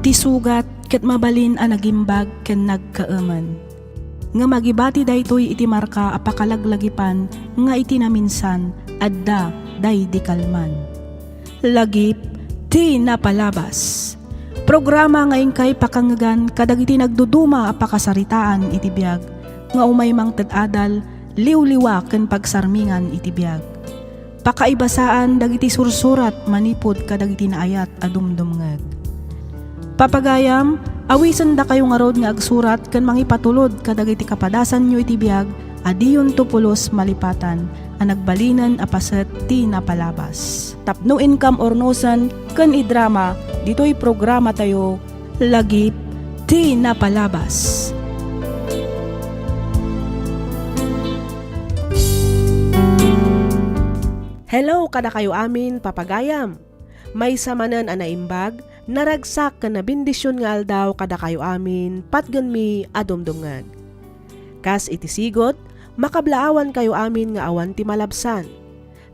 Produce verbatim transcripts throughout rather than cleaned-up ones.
Ti sugat ket mabalin a nagimbag ken nagkaemen. Ngem agibati daytoy iti marka a pakalaglagipan nga iti naminsan, adda daydi kalman. Lagip ti napalabas. Programa nga inkay pakangegan kadagiti nagduduma a pakasaritaan iti biag nga umay mangted adal, liwliwa ken pagsarmingan iti biag. Pakaibasaan dagiti sursurat manipud kadagiti naayat a dumdumngeg. Papagayam, awisendakayo ngarud nga agsurat ken mangipatulod kadagiti kapadasanyo iti biag a diyonto pulos malipatan a nagbalinen a paset ti napalabas. Tapno inkam urnosen ken idrama ditoy programatayo, Lagip ti Napalabas. Hello kadakayo amin, papagayam! Maysa manen a naimbag, naragsak ken nabendision nga aldaw kadakayo amin, patgenmi a dumdumngeg. Kas iti sigud, makablaawankayo amin nga awan ti malabsan.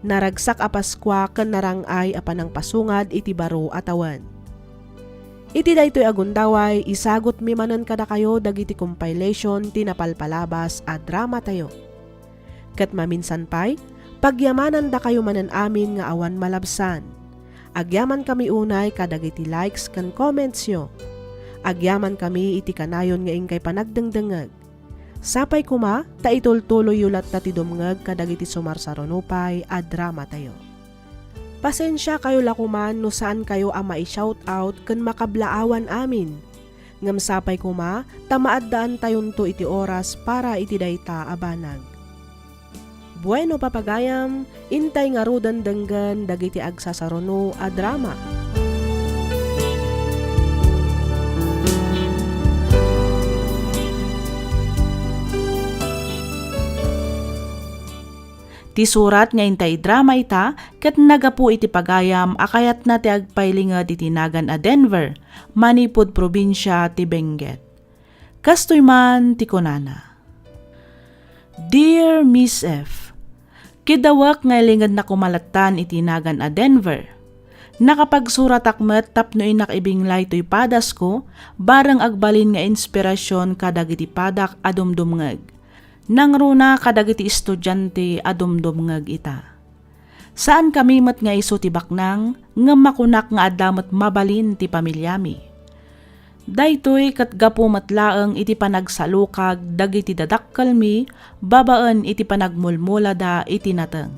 Naragsak a Paskua ken narang-ay a panangpasungad iti baro a tawen. Iti daytoy a gundaway, isagutmi manen kadakayo dagiti compilation ti napalpalabas a dramatayo. Ket maminsan pay, pagyamanandakayo manen amin nga awan malabsan. Agyamankami unay kadagiti likes ken commentsyo. Agyamankami iti kanayon nga inkay panagdengdengngeg. Sapay koma ta itultuloyyo latta ti dumngeg kadagiti sumarsaruno pay a dramatayo. Pasensiakayo la koman no saankayo a mai-shout out ken makablaawan amin. Ngem sapay koma ta maaddaantayonto iti oras para iti dayta a banag. Bueno, papagayam, intay ngaruden denggen dagiti agsasaruno a drama. Ti surat nga intay drama ita ket naggapu iti pagayam a kayatna ti agpailinged iti nagan a Denver, manipud probinsia ti Benguet. Kastoy man ti kunana, "Dear Miss F, kiddawek nga ilingednak koma lattan iti nagan a Denver. Nakapagsuratak met tapno innak ibinglay toy padasko, bareng agbalin nga inspirasion kadagiti padak a dumdumngeg. Nangruna kadagiti estudiante a dumdumngeg ita. Saankami met nga isu ti baknang, ngem makunak nga adda met mabalin ti pamiliami. Daytoy ket gapu met laeng iti panagsalukag dagiti dadakkelmi babaen iti panagmulmulada iti nateng.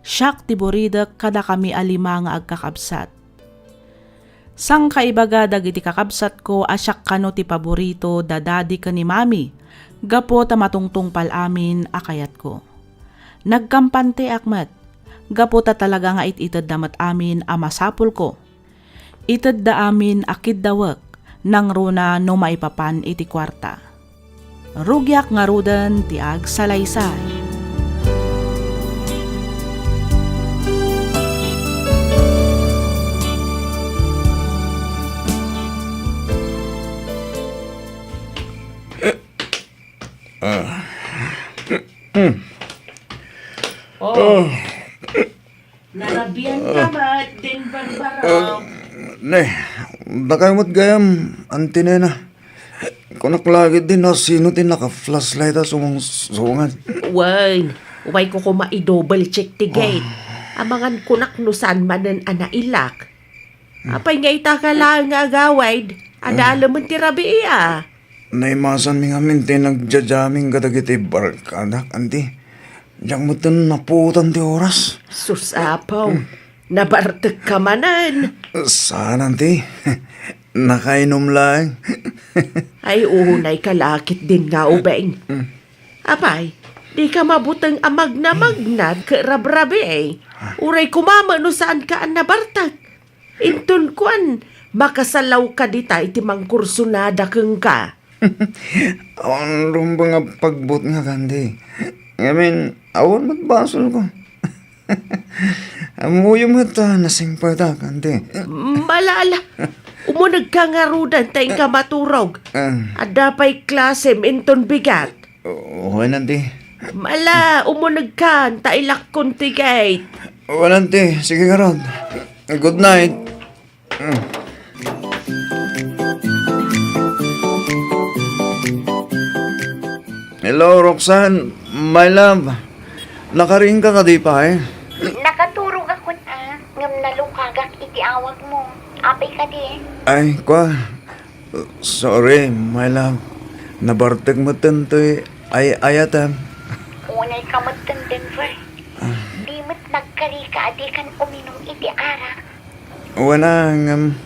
Siak ti buridek kadakami a lima nga agkakabsat. Sangkaibaga dagiti kakabsatko a siak kano ti paborito da Daddy ken ni Mami, gapu ta matungtungpal amin a kayatko. Nagkampanteak met, gapu ta talaga nga it-itedda met amin a masapulko. Itedda amin a kiddawek, nangruna no maipapan iti kuarta. Rugiak ngaruden ti agsalaysay." Oh. Oh. Narabian ka met, din Barbara. Ah, ne, dakayo met gayam, Auntie Nena. Kunak la ketdi no sino ti naka-flashlight a sumungsungad. Wen, umayko koma i-double check ti gate. Ah. Amangan kunak no saan manen a nailak. Hmm. Apay nga ita ka laeng nga agawid? Adda Ah. alamen ti rabii a. Naimasanmi ngamin ti nagja-jamming kadagiti barkadak, Auntie. Diak metten napuotan ti oras. Sus, Apo. Hmm. Nabartek ka manen. Saan, Auntie. Nakainom laeng. Ay, unay ka la ketdin nga ubing. Hmm. Apay, di ka mabuteng a magnamagnad ket rabrabii. Uray koma met no saan ka a nabartek. Inton kuan, makasalaw ka dita iti mangkursunada kenka. Awan rumbeng a pagbutngak, Auntie. Ngamin, awan met basolko. Ammoyo met a nasingpetak, Auntie. Mala, ala. Umunegka ngaruden ta inka maturog. Ah. Adda pay klasem inton bigat. Wen, Auntie. Mala, umunegkan ta ilakkon ti gate. Wen, Auntie. Sige ngarud. Good night. Mm. Hello, Roxanne, my love. Nakariingka kadi pay? Nakaturogakon a, ngem nalukagak iti awagmo. Apay kadi? Ay, kua. Sorry, my love. Nabartek metten toy ay-ayatem. Unay ka metten, Denver. Ah. Di met nagkarika a dikan uminum iti arak. Wen a, ngem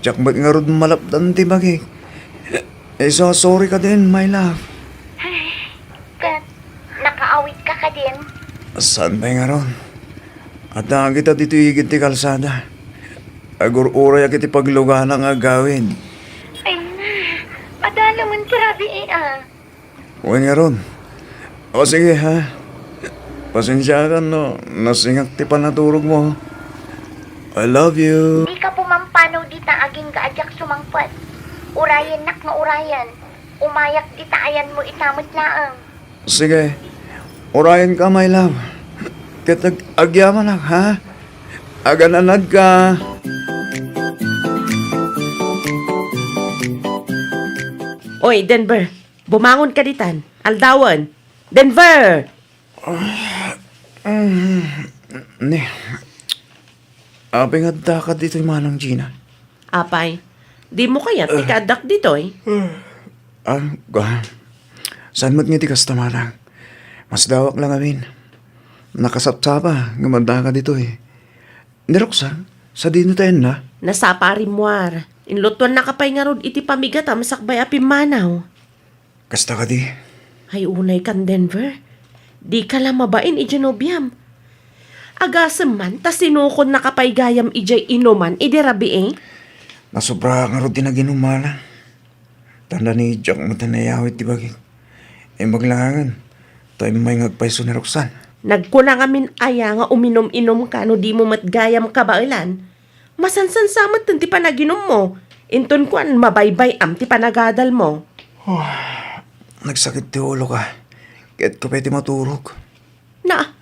diak met ngarud malapdan ti bagik. Isu a sorry kadin, my love. Ket nakaawidka kadin? Saan pay ngarud? Adda kita ditoy igid ti kalsada. Agur-urayak iti pagluganak nga agawid. Ay na, adda laeng ti rabii a. Wen ngarud. O sige, ha? Pasensiakan no nasingak ti panaturogmo. I love you. Dika pumampanaw dita agingga a diak sumangpet. Urayennak nga urayen. Umayak dita ayanmo ita met laeng. Sige. Urayenka, my love. Ket ag-, agyamanak, ha? Agananadka. Oy, Denver, bumangonka ditan. Aldawen. Denver! Ni, apay nga addaka ditoy, Manang Gina? Apay, dimo kayat ti kaaddak ditoy? Ah, ga-, saan met nga ti kasta, Manang? Masdawak la ngamin. Nakasapsapa nga addaka ditoy. Ni Roxanne, sadino ti ayanna? Nasapa a rimmuar. Inlutuannaka pay ngarud iti pamigatam sakbay a pimmanaw. Kasta kadi? Ay, unaykan, Denver. Dika la mabain idiay nobiam. Agasem man ta sinukonnaka pay gayam idiay inuman idi rabii. Nasobra ngarud ti naginum, Manang. Tanda ni diak met nayawid ti bagik. Imbag laengen, ta immay nga agpayso ni Roxanne. Nagkuna ngamin aya nga uminum-inumka no dimo met gayam kabaelan? Masansansa metten ti panaginummo, inton kuan mabaybay-am ti panagadalmo. Nagsakit ti uloka. Kayatko pay ti maturog. Na,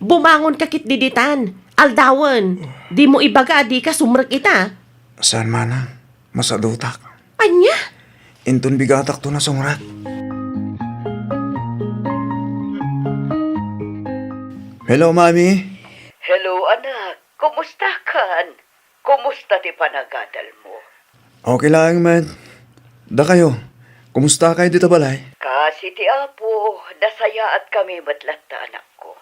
bumangonka ketdi ditan. Aldawen, dimo ibaga a dika sumrek ita. Saan, Manang? Masadutak. Ania? Inton bigatakto nasumrek. Hello, Mami. Hello, anak. Kumustakan? Kumusta ti panagadalmo? Okay laeng met. Dakayo, kumusta kayo dita balay? Kaasi ti Apo, nasayaatkami met latta, anakko.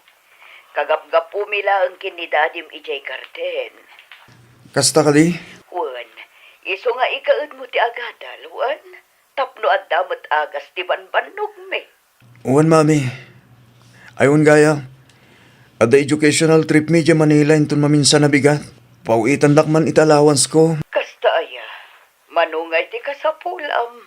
Kagapgapumi laeng ken ni dadim idiay garden. Kasta kadi? Wen, isu nga ikaedmo ti agadal, wen, tapno adda met agas ti bambannogmi. Wen, Mami. Ay, wen gayam. Adda educational trip mi idiay Manila inton maminsan a bigat. Paw-itandak man iti allowance ko. Kasta aya? Mano ngay ti kasapulam?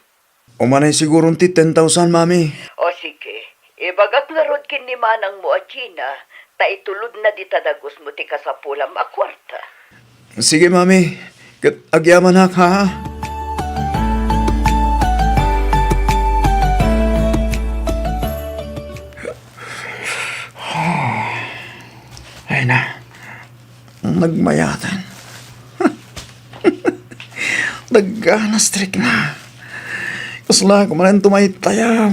Umanay siguron ti ten thousand, Mami. O sige, ibagak ngarud ken ni manangmo a Gina, ta itulodna dita dagusmo ti kasapulam a kuarta. Sige, Mami. Ket agyamanak, ha? Ay na, nagmayaten. Nagganas ti rikna. Kasla ko manen tumaytayab.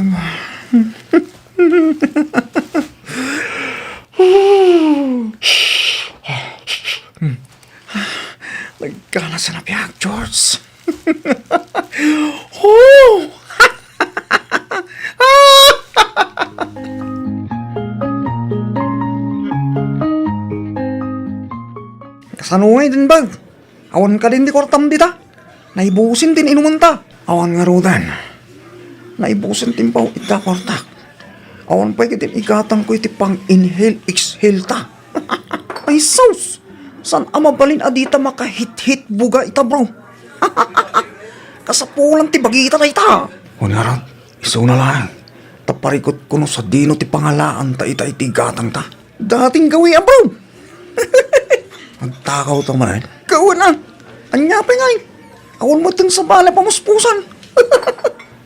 Nagkana sa napiag, George. Oh! Kasano nga iti bag? Awan kadin ti kuartam dita? Naibusin ti inumenta. Awan ngaruden. Naibusen ti impaw ita kuartak. Awan pay ket igatangko iti pang-inhale, exhale ta. Ay sus! Saan a mabalin a dita makahithit buga ita, bro? Kasapulan ti bagita dayta. Wen ngarud, isuna laeng. Ta parikutko no sadino ti pangalaan ta ita iti gatang ta. Dating gawi a, bro. Agtakaw ta man. Kawan a. Anya pay ngay? Awan mo dun sa bala pamuspusan.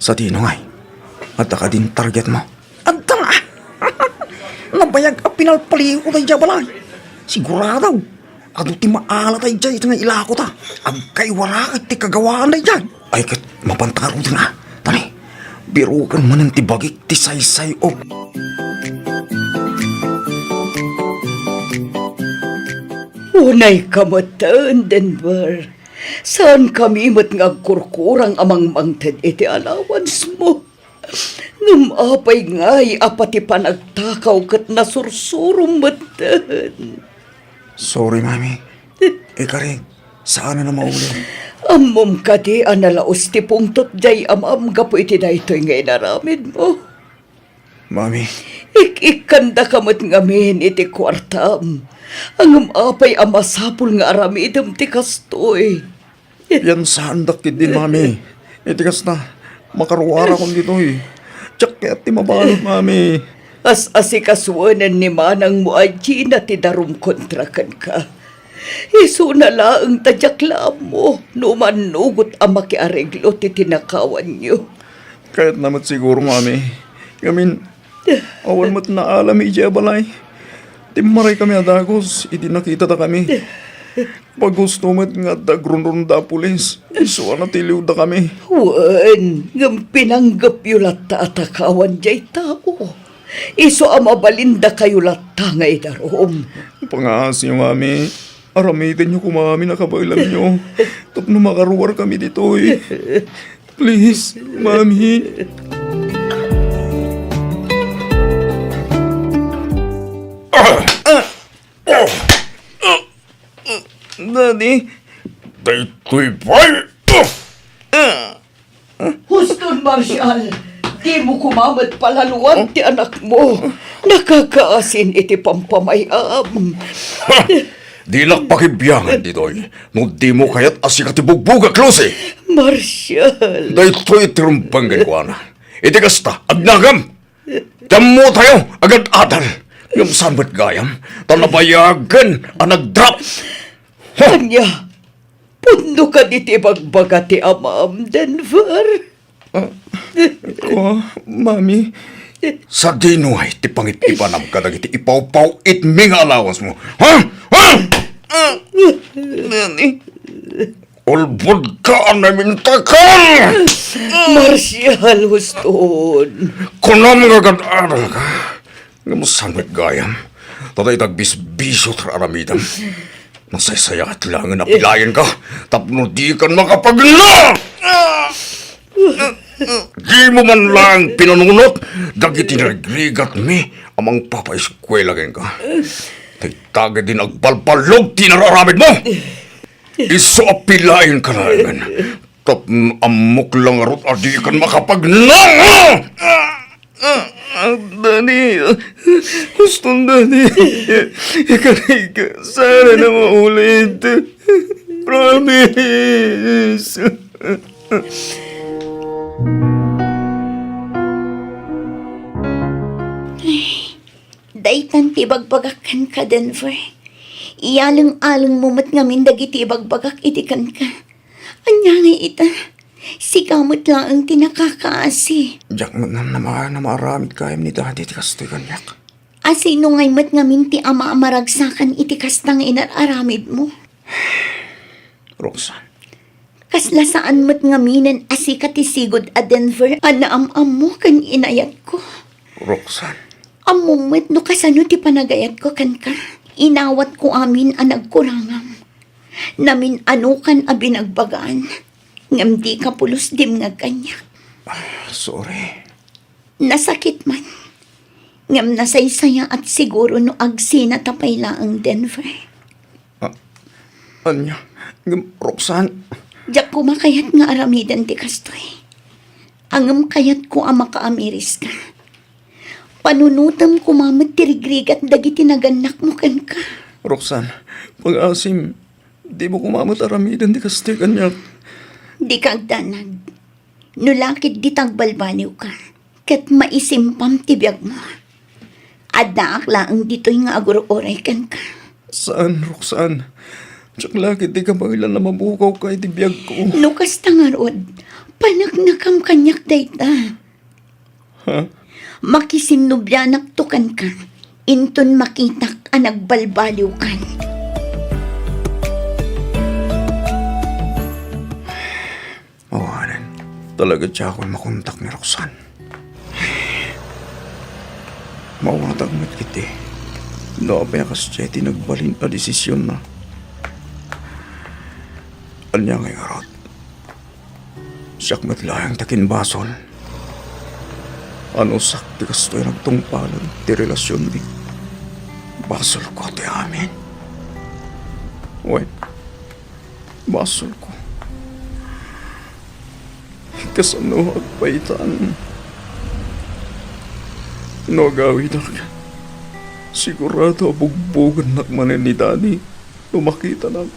Sadino ngay? Adda kadin target mo? Adda nga. Nabayag a pinalpaliw ko daydiay balay. Sigurado. Adu ti maala daydiay iti nga ilako ta. Agkaiwara iti kagawaan daydiay. Ay, ket mapanta ngaruden a. Tani, Biroken manen ti bagik ti saysay-ok. Unayka metten, Denver. Saankami met nga agkurkurang a mangmangted iti allowance mo. Ngem apay ngay a pati panagtakaw ket nasursurom metten? Sorry, Mami. Ikarik, saan a maulit. Ammom kadi a nalaus ti pungtot diay amam gapu iti daytoy nga inaramidmo? Mami. Ik-ikkandaka met ngamin iti kuartam. Ngem apay a masapul nga aramidem ti kastoy? Piansaandak ketdin, Mami. Iti kasta, makaruarakon ditoy. Diak kayat ti mabalud, Mami. As-asikasuenen ni manangmo a Gina ti darum kontra kenka. Isuna laeng ta diak la ammo no mannugot a makiareglo ti tinakawanyo. Kayatna met siguro, Mami. Ngamin, awan met naalam idiay a balay. Timmaraykami a dagus idi nakitada kami. Pagusto met nga adda agrunrunda a pulis. Isu a natiliwda kami. Wen, ngem pinanggepyo latta a takawan diay tao. Isu a mabalindakayo latta nga idarum. Pangaasiyo, Mami. Aramidenyo koma amin a kabaelanyo tapno makaruar kami ditoy. Please, Mami. Daddy. Daytoy pay. Huston, Marshall! Dimo koma met palaluan ti anakmo. Nakakaasin iti pampamay-am. Ha! Dinak pakibiangan ditoy no dimo kayat a sika ti bugbugak, Lucy! Marshall! Daytoy ti rumbeng kenkuana. Iti kasta, agnagam! Ti ammotayo, agad-adal. Ngem saan met gayam, ta nabayagen a nagdrap. Ha! Ania? Pudno kadi ti ibagbaga ti amam, Denver? Ah, kua, Mami. Sadino ngay ti pangit-ipanam kadagiti ipawpaw-itmi nga allowance mo? Ha? Ha? Mami. Ulbodka a namintakal! Marshall, huston. Kunam nga agad-adalka. Ngem saan met gayam? Ta dayta agbisbisio ti aramidem. Nasaysayaat laengen a pilaenka tapno dikan makapagna! Dimo man laeng pinanunot dagiti narigrigatmi a mangpapaeskuela kenka. Dayta ketdin agbalballog ti inararamidmo. Isu a pilaenka laengen. Tapno ammok la ngarud a dikan makapagna! Ah, ah, ah, Daddy, huston, Daddy. Ikarik, saan a maulit. Promise. Daytan ti ibagbagak kenka, Denver. Iyaleng-alengmo met ngamin dagiti ibagbagak idi kenka. Ania ngay ita? Sika met laeng ti nakakaasi. Diak met namnama a maaramid gayam ni Daddy ti kastoy kaniak. A sino ngay met ngamin ti ama a maragsakan iti kasta nga inar-aramidmo? Roxanne. Kasla saan met ngaminen a sika ti sigud a Denver a naam-ammo ken inayatko. Roxanne. Ammom met no kasano ti panagayatko kenka. Inawatko amin a nagkurangam. Namin-anokan a binagbagaan, ngem dika pulos dimngeg kaniak. Ah, sorry. Nasakit man, ngem nasaysayaat siguro no agsinata pay laeng, Denver. Ah, ania? Ngem, Roxanne. Diak koma kayat nga aramiden ti kastoy. Ngem kayatko a makaamiriska. Panunotem koma met ti rigrigat dagiti nagannakmo kenka. Roxanne, pag-asim, dimo koma met aramiden ti kastoy kaniak. Dika agdanag. No la ketdi ta agbalbaliwka, ket maisimpam ti biagmo. Addaak laeng ditoy nga agur-uray kenka. Saan, Roxanne. Diak la ketdi kabaelan a mabukawka iti biagko. No kasta ngarud, paneknekam kaniak dayta. Ha? Makisinnobianakto kenka, inton makitak a nagbalbaliwkan. Awanen. Talaga diakon makontak ni Roxanne. Mawatag met iti no apay a kasdiay ti nagbalin a desisionna. Ania ngay ngarud? Siak met laeng ti akinbasol. Anusak ti kastoy a nagtungpalen ti relasionmi. Basolko ti amin. Wen, basolko. Kasano agpaytan? No agawidak, sigurado a bugbogennak manen ni Daddy no makitanak.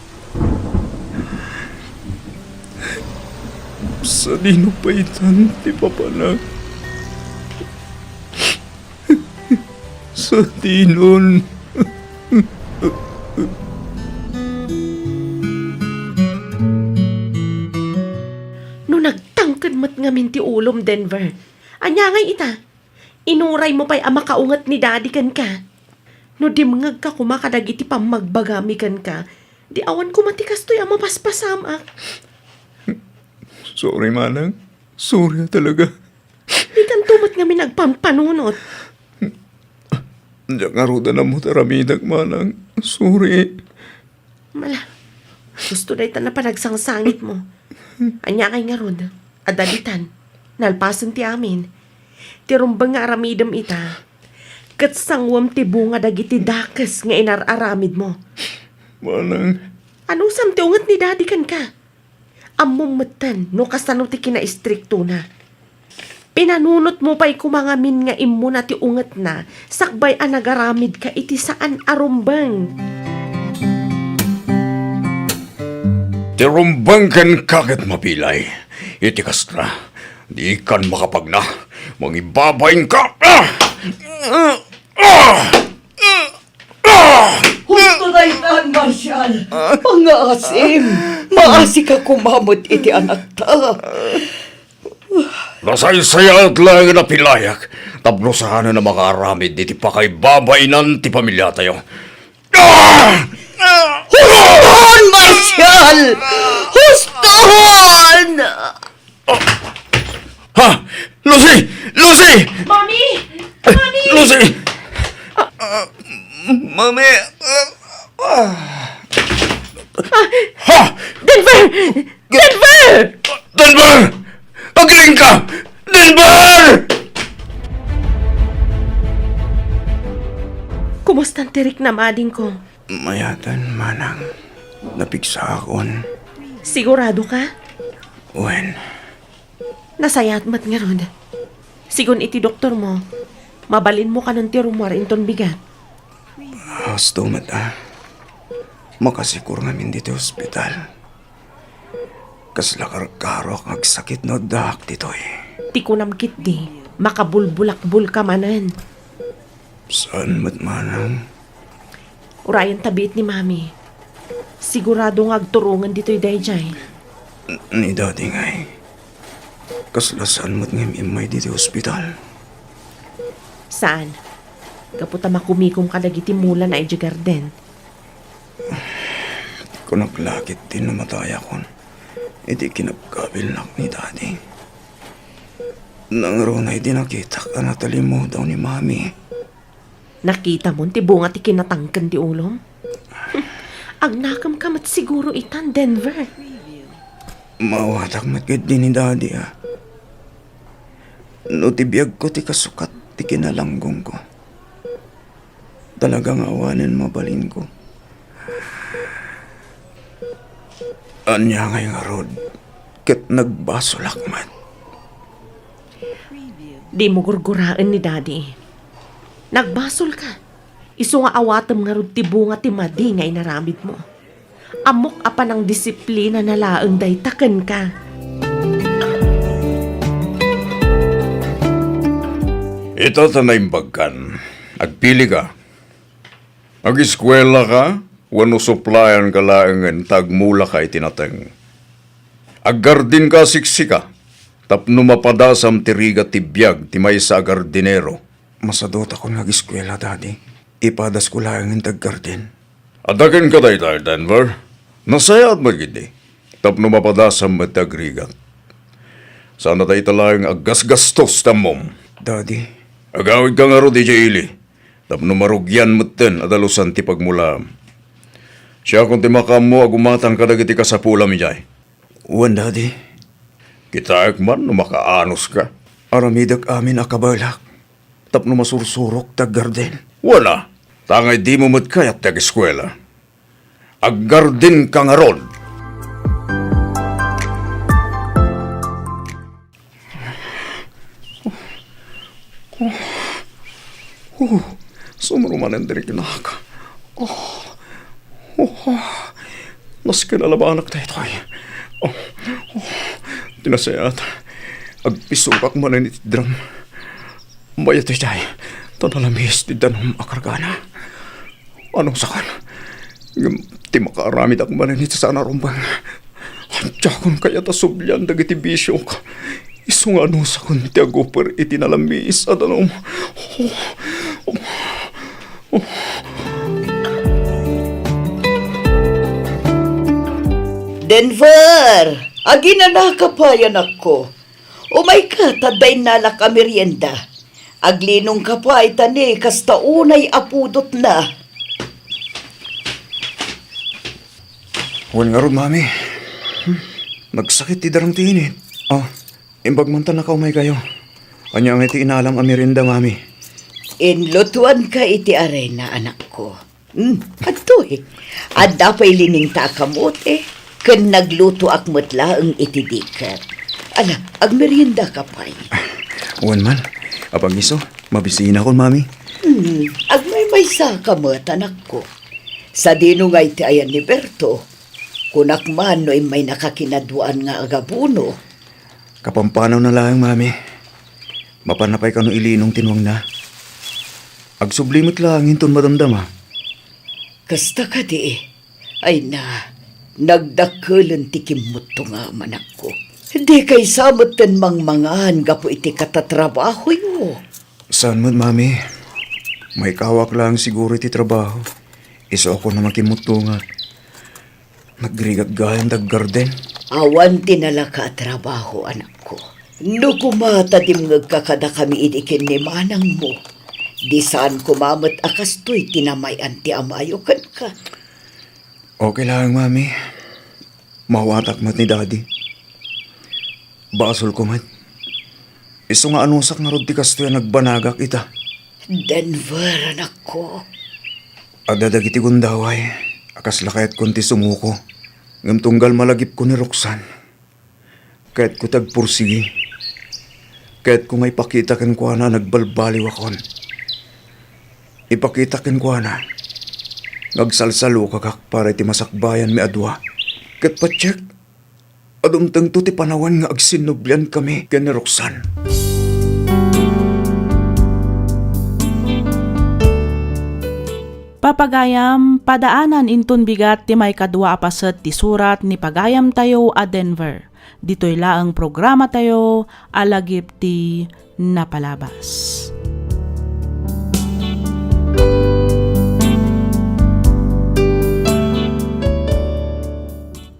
Sadino paytan ti papana? Sadinon. No nagtangked met ngamin ti ulom, Denver, ania ngay ita? Inuraymo pay a makaunget ni Daddy kenka. No dimngegka koma kadagiti pammagbagami kenka, di awan koma ti kastoy a mapaspasamak. Sorry, Manang. Sorry talaga. Dikanto met ngamin agpampanunot. Diak ngarud a namut aramidek, Manang. Sorry. Mala, husto dayta a panagsangsangitmo. Ania ngay ngarud? Adda ditan. Nalpasen ti amin. Ti rumbeng nga aramidem ita, ket sanguem ti bunga dagiti dakes nga inar-aramidmo. Manang. Anusam ti unget ni Daddy kenka? Ammom metten no kasano ti kinaistriktona. Pinanunotmo pay koma ngamin nga immuna ti ungetna sakbay a nagaramidka iti saan a rumbeng. Ti rumbeng kenka ket mabilay. Iti kasta, dikan makapagna. Mangibabainka. Ah! Ah! Ah! Ah! Husto daytan, Marshal. Pangngaasim. Maasika koma met iti anakta. Nasaysayaat laengen a pilayak tapno saanen a makaaramid iti pakaibabainan ti pamiliatayo. Ah! Huston, Marshal! Huston! Ha? Lucy! Lucy! Mommy! Mommy! Lucy! Mami! Ha? Denver! Denver! Denver! Agiling ka! Denver! Kumustan ti riknam, adingko? Mayatan, manang. Napigsaakon. Sigurado ka? Wen. Nasayaat met ngarud. Sigun iti doktormo, mabalinmo kanon ti rummuar inton bigat. Husto met a. Makasikor ngamin ditoy ospital. Kasla karkaroak nga agsakit no addaak ditoy. Ti kunam ketdi, makabulbulakbol ka manen. Saan met manang? Urayen ta biit ni Mami. Sigurado nga agturongen ditoy daydiay. Ni Daddy ngay. Kasla saan met nga immay ditoy ospital? Saan? Gapu ta makumikom kadagiti mulana idiay garden. Kunak la ketdi no matayakon iti kinabkabilnak ni Daddy. Nangruna idi nakitak a natalimudaw ni Mami. Nakitamon ti bunga ti kinatangken ti ulom? Agnakemka met siguro itan, Denver. Maawatak met ketdi ni Daddy a. No ti biagko ti kasukat ti kinalanggongko. Talaga nga awanen mabalinko. Ania ngay ngarud ket nagbasolak met. Dimo gurguraen ni Daddy. Nagbasolka. Isu nga awatem ngarud ti bunga ti madi nga inaramidmo. Ammok a panangdisiplinana laeng dayta kenka. Ita ta naimbagkan. Agpilika. Ageskuelaka wenno suplayanka laengen ta agmulaka iti nateng. Aggardinka a siksika tapno mapadasam ti rigat ti biag ti maysa a gardinero. Masadutakon nga ageskuela, Daddy. Ipadasko laengen ti aggardin. Adda kenka dayta, Denver? Nasayaat met ketdi. Tapno mapadasam met ti agrigat. Saanna dayta laeng a gasgastos ti ammom. Daddy. Agawidka ngarud idiay ili tapno marugian metten a dalusan ti pagmulaam. Siakon ti makaammo a gumatang kadagiti kasapulam idiay. Wen, Daddy. Kitaek man no makaanoska. Aramidek amin a kabaelak tapno masursurok ti aggarden. Wen a, ta ngay dimo met kayat ti ageskuela. Aggardenka ngarud. Oh, sumro manen ti riknak. Oh, oh, nasken a labanak daytoy. Oh, oh, ti nasayaat, agpisukak manen iti drum. Mayat idiay, ta nalamis ti danum a kargana. Anusakon, ngem ti makaaramidak manen iti saan a rumbeng. Diakon kayat a sublian dagiti bisiok. Isu nga anusakon ti aguper iti nalamis a danum. Denver! Aginanaka pay, anakko. Umayka, ta adda innalak a merienda. Aglinongka pay, ta ni kasta unay a pudotna. Wen ngarud, Mami. Hmm. Nagsakit ti darang ti init. Oh, imbag man ta nakaumaykayo. Ania ngay ti inalam a merienda, Mami? Inlutuanka iti arena, anakko. Hmm, adtoy. Adda pay liningta a kamote, ken naglutoak met laeng iti diket. Ala, agmeriendaka pay. Wen man, apag-isu, mabisinakon, Mami. Hmm, agmaymaysaka met, anakko. Sadino ngay ti ayan ni Berto? Kunak man no immaynaka kinaduaan nga agabuno. Kapampanawna laeng, Mami. Mapanna pay kano ilinong ti nuangna. Agsubli met laeng inton madamdama. Kasta kadi? Ay na, nagdakkelen ti kimmuttongam, anakko. Dikay sa metten mangmangan gapu iti katatrabahoyo. Saan met, Mami. Maikawak laeng siguro iti trabaho. Isuakon a makimmuttongan. Nagrigak gayam ti aggarden. Awan ti nalaka a trabaho, anakko. No koma ta dimngegka kadakami idi ken ni manangmo, di saan koma met a kastoy ti namay-an ti amayo kenka. Okay lang, Mami. Mawatak met ni Daddy. Basolko met. Isu nga anusak ngarud ti kastoy a nagbanagak ita. Denver, anakko. Adda dagiti gundaway a kasla kayatkon ti sumuko, ngem tunggal malagipko ni Roxanne, kayatko ti agpursigi. Kayatko nga ipakita kenkuana a nagbalbaliwakon. Ipakita kenkuana nga agsalsalukagak para iti masakbayanmi a dua. Ket patiek, dumtengto ti panawen nga agsinnubliankami ken ni Roxanne. Papagayam, padaanan inton bigat ti maikadua a paset ti surat ni pagayamtayo a Denver. Ditoy laeng programatayo a lagip ti napalabas.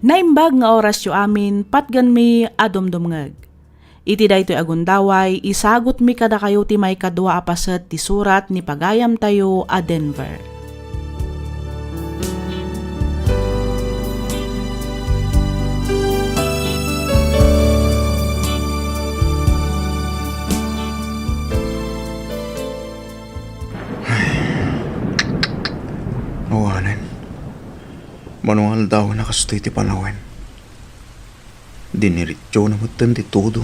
Naimbag nga orasyo amin, patgenmi a dumdumngeg. Iti daytoy a gundaway, isagutmi kadakayo ti maikadua a paset ti surat ni pagayamtayo a Denver. Awanen. Mano nga aldawen a kastoy ti panawen. Diniretsona metten ti todo.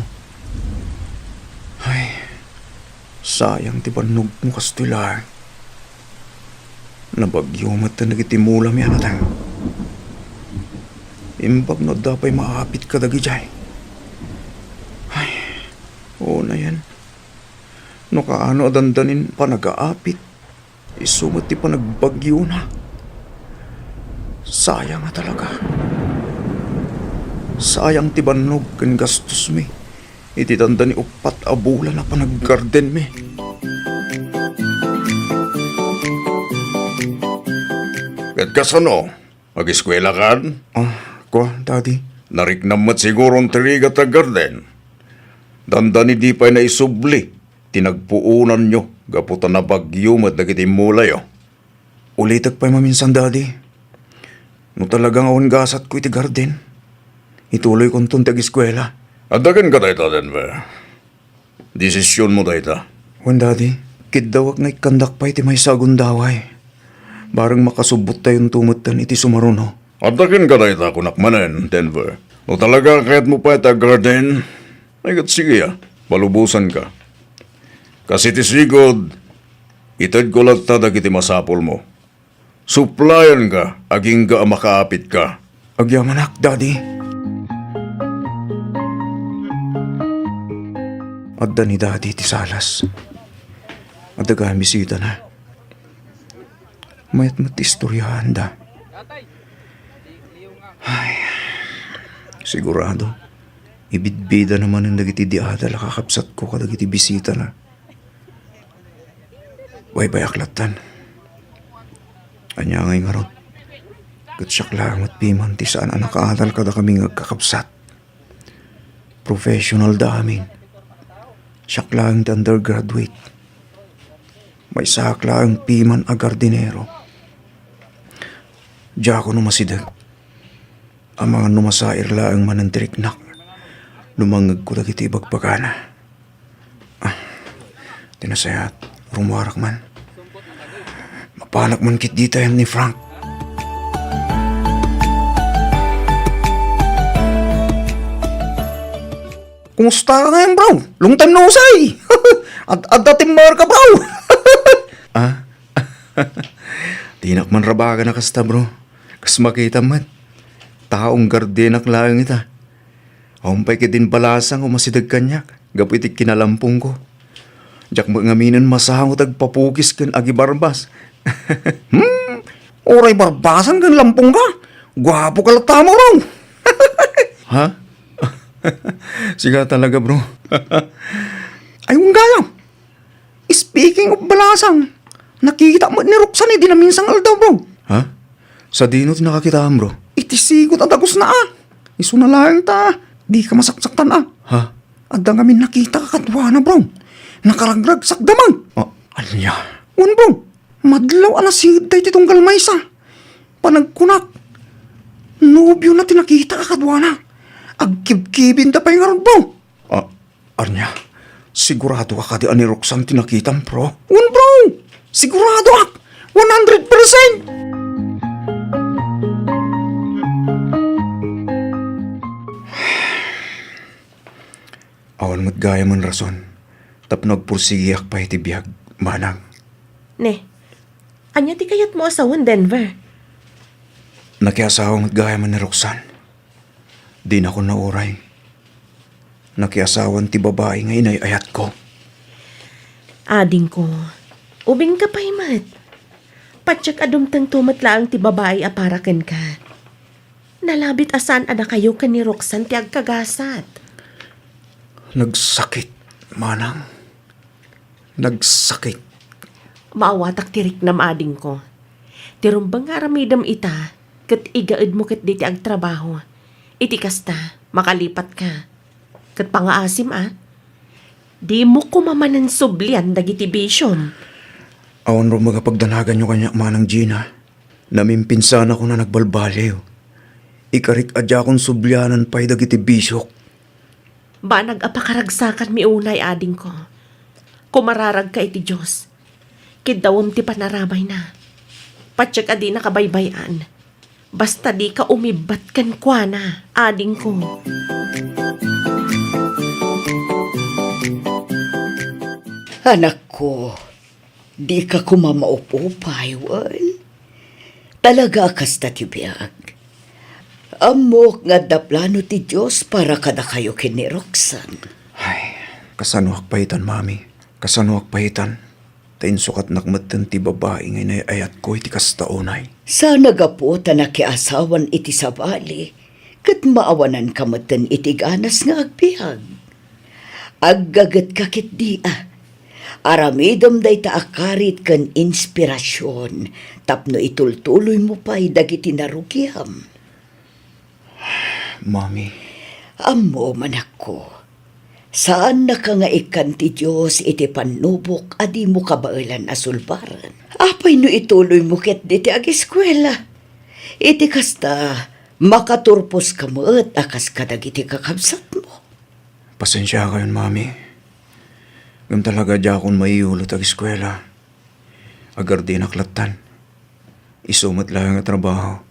Ay, sayang ti bannogmo kastoy laeng. Nabagyo metten dagiti mulami a nateng. Imbag no adda pay maapit kadagidiay. Ay, unayen. No kaano a dandanin panagaapit, isu met ti panagbagyona. Sayang a talaga. Sayang ti bannog ken gastosmi iti dandani uppat a bulan a panaggardenmi. Ket kasano? Ageskuelakan? Ah, kua, Daddy. Nariknam met siguron ti rigat a garden. Dandani di pay naisubli ti nagpuonanyo gapu ta nabagyo met dagiti immulayo. Ulitek pay maminsan, Daddy. No talaga nga awan gasatko iti garden, ituloykonton ti ageskuela. Adda kenka dayta, Denver. Desisionmo dayta. Wen, Daddy, kiddawak nga ikkandak pay ti maysa a gundaway. Bareng makasubbottayonto metten iti sumaruno. Adda kenka dayta, kunak manen, Denver. No talaga kayatmo pay ti aggarden, ay ket sige a, palubosanka. Kas iti sigud, itedko latta dagiti masapulmo. Suplayanka agingga a makaapitka. Agyamanak, Daddy. Adda ni Daddy ti salas. Adda gayam bisitana. Mayat met ti istoryaanda. Ay, sigurado, ibidbidana manen dagiti di adal a kakabsatko kadagiti bisitana. Baybayak lattan. Ania ngay ngarud? Ket siak laeng met piman ti saan a nakaadal kadakami nga agkakabsat. Professional da amin. Siak laeng ti undergraduate. Maysaak laeng piman a gardinero. Diakon umasideg. Amangan no masair laeng manen ti riknak no mangngegko dagiti ibagbagana. Ah, ti nasayaat, rummuarak man. Mapanak man ketdi ta ni Frank. Kumusta ka ngayon, bro? Long time no see. Ad-, adda timmarka, bro. Ah? Dinak man rabagan a kasta, bro. Kas makitam met, taong gardenak laeng ita. Awan pay ketdin balasang a umasideg kaniak gapu iti kinalampongko. Diak met ngaminen masango ti agpapukis ken agibarbas. Hmm, uray barbasan ken lampongka. Guapoka latta, bro. Ha? Sika talaga, bro. Ay, wen gayam. Speaking of balasang, nakitak met ni Roxanne idi naminsan nga aldaw, bro. Ha? Sadino ti nakakitaam, bro? Iti sigud a dagusna, a. Isuna laeng ta dika masaksaktan, a. Ha? Adda ngamin nakitak a kaduana, bro. Nakaragragsakda man. Ah, ania? Wen, bro. Madlaw a nasideg daytoy tunggal maysa. Panagkunak, nobiona ti nakitak a kaduana. Agkibkibinda pay ngarud, bro. Ah, ania? Siguradoka kadi a ni Roxanne ti nakitam, bro? Wen, bro! Siguradoak! One hundred percent! Awan met gayamen rason tapno agpursigiak pay iti biag, manang. Ne, ania ti kayatmo a sawen, Denver? Nakiasawa met gayamen ni Roxanne. Dinakon nauray. Nakiasawan ti babai nga inay-ayatko. Adingko, ubingka pay met. Patiek a dumtengto met laeng ti babai a para kenka. Nalabit a saan a dakayo ken ni Roxanne ti agkagasat. Nagsakit, manang. Nagsakit. Maawatak ti riknam, adingko. Ti rumbeng nga aramidem ita, ket igaedmo ketdi ti agtrabaho. Iti kasta, makalipatka. Ket pangaasim, a. Dimo koma manen sublian dagiti bisiom. Awan rumbeng a pagdanaganyo kaniak, Manang Gina. Namimpinsanakon a nagbalbaliw. Ikarik a diakon sublianan pay dagiti bisiok. Banag a pakaragsakanmi unay, adingko. Kumararagka iti Dios. Kiddawem ti panaramayna. Patiek a dinaka baybay-an. Basta dika umibbat kenkuana, adingko. Anakko, dika koma maupupay, wen? Talaga a kasta ti biag. Ammok nga adda plano ti Dios para kadakayo ken ni Roxanne. Ay, kasanoak pay itan, Mami? Kasanoak pay itan? Ta insukatnak metten ti babai nga inay-ayatko iti kasta unay. Saan a gapu ta nakiasawan iti sabali, ket maawananka metten iti ganas nga agbiag. Aggagetka ketdi, a. Aramidem dayta a karit ken inspirasion tapno itultuloymo pay dagiti narugiam. Mami. Ammom, anakko. Saannaka nga ikkan ti Dios iti pannubok a dimo kabaelan a sulbaren. Apay no ituloymo ketdi ti agiskuela? Iti kasta, makaturposka met a kas kadagiti kakabsatmo. Pasensiakayon, Mami. Ngem talaga diakon maiyulo ti agiskuela. Agardinak lattan. Isu met laeng a trabaho.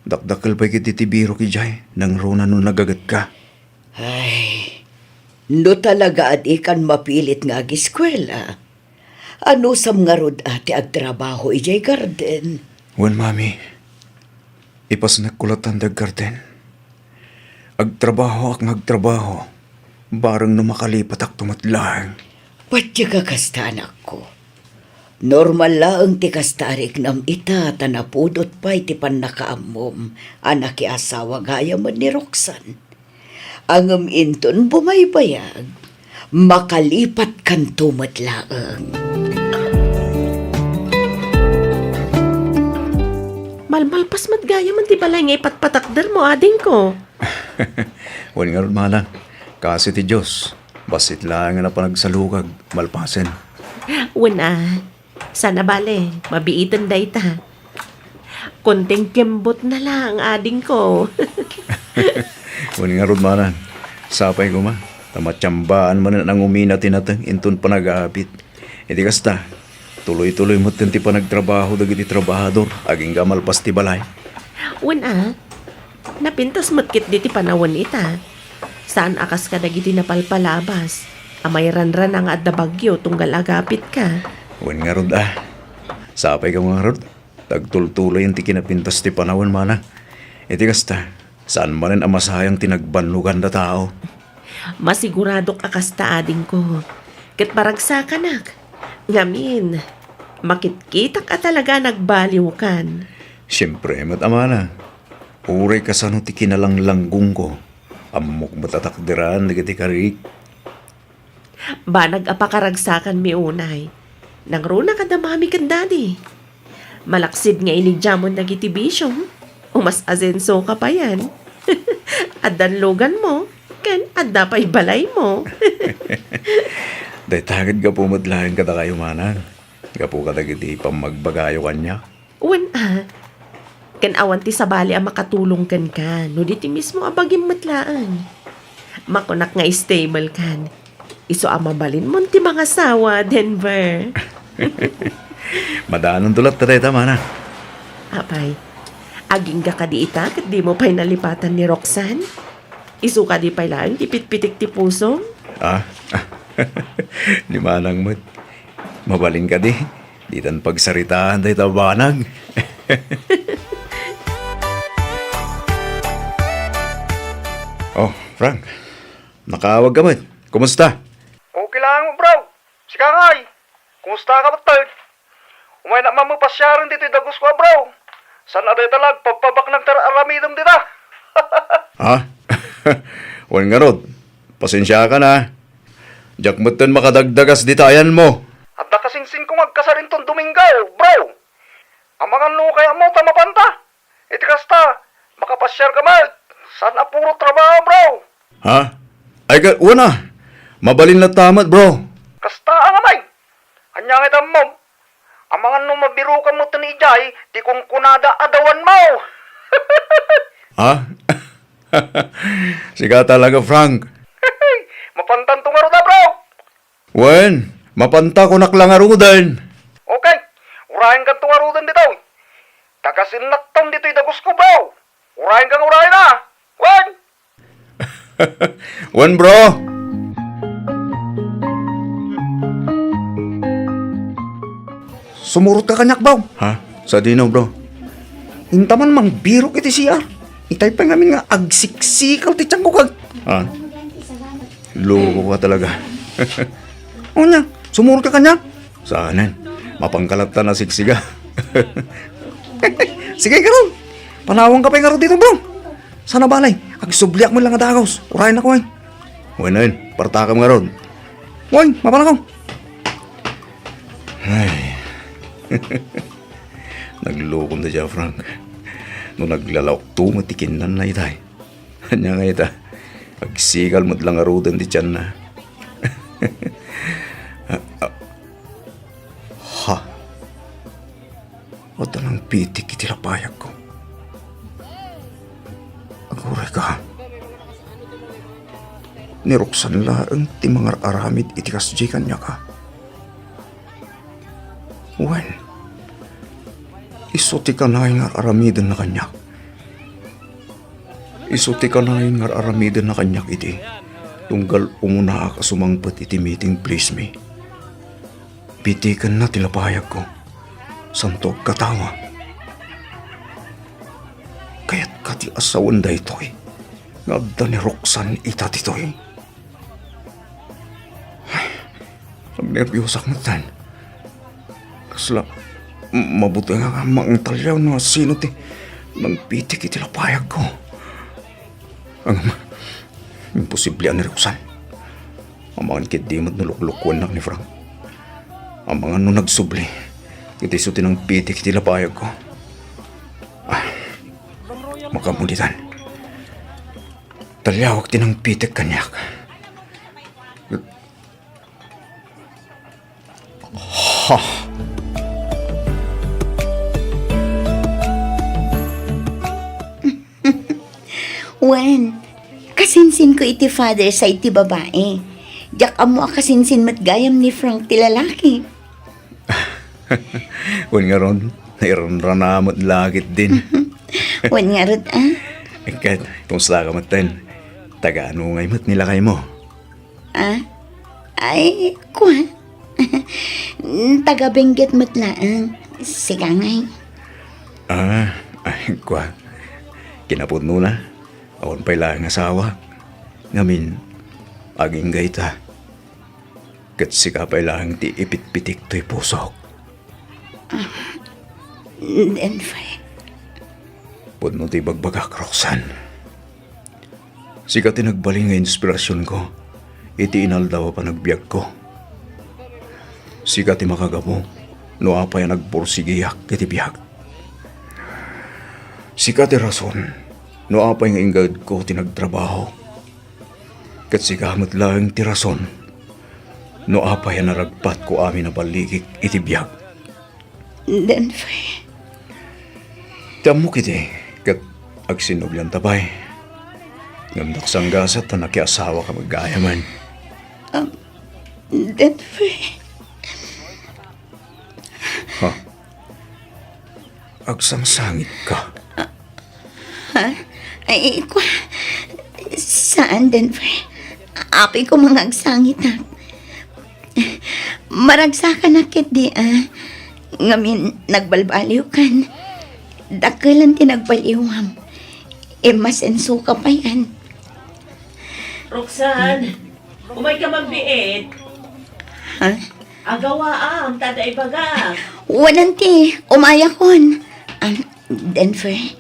Dakdakkel pay ketdi ti birok idiay, nangruna no nagagetka. Ay, no talaga a dikan mapilit nga agiskuela, anusam ngarud a ti agtrabaho idiay garden? Wen, Mami. Ipasnekko lattan ti aggarden. Agtrabahoak nga agtrabaho, bareng no makalipatakto met laeng. Patiek a kasta, anakko. Normal laeng ti kasta a riknam ita ta napudot pay ti pannakaammom a nakiasawa gayamen ni Roxanne. Ngem inton bumaybayag, makalipatkanto met laeng. Malmalpas met gayamen ti balay nga ipatpatakdermo, adingko. Wen ngarud, manang, kaasi ti Dios, bassit laeng a napan agsalukag, malpasen. Wen a, saan a bale, mabiiten dayta. Kunting kembot na lang, adingko. Wen ngarud, manang, sapay koma, ta matiambaan manen a nangumina ti nateng inton panag-aapit. Iti kasta, tuloy-tuloy metten ti panagtrabaho dagiti trabahador agingga malpas ti balay. Wen a, napintas met ketdi ti panawen ita. Saan a kas kadagiti napalpalabas a mairanrana nga adda bagyo tunggal agapitka. Wen ngarud a, sapay koma ngarud, ta agtultuloyen ti kinapintas ti panawen, manang. Iti kasta, saan manen a masayang ti nagbannoganda tao. Masiguradok a kasta, adingko. Ket paragsakanak. Ngamin, makitkitak a talaga a nagbaliwkan. Siempre met, manang. Uray kasano ti kinalanglanggonko, ammok met a takderan dagiti karik. Banag a pakaragsakanmi unay. Nangruna kada mami ken daddy. Malaksid nga inidiamon dagiti bisio, umas-asensoka payen. Addan luganmo, ken adda pay balaymo. Dayta ket gapu met laeng kadakayo, manang. Gapu kadagiti pammagbagayo kaniak. Wen a, ken awan ti sabali a makatulong kenka no di ti mismo a bagim met laeng. Makunak nga stable kan. Isu a mabalinmon ti mangasawa, Denver. Madanonto latta dayta, manang. Apay, agingga kadi ita ket dimo pay nalipatan ni Roxanne? Isu kadi pay laeng ti pitpitik ti pusom? Ah, ni manang met. Mabalin kadi, ditan pagsaritaan dayta a banag. Oh, Frank, nakaawagka met. Kumusta? Okay lang, bro. Sika ngay, kumustaka met? Umaynak man pasiaren ditoy dagusko a, bro. Saan a dayta la agpabpabaknang ti ar-aramidem dita. Ha? Wen ngarud, pasensiakan a. Diak metten makadagdagas dita ayanmo. Adda kasingsingko nga agkasar inton Domingo, bro. Amangan no kayatmo ta mapanta. Iti kasta, makapasiarka met. Saan a puro trabaho, bro. Ha? Ay, ka, wen a. Mabalin latta met, bro. Kasta a ngamin. Ania nga itammom? Amangan no mabirukan metten idiay ti kunkunada a dawanmo. Ha? Sika talaga, Frank. Mapantanto ngarud a, bro. Wen, mapanta, kunak la ngaruden. Okay. Urayenkanto ngaruden ditoy. Tagasinnakton ditoy dagusko, bro. Urayenka nga urayen a. Wen. Wen, bro. Sumurotka kaniak, bro. Ha? Sadino, bro? Inta man mangbirok iti C R. Itay pay ngamin nga agsiksikel ti tiangko kag. Ha? Loko ka talaga. Unya, sumurotka kaniak? Saanen? Mapanka latta a siksiga. Sige, garud. Panawanka pay ngarud ditoy, bro. Saan a bale, agsubliak met la nga dagus. Urayennak, wen. Wen, wen. Partakam ngarud. Wen, mapanakon. Ay. Naglokonto, Frank. No naglalaokto met ti kinnanna itay. Ania nga ita? Agsigal met la ngaruden ti tianna. Ha? Adda nangpitik iti lapayagko. Aguray ka. Ni Roxanne laeng ti mangar-aramid iti kasdi kaniak, a? Wen, isu ti kanayon nga ar-aramidenna kaniak. Isu ti kanayon nga ar-aramidenna kaniak idi tunggal umunaak a sumangpet iti meeting place mi. Pitikenna ti lapayagko. Santo agkatawa. Kayatka ti asawen daytoy nga adda ni Roxanne ita ditoy? Ay, agnerbiasak metten. Kasla, m-, mabuteng nga mangtaliaw no sino ti nangpitik iti lapayagko. Ang, imposible a ni Roxanne. Amangan ketdi met no luklukuennak ni Frank. Amangan no nagsubli, ket isu ti nangpitik iti lapayagko. Ah, makamulitan. Taliawak ti nangpitek kaniak. Ha? Wen, kasinsinko iti father side ti babae. Diak ammo a kasinsin met gayam ni Frank ti lalaki. Wen ngarud, nairanrana met la ketdin. Wen ngarud, a? Ket, kumusta ka metten? Taga-ano ngay met ni lakaymo? A? Ay, kua. Taga-Benguet met laeng. Sika ngay? A, ay, kua. Kinapudnona, awan pay laeng asawa. Ngamin, agingga ita. Ket sika pay laeng ti ipitpitik toy pusok. A, Denver. Pudno ti ibagbagak, Roxanne. Sika ti nagbalin nga inspirasionko iti inaldaw a panagbiagko. Sika ti makagapu no apay a nagpursigiak iti biag. Sika ti rason no apay nga inggaedko ti nagtrabaho. Ket sika met laeng ti rason no apay a naragpatko amin a balligik iti biag. Denver. Ti ammok iti, ket agsinnublianta pay. Ngem naksanggasat ta nakiasawaka met gayamen. Um, Denver. Ha? Agsangsangitka? Ha? Ay, kua, saan, Denver. Apay ko mangagsangitak. Maragsakanak ketdi, a. Ngamin, nagbalbaliwkan. Dakkelan ti nagbaliwam. Imasensoka pay, an. Roxanne, umayka man biit. Ha? Agawaam, ta adda ibagak. Wen, anti, umayakon. Ah, Denver,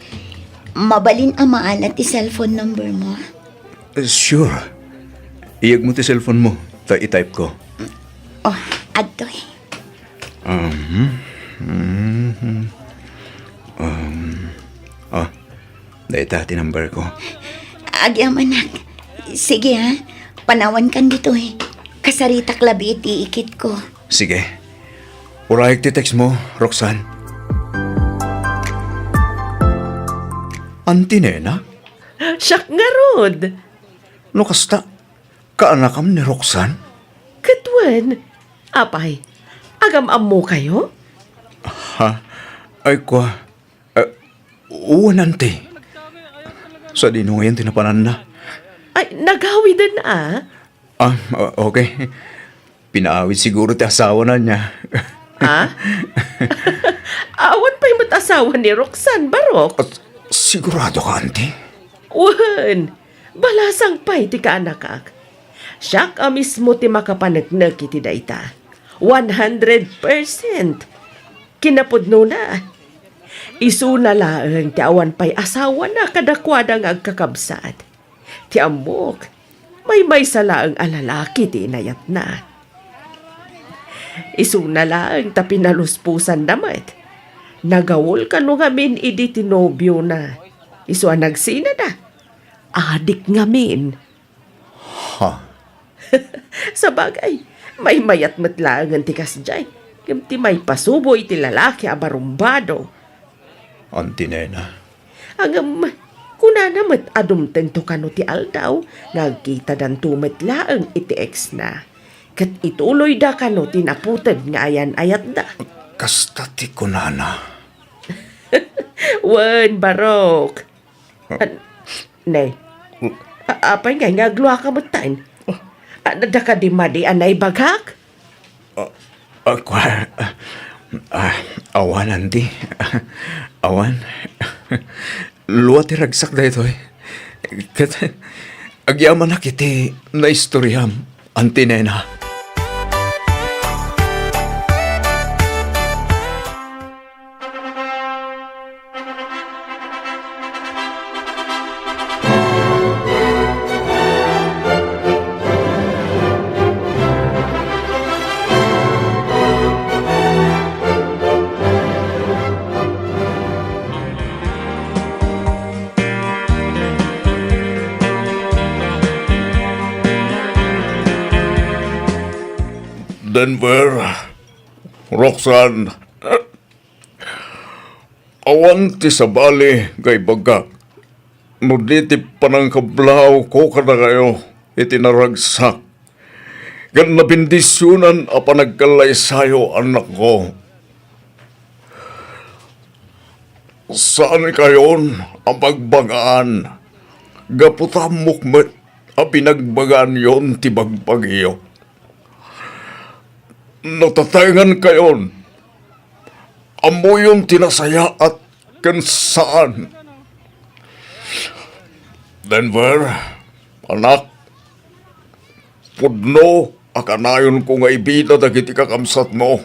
mabalin a maala ti cellphone number mo? Eh, sure. Iyegmo ti cellphone mo, ta i-type ko. Oh, adtoy. Um, mhm. Um, ah, dayta ti number ko. Agyamanak. Sige, ha. Panawankan ditoy. Kasaritak labi iti ikitko. Sige. Urayek ti text mo, Roxanne. Anti Nena? Siak ngarud. No kasta, kaanakam ni Roxanne? Ket wen, apay, agam-ammokayo? Ha? Ay, kua. Eh, wen, anti. Sadino ngayon ti napananna? Ay, nagawiden, a. Ah, o-, okay. Pinaawid siguro ti asawana niya. Ha? Awan pay met asawa ni Roxanne, Barok. Ah, sigurado ka, anti? Wen, balasang pay ti kaanakak. Siak a mismo ti makapaneknek iti dayta. One hundred percent. Kinapudnona, isuna laeng ti awan pay asawana kadakuada nga agkakabsat. Ti ammok, maymaysa laeng a lalaki ti inayatna. Isuna laeng ta pinalusposanna met. Nagawol kano ngamin idi ti nobiona. Isu a nagsinada. Adik ngamin. Sabagay, maymayat met laengen ti kasdiay. Ngem ti maipasubo iti lalaki a barumbado. Auntie Nena. Ngem, kunana met a dumtengto kano ti aldaw nga agkitadanto met laeng iti ex-na. Ket ituloyda kano ti naputeg nga ayan-ayatda. Kasta ti kunana. Wen, Barok. Ah. An-, ne. A-, apay ngay nga agluaka metten? Ah, adda kadi madi a naibagak? Ah, ah, kua-, ah, awan, Auntie. Awan. Lua ti ragsak daytoy. Ket agyamanak iti naistoriam, Auntie Nena. Denver, Roxanne, awan ti sabali nga ibagak no di ti panangkablawko kadakayo iti naragsak ken nabendisionan a panagkallaysayo, annakko. Saankayon a bagbagaan gapu ta ammok met a binagbagaanyon ti bagbagiyo. Natatengankayon. Ammoyon ti nasayaat ken saan. Denver, anak, pudno a kanayonko nga ibida dagiti kakabsatmo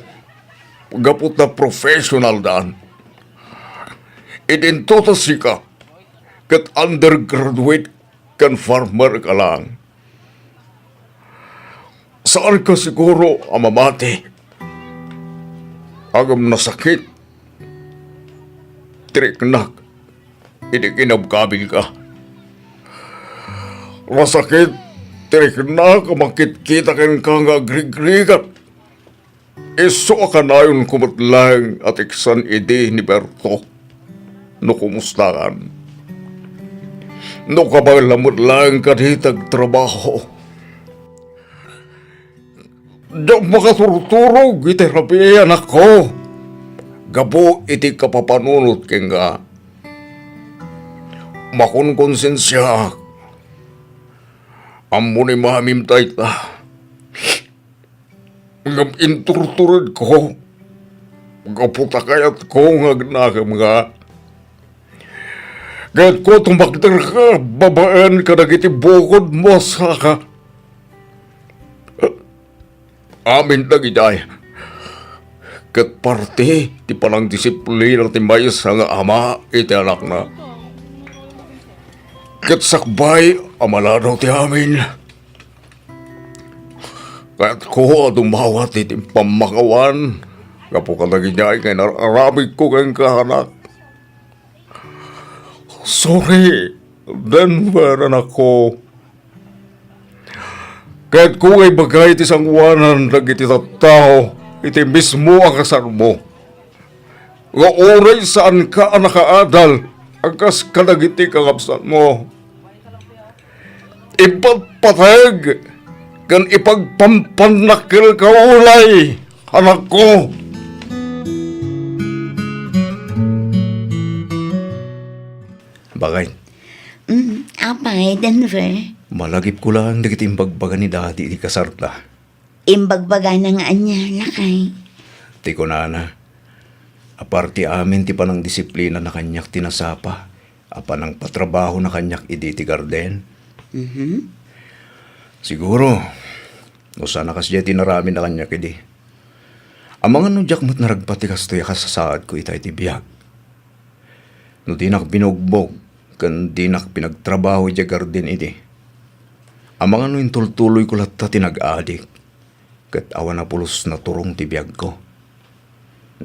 gapu ta professionaldan. Idinto ta sika ket undergraduate ken farmer ka lang. Saanka siguro a mamati. Ngem nasakit ti riknak idi kinabkabilka. Nasakit ti riknak a makitkitak kenka nga agrigrigat. Isu a kanayonko met laeng a teksan idi ni Berto no kumustakan. No kabaelam met laeng kadi ti agtrabaho. Diak makaturturog iti rabii, anakko, gapu iti kapapanunot kenka. Makonkonsensiaak. Ammo ni mamim dayta. Ngem inturturedko gapu ta kayatko nga agnakemka. Kayatko a tumakderka babaen kadagiti bukodmo a saka. Amin dagidiay ket parte ti panangdisiplina ti maysa nga ama iti anakna. Ket sakbay a maladaw ti amin, kayatko a dumawat iti pammakawan gapu kadagiti nga inar-aramidko kenka, anak. Sorry, Denver, anakko. Kayatko nga ibaga iti sangoanan dagiti tattao iti mismo a kasarmo. Nga uray saanka a nakaadal a kas kadagiti kakabsatmo. Ipatpateg ken ipagpampannakkelka ulay, anakko. Bagay. Mm, apay, Denver? Malagipko laeng dagiti imbagbaga ni Daddy iti kasarta. Imbagbagana nga ania, lakay? Ti kunana, aparte amin ti panangdisiplinana kaniak ti nasapa a panangpatrabahona kaniak idi ti garden. Mhm. Siguro, no saan a kasdiay ti inaramidna kaniak idi. Amangan no diak met naragpat ti kastoy a kasasaadko itay ti biag. No dinak binugbog ken dinak pinagtrabaho idiay garden idi, amangan no intultuloyko latta ti nag-adik ket awan a pulos naturong ti biagko.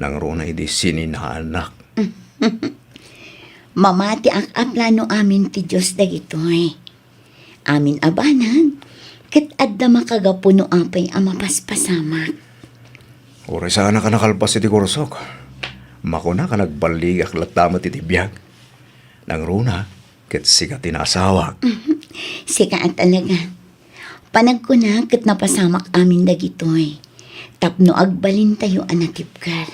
Nangruna idi sininaanak. Mamatiak a plano amin ti Dios dagitoy. Amin a banag, ket Adda makagapu no apay a mapaspasamak. Uray saanak a nakalpas iti kursok. Makunak a nagballigak latta met iti biag. Nangruna, ket sika ti naasawak. Sika a talaga. Panagkuna ket napasamak amin dagitoy. Tapno agbalintayo a natibker.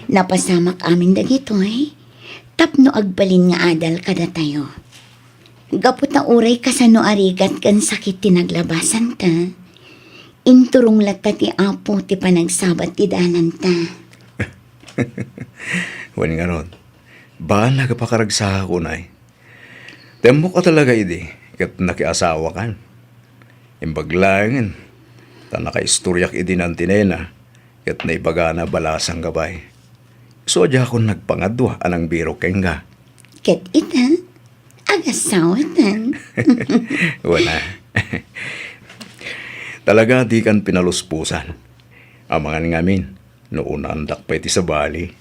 Napasamak amin dagitoy. Tapno agbalin nga adal kadatayo. Gapu ta uray kasano a rigat ken sakit ti naglabasanta, inturong latta ti Apo ti panagsabat ti dananta. Wen ngarud, baan nga pakaragsakak unay. Temmok a talaga idi ket nakiasawakan. Imbag laengen, ta nakaistoriak idi nantinena, ket naibagana balasang gabay. Isu a diakon nagpangadua a nangbirok kenka. Ket ita, agasawatan. Wala. Talaga dikan pinaluspusan. Amangan ngamin, no unaandak pay ti sabali.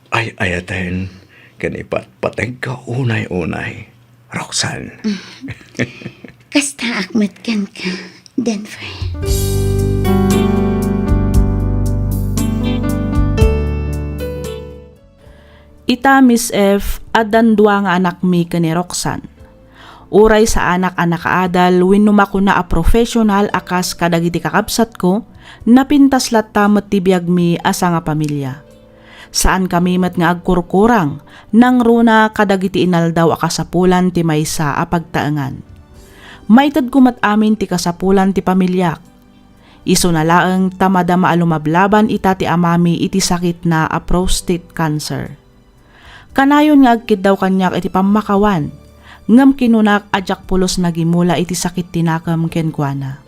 Ay-ayaten ken ipatpategka unay-unay, Roxanne. Kastaak met kenka, Denver. Ita, Miss F, addan dua nga anakmi ken ni Roxanne. Uray saanak a nakaadal wenno makuna a professional a kas kadagiti kakabsatko, napintas latta met ti biagmi a sangapamilia. Saankami met nga agkurkurang, nangruna kadagiti inaldaw a kasapulan ti maysa a pagtaengan. Maitedko met amin ti kasapulan ti pamiliak. Isuna laeng ta madama a lumablaban ita ti amami iti sakitna a prostate cancer. Kanayon nga agkiddaw kaniak iti pammakawan, ngem kinunak a diak pulos nagimula iti sakit ti nakem kenkuana.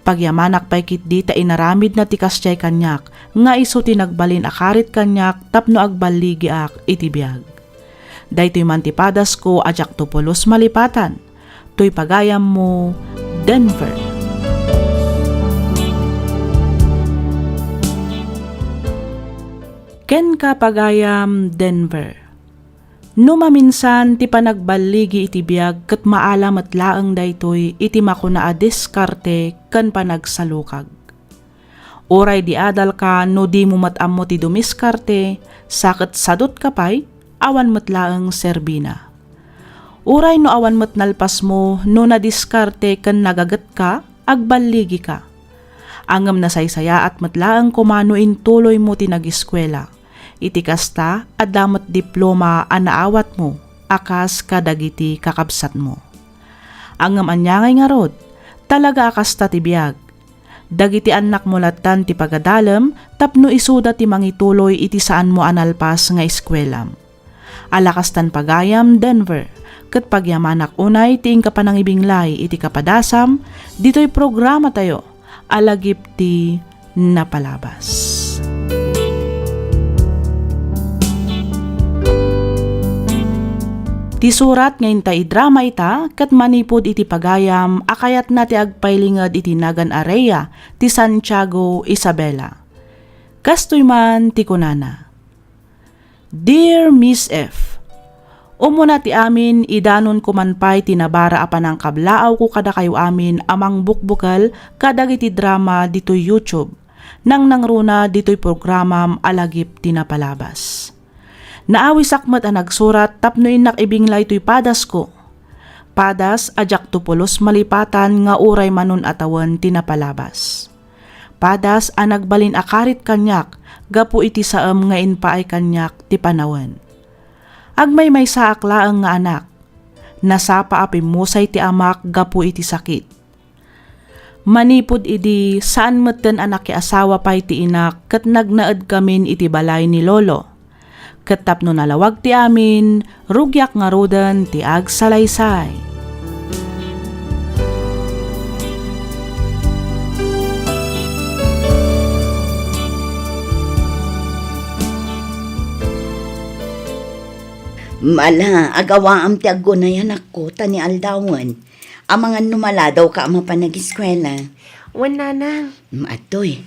Pagyamanak pay ketdi ta inaramidna ti kasdiay kaniak nga isu ti nagbalin a karit kaniak tapno agballigiak iti biag. Daytoy man ti padasko a diakto pulos malipatan. Toy pagayammo, Denver. Kenka, pagayam Denver. No maminsan ti panagballigi iti biag ket maala met laeng daytoy iti makuna a diskarte ken panagsalukag. Uray di adalka no dimo met ammo ti dumiskarte, sa ket sadutka pay, awan met laeng serbina. Uray no awan met nalpasmo no nadiskarte ken nagagetka, agballigika. Ngem nasaysayaat met laeng koma no intuloymo ti nagiskuela. Iti kasta, adda met diploma a naawatmo a kas kadagiti kakabsatmo. Ngem ania ngay ngarud, talaga a kasta ti biag. Dagiti annakmo lattan ti pagadalem tapno isuda ti mangituloy iti saanmo a nalpas nga iskuelam. Ala kastan pagayam, Denver, ket pagyamanak unay ti inka panangibinglay iti kapadasam ditoy programatayo a Lagip ti Napalabas. Ti surat nga inta idrama ita ket manipud iti pagayam a kayatna ti agpailinged iti nagan a Rhea ti Santiago, Isabela. Kastoy man ti kunana, Dear Miss F, umuna ti amin, idanonko man pay ti nabara a panangkablaawko kadakayo amin a mangbukbukel kadagiti drama ditoy YouTube, nangnangruna ditoy programam a Lagip ti Napalabas. Naawisak met a nagsurat tapno innak ibinglay toy padasko. Padas a diakto pulos malipatan nga uray manon a tawen ti napalabas. Padas a nagbalin a karit kaniak gapu iti saem nga impaay kaniak ti panawen. Agmaymaysaak laeng nga anak. Nasapa a pimmusay ti amak gapu iti sakit. Manipud idi, saan metten a nakiasawa pay ti inak ket nagnaedkamin iti balay ni lolo. Ket tapno nalawag ti amin, rugiak ngaruden ti agsalaysay. Mala, agawaam ti aggunay, anakko, ta ni aldawen. Amangan no maladawka a mapan agiskuela. Wen, nanang. Mm, adtoy.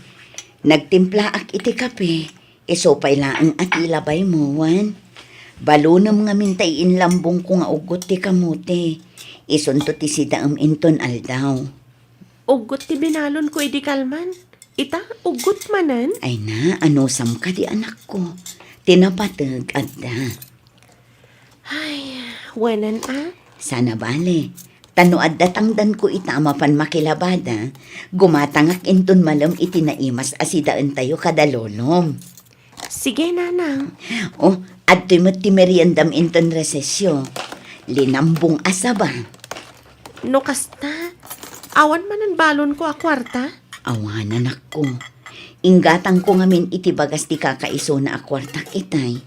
Nagtimplaak iti kape. Isu pay laeng a ti labaymo, wen. Balunem ngamin ta iinlambongko nga uggot ti kamote. Isunto ti sidaem inton aldaw. Uggot ti binalonko idi kalman. Ita, uggot manen? Ay na, anusam kadi, anakko? Ti napateg, adda. Ay, wenen a? Sana bale. Ta no adda tangdanko ita a mapan makilabada, gumatangak inton malem iti naimas a sidaentayo kada lolom. Sige, nanang. Oh, adtoy met ti meriendam inton resesyo. Linambong a saba. No kasta, awan manen balonko a kuarta? Awan, anakko. Inggatangko ngamin iti bagas ti kakaisuna a kuartak itay.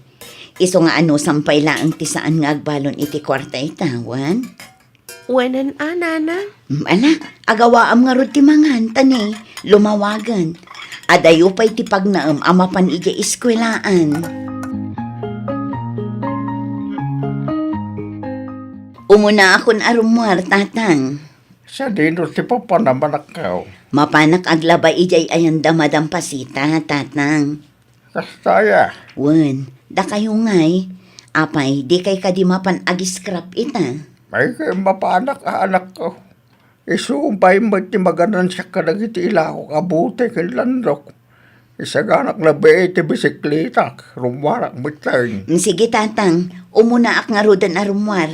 Isu nga anusam pay laeng ti saan nga agbalon iti kuarta ita, wen? Wenen a, nana? Mm, ala, agawaam ngarud ti mangan, ta ni, lumawagen. Adayo pay ti pagnaem a mapan idiay eskuelaan. Umunaakon a rummuar, tatang. Sadino ti papanam, anakko? Mapanak aglaba idiay ayanda, Madam Pasita, tatang. Kasta aya? Wen, dakayo ngay. Apay, dikay kadi mapan ag-scrap ita? Ay, kay mapanak a, anakko. Isu pay met ti maganansiak kadagiti ilakok a bote ken landok. Isaganak labi ti bisikletak, rummuarak metten. Mm, sige, tatang, umunaak ngaruden a rummuar.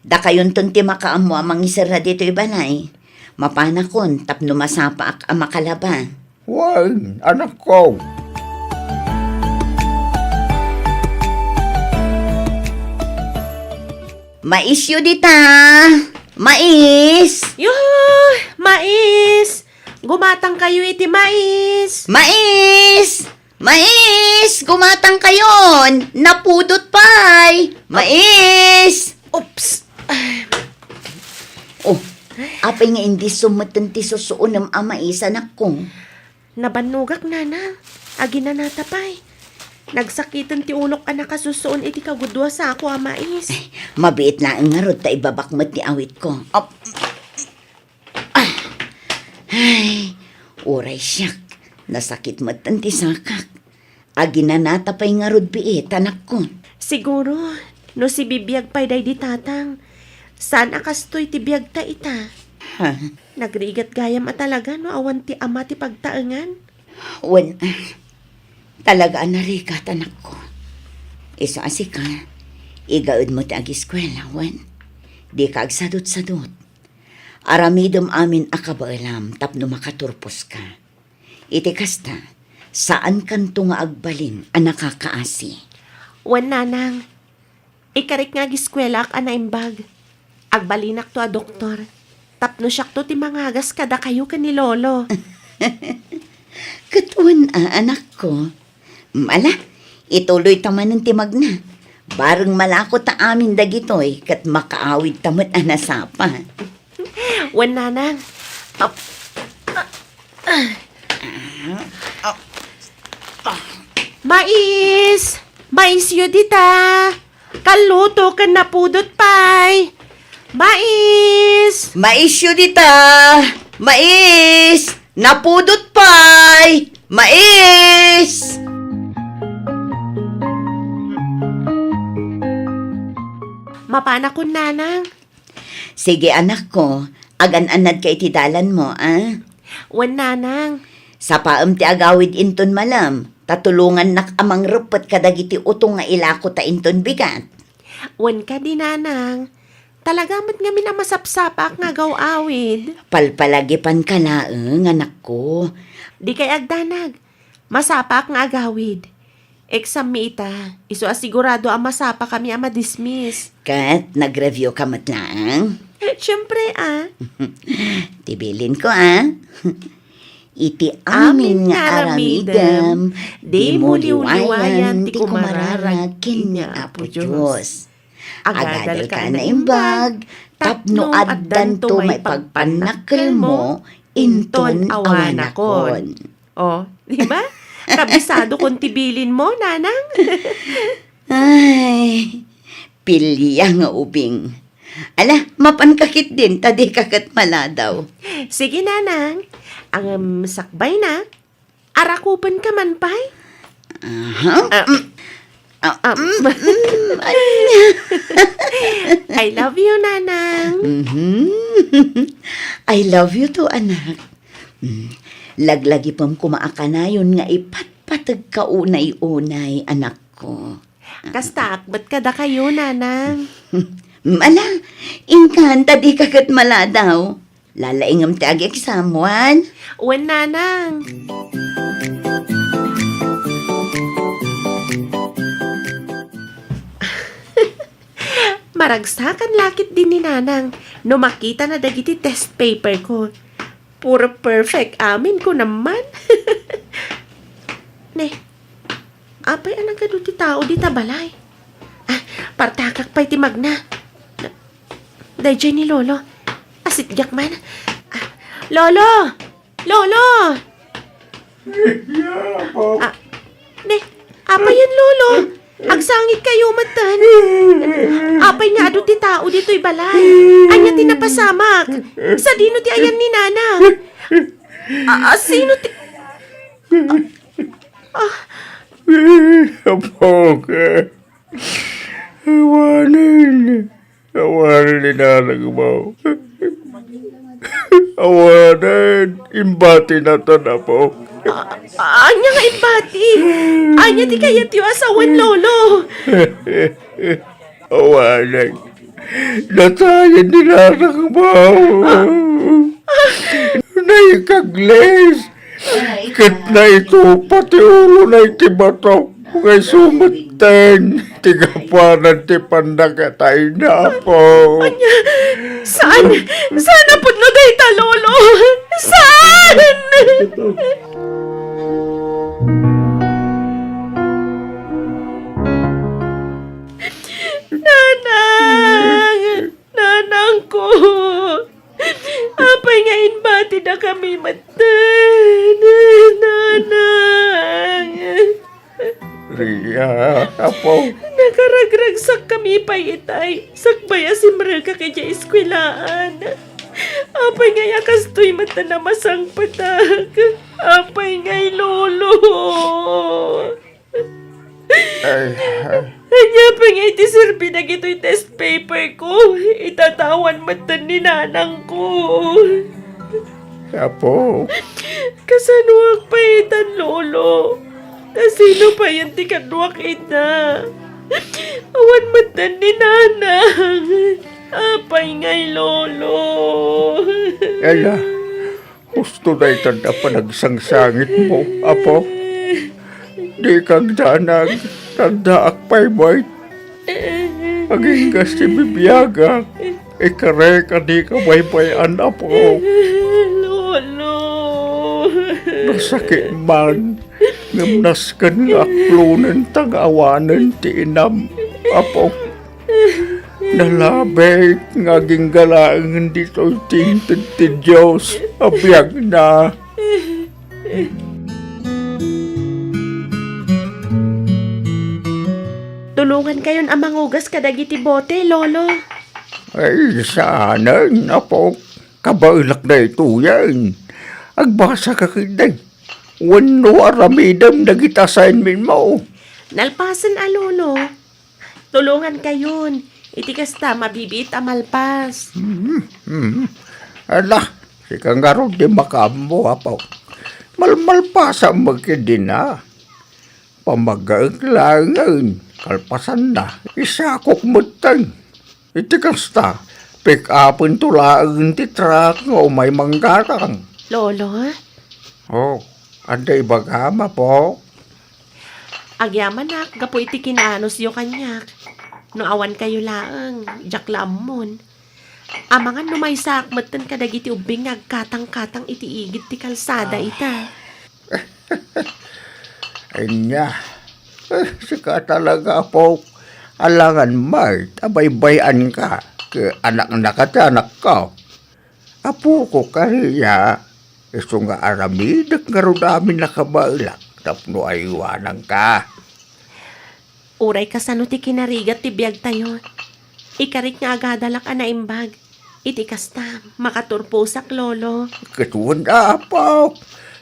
Dakayonton ti makaammo a mangiserra ditoy balay. Mapanakon tapno masapaak a makalaba. Wen, anakko. Maisyo dita! Mais! Yoo! Mais! Gumatangkayo iti mais! Mais! Mais! Gumatangkayon! Napudot pay! Mais! Oops! Oh, apay nga indi sumeten ti susuonem a mais, anakko? Nabannogak, nana. Aginanata pay. Nagsakiten ti ulok a nakasusuon iti kagudua sako a mais. Ay, mabiit laeng ngarud ta ibabak met ti awitko. Op. Ah. Ay, uray siak. Nasakit met ti sakak. Aginanata pay ngarud biit, anakko. Siguro, no sibibiag pay daydi tatang, saan a kastoy ti biagta ita. Ha? Nagrigat gayam a talaga no awan ti ama ti pagtaengan. Wen, talaga a narigat, anakko. Isu a sika, igaedmo ti agiskuela, wen. Dika agsadutsadot. Aramidem amin a kabaelam tapno makaturposka. Iti kasta, saankanto nga agbalin a nakakaasi. Wen, nanang, ikarik nga agiskuelaak a naimbag. Agbalinakto a doktor, tapno siakto ti mangagas kadakayo ken ni Lolo. Ket wen a, anakko. Ala, ituloyta manen ti magna. Bareng malako ta amin dagitoy ket makaawidta met a nasapa. Wen, nanang. Ap-, mais! Maisyo dita! Kalluto ken napudot pay! Mais! Maisyo dita! Mais! Napudot pay! Mais! Mapanakon, nanang. Sige, anakko, agan-annadka iti dalanmo, a? Wen, nanang. Sapaem ti agawid inton malem, ta tulongannak a mangreppet kadagiti utong nga ilako ta inton bigat. Wen kadi, nanang. Talaga met ngamin a masapsapaak nga agaw-awid. Palpalagipanka laeng, anakko. Dikay agdanag. Masapaak nga agawid. Exam mi ita, isu a sigurado a masapakami a madismiss. Ket nag-review ka met laeng? Siempre, a. Ti bilinko, a. Iti amin nga aramidem, dimo liwliwayan ti kumararag ken ni Apo Dios. Agadalka a naimbag, tapno addanto maipagpannakkelmo inton awanakon. O, di ba? Kabisadokon ti bilinmo, nanang. Ay, pilia nga ubing. Ala, mapanka ketdin, ta dika ket maladaw. Sige, nanang. Ngem sakbayna, arakupenka man pay? Aha. Ah. Mm. Ah, Ah. mm, mm, anya? I love you, Nanang. Mhm. I love you too, anak. Mm. Laglagipem koma a kanayon nga ipatpategka unay-unay, anakko. Kasta akbet kadakayo, Nanang. Ala, inkan ta dika ket maladaw. Lalaingem ti agi-exam, wen? Wen, Nanang. Maragsakan la ketdi ni Nanang no makitana dagiti test paper ko. Puro perfect amin, kunam man. Ne, apay a nagadu ti tao dita balay? Ah, partakak pay ti magna. Daydiay ni Lolo. Asitgak man. Ah, Lolo! Lolo! Ya, Apo. Ah, ne, apay yan, Lolo? Agsangit kayo, matan. Apay nga adu ti tao ditoy balay? Anya ti napasamak? Sadino ti ayan ni Nana? Ah, ah, sino ti... Ah, Apo, ka. Awanen. Awanen ni Nanang mo. Awanen. Imbati natan, Apo. Ah, anya nga imbati? Anya ti kayatyo a sawen, Lolo? Awanen. Natayen ni Nanang mo. Naikaglis. Ket naitupa ti ulona iti bato. Nga isu metten ti gapuanan ti pannakatayna, Apo. Anya, saan? Saan a pudno dayta, Lolo? Saan? Nanang! Nanangko! Apay nga imbatidakami metten, Nanang? Ria, Apo. Nakaragragsakkami pay itay, sakbay a simrekak idiay eskuelaan. Apay ngay a kastoy metten a masangpetak? Apay ngay, Lolo? Ay, ay. Ania pay ngay ti serbi dagitoy test paper ko? Itatawan metten ni nanangko. Apo. Kasanoak pay itan, Lolo? Kasino payen ti kaduak ita? Awan metten ni nanang. Apay ngay, Lolo? Ella, husto daytan a panagsangsangitmo, Apo. Dika agdanag, addaak pay met. Aginggas ti bibiagak, ikarek a dika baybay-an, Apo. Lolo. Nasakit man, ngem nasken nga aklonenta nga awanen ti inam, Apo. Nalabit nga agingga laengen ditoy ti inted ti Dios a biagna. Tulongankayon a mangugas kadagiti bote, Lolo. Ay, saanen, Apo. Kabaelak daytoyen. Agbasaka ketdi. Wenno aramidem dagiti assignment mo. Nalpasen a, Lolo. Tulongankayon. Iti kasta, mabibiit a malpas. Hmm, hmm. Ala, sika ngarud ti makaammo, Apo. Malmalpasam met ketdin a. Pamaggaek laengen, kalpasanna, isakok metten. Iti kasta, pick-upento laeng ti truck nga umay manggatang. Lolo? Oh, adda ibagam, Apo? Agyamanak gapu iti kinaanusyo kaniak. No awankayo laeng, diak la ammon. Amangan no maysaak metten kadagiti ubbing nga agkatangkatang iti igid ti kalsada ita. Ania, eh, sika talaga, Apo. Alangan met a baybay-anka ket anaknaka ti anakko. Apoko, Ria, isu nga aramidek ngarud amin a kabaelak tapno aywananka. Uray kasano ti kinarigat ti biagtayo, ikarik nga agadalak a naimbag. Iti kasta, makaturposak, Lolo. Ket wen, Apo,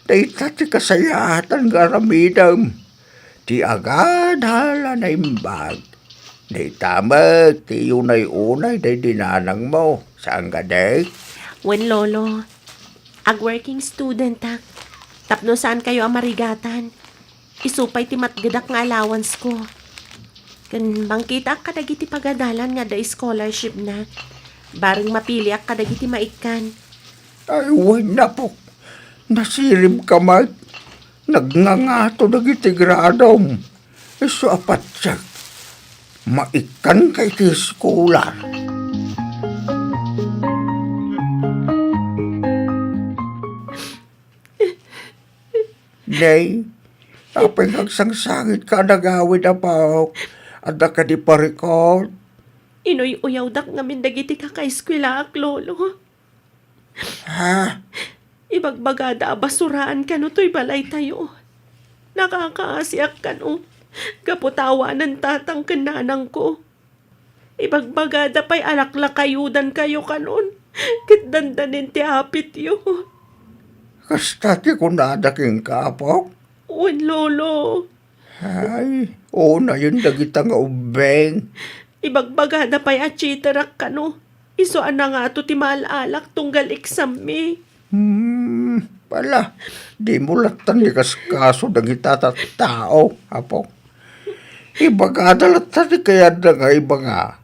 dayta ti kasayaatan nga aramidem. Ti agadal a naimbag. Dayta met ti unay-unay daydi nanangmo, saan kadi? Wen, Lolo. Ag-working studentak. Tapno saankayo a marigatan. Isu pay ti matgedak nga allowance ko. Ken mangkitaak kadagiti pagadalan nga adda scholarship na. Bareng mapiliak kadagiti maikkan. Ay, wen, apok. Nasiribka met. Nagngangato dagiti gradom. Isu a patiek, maikkanka iti scholar. Nay, apay nga agsangsangitka a nagawid, apok? Adda kadi parikut? Inuy-uyawdak ngamin dagiti kakaeskuelaak, Lolo. Ha? Ibagbagada a basuraan kano toy balaytayo. Nakakaasiak kano. Gapu ta awanen tatang ken nanangko. Ibagbagada pay a laklakayudankayo kanon. Ket dandanin ti apityo. Kasta ti kunada kenka, apok? Wen, Lolo. Ay, unayen dagita nga ubbing. Ibagbagada pay a cheaterak kano. Isu a nangato ti maal-alak tunggal eksammi. Hmm, pala, dimo latta ni kaskaso dagita tattao, apok. Ibagada latta ti kayatda nga ibanga.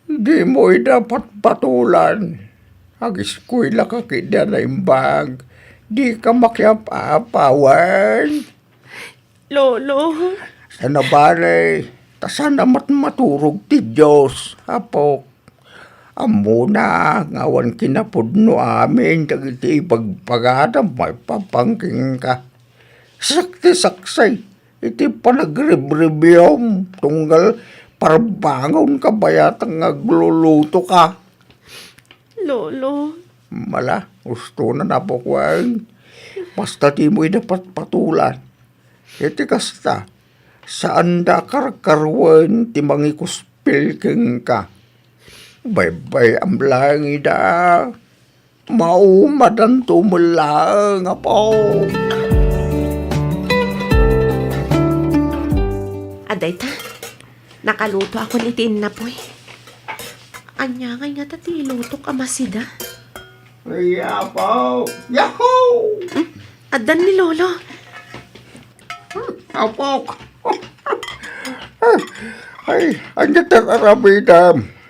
Dimo ida patpatulan. Ageskuelaka ketdi a naimbag. Dika makiap-apa, wen. Lolo. Saan a bale, ta saan a matmaturog ti Dios, apok. Ammona nga awan kinapudno amin dagiti ibagbagada maipapan kenka. Siak ti saksi iti panagribribiam tunggal parbangon kabayatan nga aglulutoka. Lolo. Mala, ustonan, apok, wen. Basta dimo ida patpatulan. Iti kasta, saanda a karkaruen ti mangikuspil kenka. Baybay-am laeng ida. Maumadanto met laeng, apok. Adda ita, nakalutoakon iti innapoy. Ania ngay ngata ti ilutok a masida? Ay, apok! Yahoo! Hmm? Addan ni Lolo. Hmm, apok! Ay, ania ti aramidem?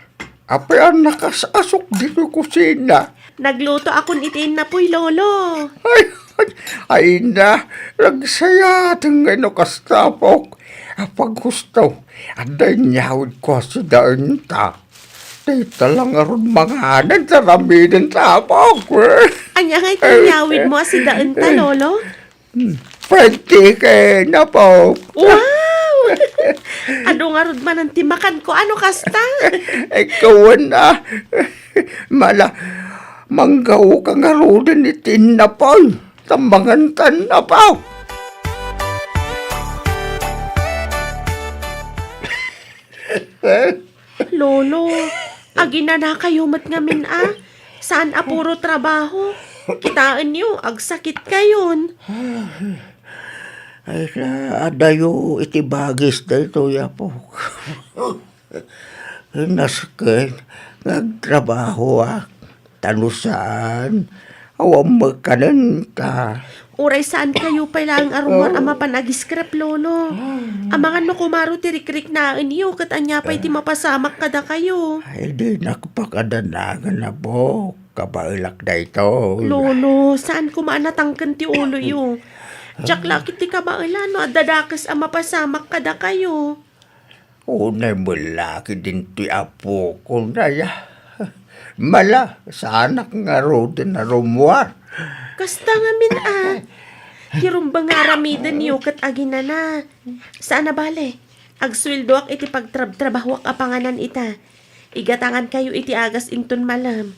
Apay a nakas-asok ditoy kusina? Naglutoakon iti innapoy, Lolo. Ay, ay, ay na, nagsayaten nga no kasta, apok. Apaghusto, adda inyawidko a sidaenta. Dayta la ngarud manganen ta ramiden ta, apok. Ania ngay ti inyawidmo a sidaenta, Lolo? Hmm. Fried chicken, apok. Wow! Adu ngarud manen ti makanko, ano kasta? Ikaw na. Mala, manggaoka ngaruden iti innapoy. Ta mangantan, apok. Lolo, aginanakayo met ngamin a. Saan a puro trabaho. Kitaenyo, agsakitkayon. Ay, adayo iti bagis daytoy, apok. Nasken nga agtrabahoak. Ta no saan, awan met kanenta. Uray saankayo pay laeng a rummuar a mapan agiskrep, Lolo. Amangan no kumaro ti rikriknaenyo, ket ania pay ti mapasamak kadakayo? Ay, dinak pakadanagan, apok. Kabaelak daytoy. Lolo, saan koma a natangken ti uloyo. Diak la ket ti kabaelan no adda dakes a mapasamak kadakayo. Unay met la ket dintoy, apok, kunaya. Mala, saanak ngaruden a rummuar. Kasta ngamin a. Ti rumbeng nga aramidenyo ket aginana. Saan a bale, agsueldoak iti pagtrabtrabahoak a panganan ita. Igatangankayo iti agas inton malem.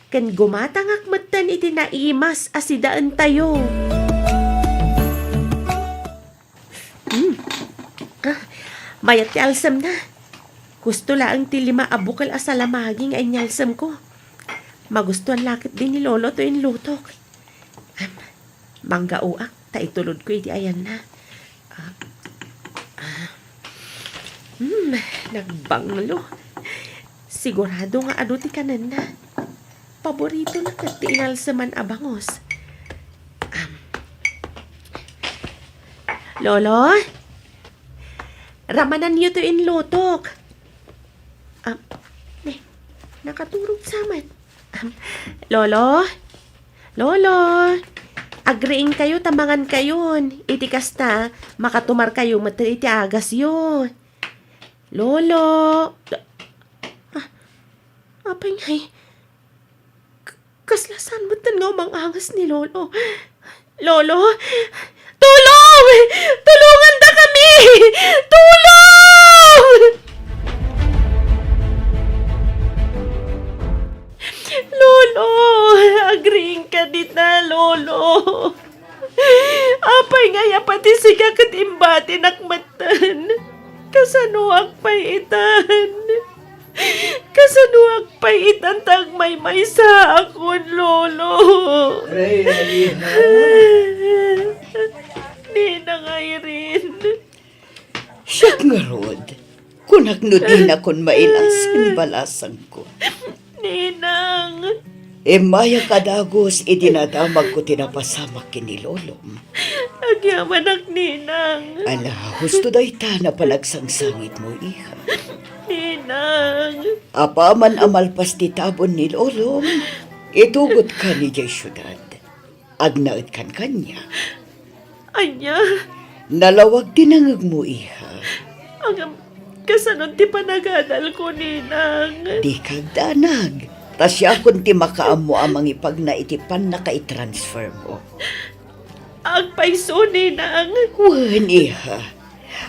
Ken gumatangak metten iti naimas a sidaentayo. Hmm. Ah, mayat ti alsemna. Husto laeng ti lima a bukel a salamagi nga inyalsemko. Magustuan la ketdi ni Lolo toy inlutok. Am, manggaoak ta itulodko iti ayanna. Ah, Hmm, nagbanglo. Sigurado nga adu ti kanenna. Paboritona ket ti inalseman a bangus. Am. Lolo? Ramananyo to inlutok. Am, ne, nakaturog sa met. Am, Lolo? Lolo? Agriingkayo ta mangankayon. Iti kasta, makatumarkayo met iti agasyo. Lolo? Ah, apay ngay? K-, kasla saan metten nga umang-angas ni Lolo? Lolo? Tulong! Tulongandakami! Tulong! Lolo! Agriingka dita, Lolo! Apay ngay a pati sika ket imbatinak metten? Kasanoak pay itan? Kasanoak pay itan ta agmaymaysaakon, Lolo? Rhea, iha. Ninang Irene. Siak ngarud, kunak no dinakon mailasin balasangko. Ninang. Immayak a dagus idi nadamagko ti napasamak ken ni Lolom. Agyamanak, Ninang. Ala, husto dayta a panagsangsangitmo, iha. Ninang. Apaman a malpas ti tabon ni Lolom, itugotkan idiay siudad. Agnaedkan kaniak. Ania? Nalawag ti nangegmo, iha. Ngem, kasano ti panagadalko, Ninang? Dika agdanag. Ta siakon ti makaammo a mangipagna iti pannakaitransfermo. Agpayso, Ninang. Wen, iha.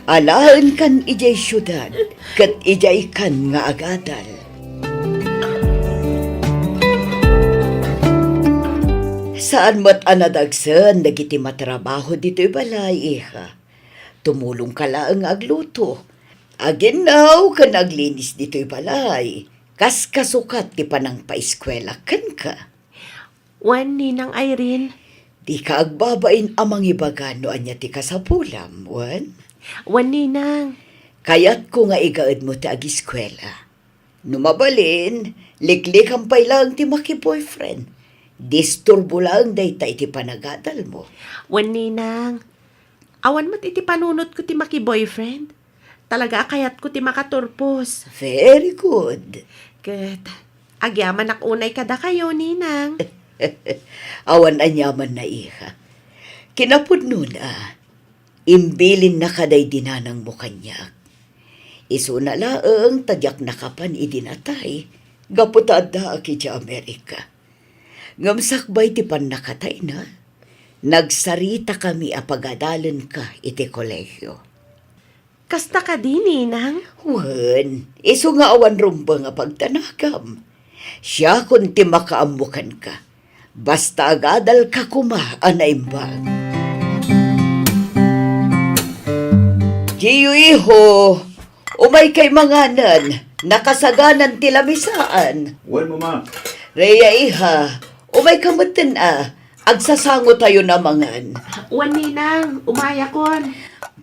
Alaenkan idiay siudad, ket idiaykan nga agadal. Saan met a nadagsen dagiti matrabaho ditoy balay, iha. Tumulongka laeng nga agluto, aginnaw ken aglinis ditoy balay, kas kasukat ti panangpaeskuela kenka. Wen, Ninang Irene. Dika agbabain a mangibaga no ania ti kasapulam, wen? Wen, Ninang. Kayatko nga igaedmo ti agiskuela. No mabalin, liklikam pay laeng ti makiboyfriend. Disturbo laeng dayta iti panagadalmo. Wen, Ninang. Awan met iti panunotko ti makiboyfriend. Talaga a kayatko ti makaturpos. Very good. Ket, agyamanak unay kadakayo, Ninang. Awan aniamanna, iha. Kinapudnona, imbilinnaka daydi nanangmo kaniak. Isuna laeng ta diak nakapan idi natay, gapu ta addaak idiay Amerika. Ngem sakbay ti pannakatayna, nagsaritakami a pagadalenka iti kolehio. Kasta kadi, Ninang? Wen, isu nga awan rumbeng a pagdanagam. Siakon ti makaammo kenka. Basta agadalka koma a naimbag. Gio, iho, umaykay manganen. Nakasaganan ti lamisaan. Wen, Mama. Rhea, iha, umayka metten a. Agsasangotayon a mangan. Wen, Ninang, umayakon.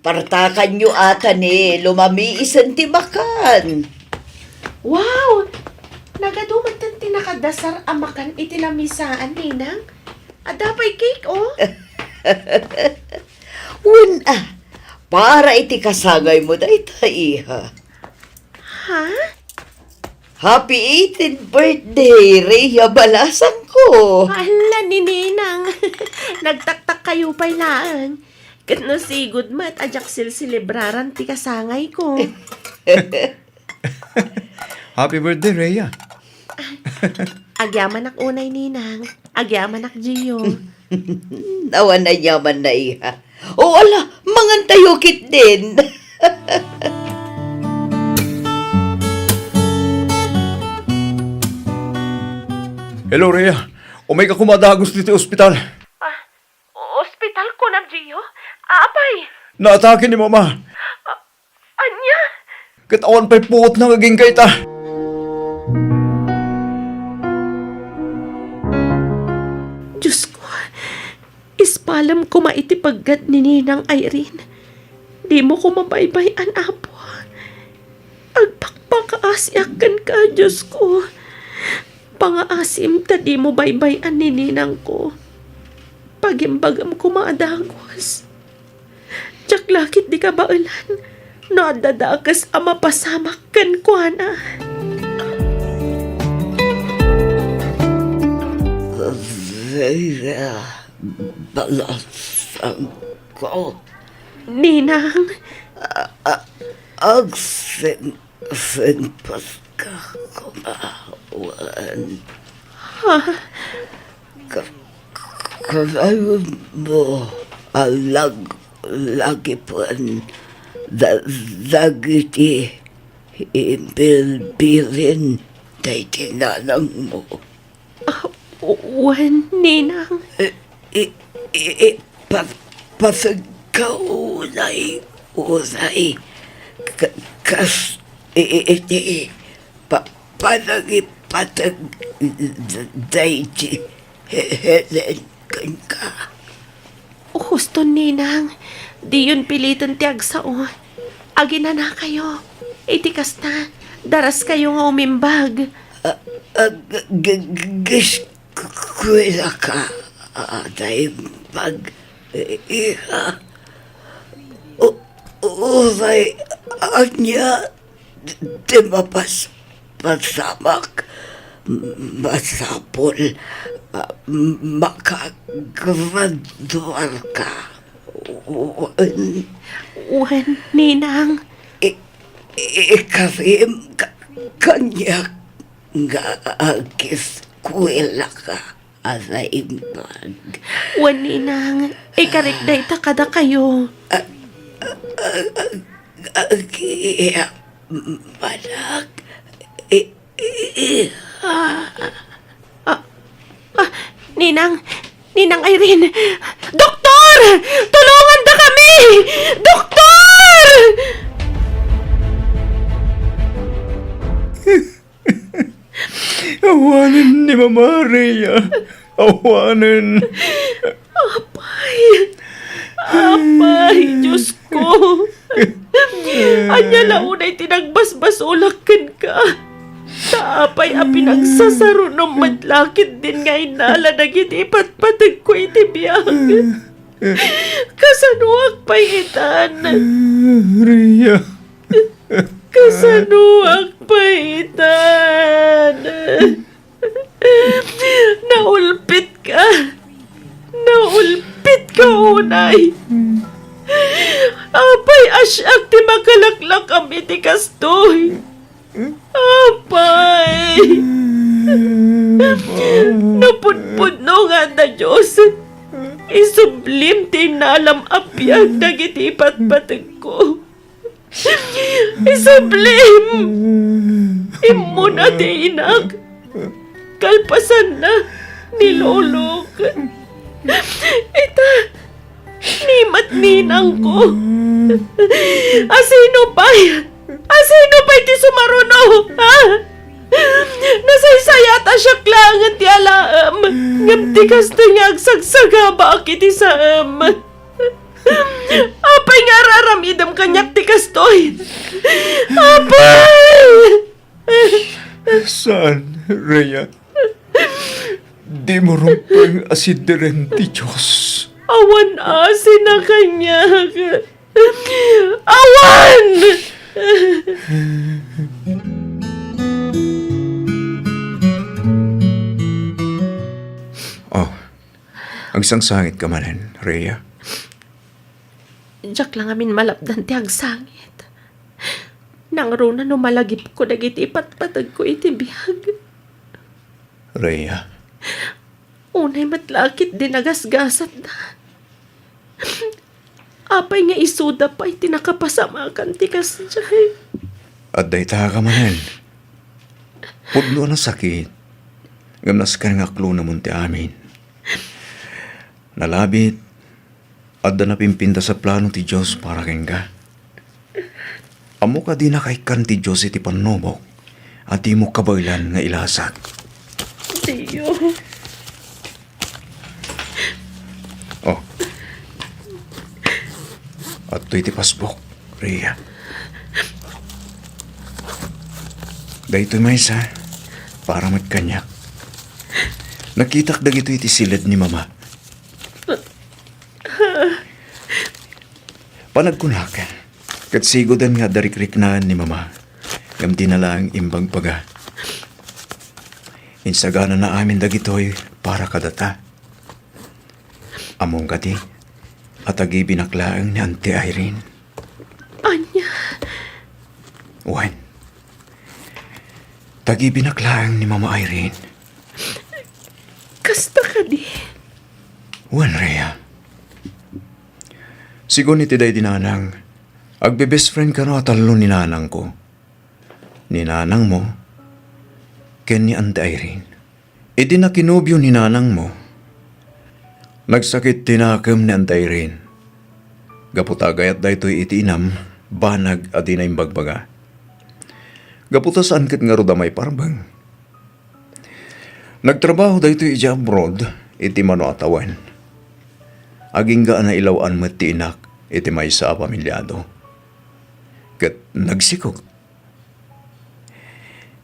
Partakanyo ata ni lumamiisen ti makan. Wow! Nagadu metten ti nakadasar a makan iti lamisaan, Ninang. Adda pay cake, oh. Wen a, para iti kasangaymo dayta, iha. Ha? Happy eighteenth birthday, Rhea balasangko! Hala, ni Ninang. Nagtaktakkayo pay laeng. Ket no sigud met a diak silselebraran ti kasangayko. Happy birthday, Rhea. Agyamanak unay, Ninang. Agyamanak, Gio. Awan aniamanna, iha. O ala, mangantayo ketdin. Hello, Rhea. Umayka koma a dagus ditoy ospital. Ah, ospital kunam, Gio? Apay? Naatake ni Mama. Ah, Ania? Ket awan pay puotna nga agingga ita. Diosko, ispalem koma iti peggad ni Ninang Irene. Dimo koma baybay-an, Apo. Siak kenka, Diosko. Pangaasim ta dimo baybay-an ni ninangko. Pagimbagam koma a dagus. Diak la ketdi kabaelan no adda dakes a mapasamak kenkuana. Vera, balasangko. Ninang. A-, a-, agsen-, senpaska koma wen. Ha? Ka-, kanayon mo a lag-, lagipen da-, dagiti imbilbilin daydi nanangmo. Ah, wen, ninang. I, i, i, i, pa-, pategkaw unay, unay. Ka-, kas, i, i, iti, pa-, panangipateg daydi He-, Helen kenka. Husto, ninang, diyon piliten ti agsao. Aginanakayo. Iti kasta, daraskayo nga umimbag. A-, ag-, g-, g-, eskuelaka, a, naimbag, iha. U-, uray ania ti mapas-, pasamak, masapul a makagraduarka. Wen. Wen, ninang. I-, i-, ikarim ka-, kaniak nga ageskuelaka a naimbag. Wen, ninang, ikarik dayta kadakayo. A-, a-, a-, a-, agiyak manak. I-, i-, i-, ah. Ah, ah, ninang, Ninang Irene, doktor! Tulonganda kami! Doktor! Awanen ni Mama Rhea. Awanen. Apay! Apay, Diosko! Ania la unay ti nagbasbasolak kenka? Ta apay a pinagsasarunom met la ketdin nga innala dagiti ipatpategko iti biag? Kasanoak pay itan? Rhea. Kasanoak pay itan? Naulpitka. Naulpitka unay. Apay a siak ti makalaklakam iti kastoy? Apay! Napudpudno nga adda Dios, isublim ti innalam a biag dagiti ipatpategko. Isublim! Immuna ti inak. Kalpasanna, ni lolok. Ita, ni met ninangko. Asino pay? Asino pay ti sumaruno? Ha? Nasaysayat a siak laengen ti alaem, ngem ti kastoy nga agsagsagabaak iti saem. Apay nga ar-aramidem kaniak ti kastoy? Apay! Saan, Rhea? Dimo rumbeng a sideren ti Dios. Awan asina kaniak. Awan! Oh, agsangsangitka manen, Rhea? Diak la ngamin malapdan ti agsangit. Nangruna no malagipko dagiti ipatpategko iti biag. Rhea. Unay met la ketdi nagasgasatda. Apay nga isuda pay ti nakapasamakan ti kasdiay? Adda ita ka manen. Pudno a nasakit, ngem nasken nga aklonamon ti amin. Nalabit, adda napimpintas a plano ti Dios para kenka. Ammok a dinaka ikkan ti Dios iti pannubok a dimo kabaelan nga ilasak. Dio. Oh. Adtoy ti pasbuk, Rhea. Daytoy maysa, para met kaniak. Nakitak dagitoy iti siled ni Mama. Panagkunak, ket sigoden nga adda rikriknaan ni Mama, ngem dina laeng imbagbaga. Insaganana amin dagitoy para kadata. Ammom kadi a tagibinak laeng ni Auntie Irene? Ania? Wen, tagibinak laeng ni Mama Irene. Kasta kadi? Wen, Rhea. Sigun iti daydi nanang, agbe-best friend kano a tallo ni nanangko, ni nanangmo, ken ni Auntie Irene. Idi nakinobio ni nanangmo, nagsakit ti nakem ni Auntie Irene. Gapu ta agayat daytoy iti inam, banag a dina imbagbaga. Gapu ta saan ket ngarud a maiparbeng. Nagtrabaho daytoy idiay abroad iti mano a tawen. Agingga a nailaw-an met ti inak iti maysa a pamiliado. Ket nagsikog.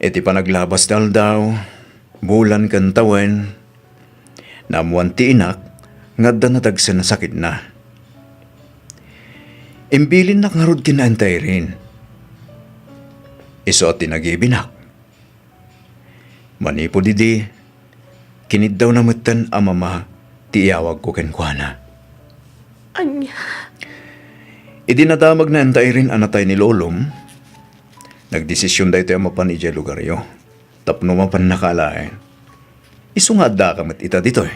Iti panaglabas ti aldaw, bulan ken tawen, naammoan ti inak nga adda nadagsen a sakitna. Imbilinnak ngarud ken ni Auntie Irene. Isu a tinagibinak. Manipud idi, kiniddawna metten a Mama ti iyawagko kenkuana. Ania? Idi nadamag ni Auntie Irene a natay ni lolom, nagdesision daytoy a mapan idiay lugaryo tapno mapannaka alaen. Isu nga addaka met ita ditoy.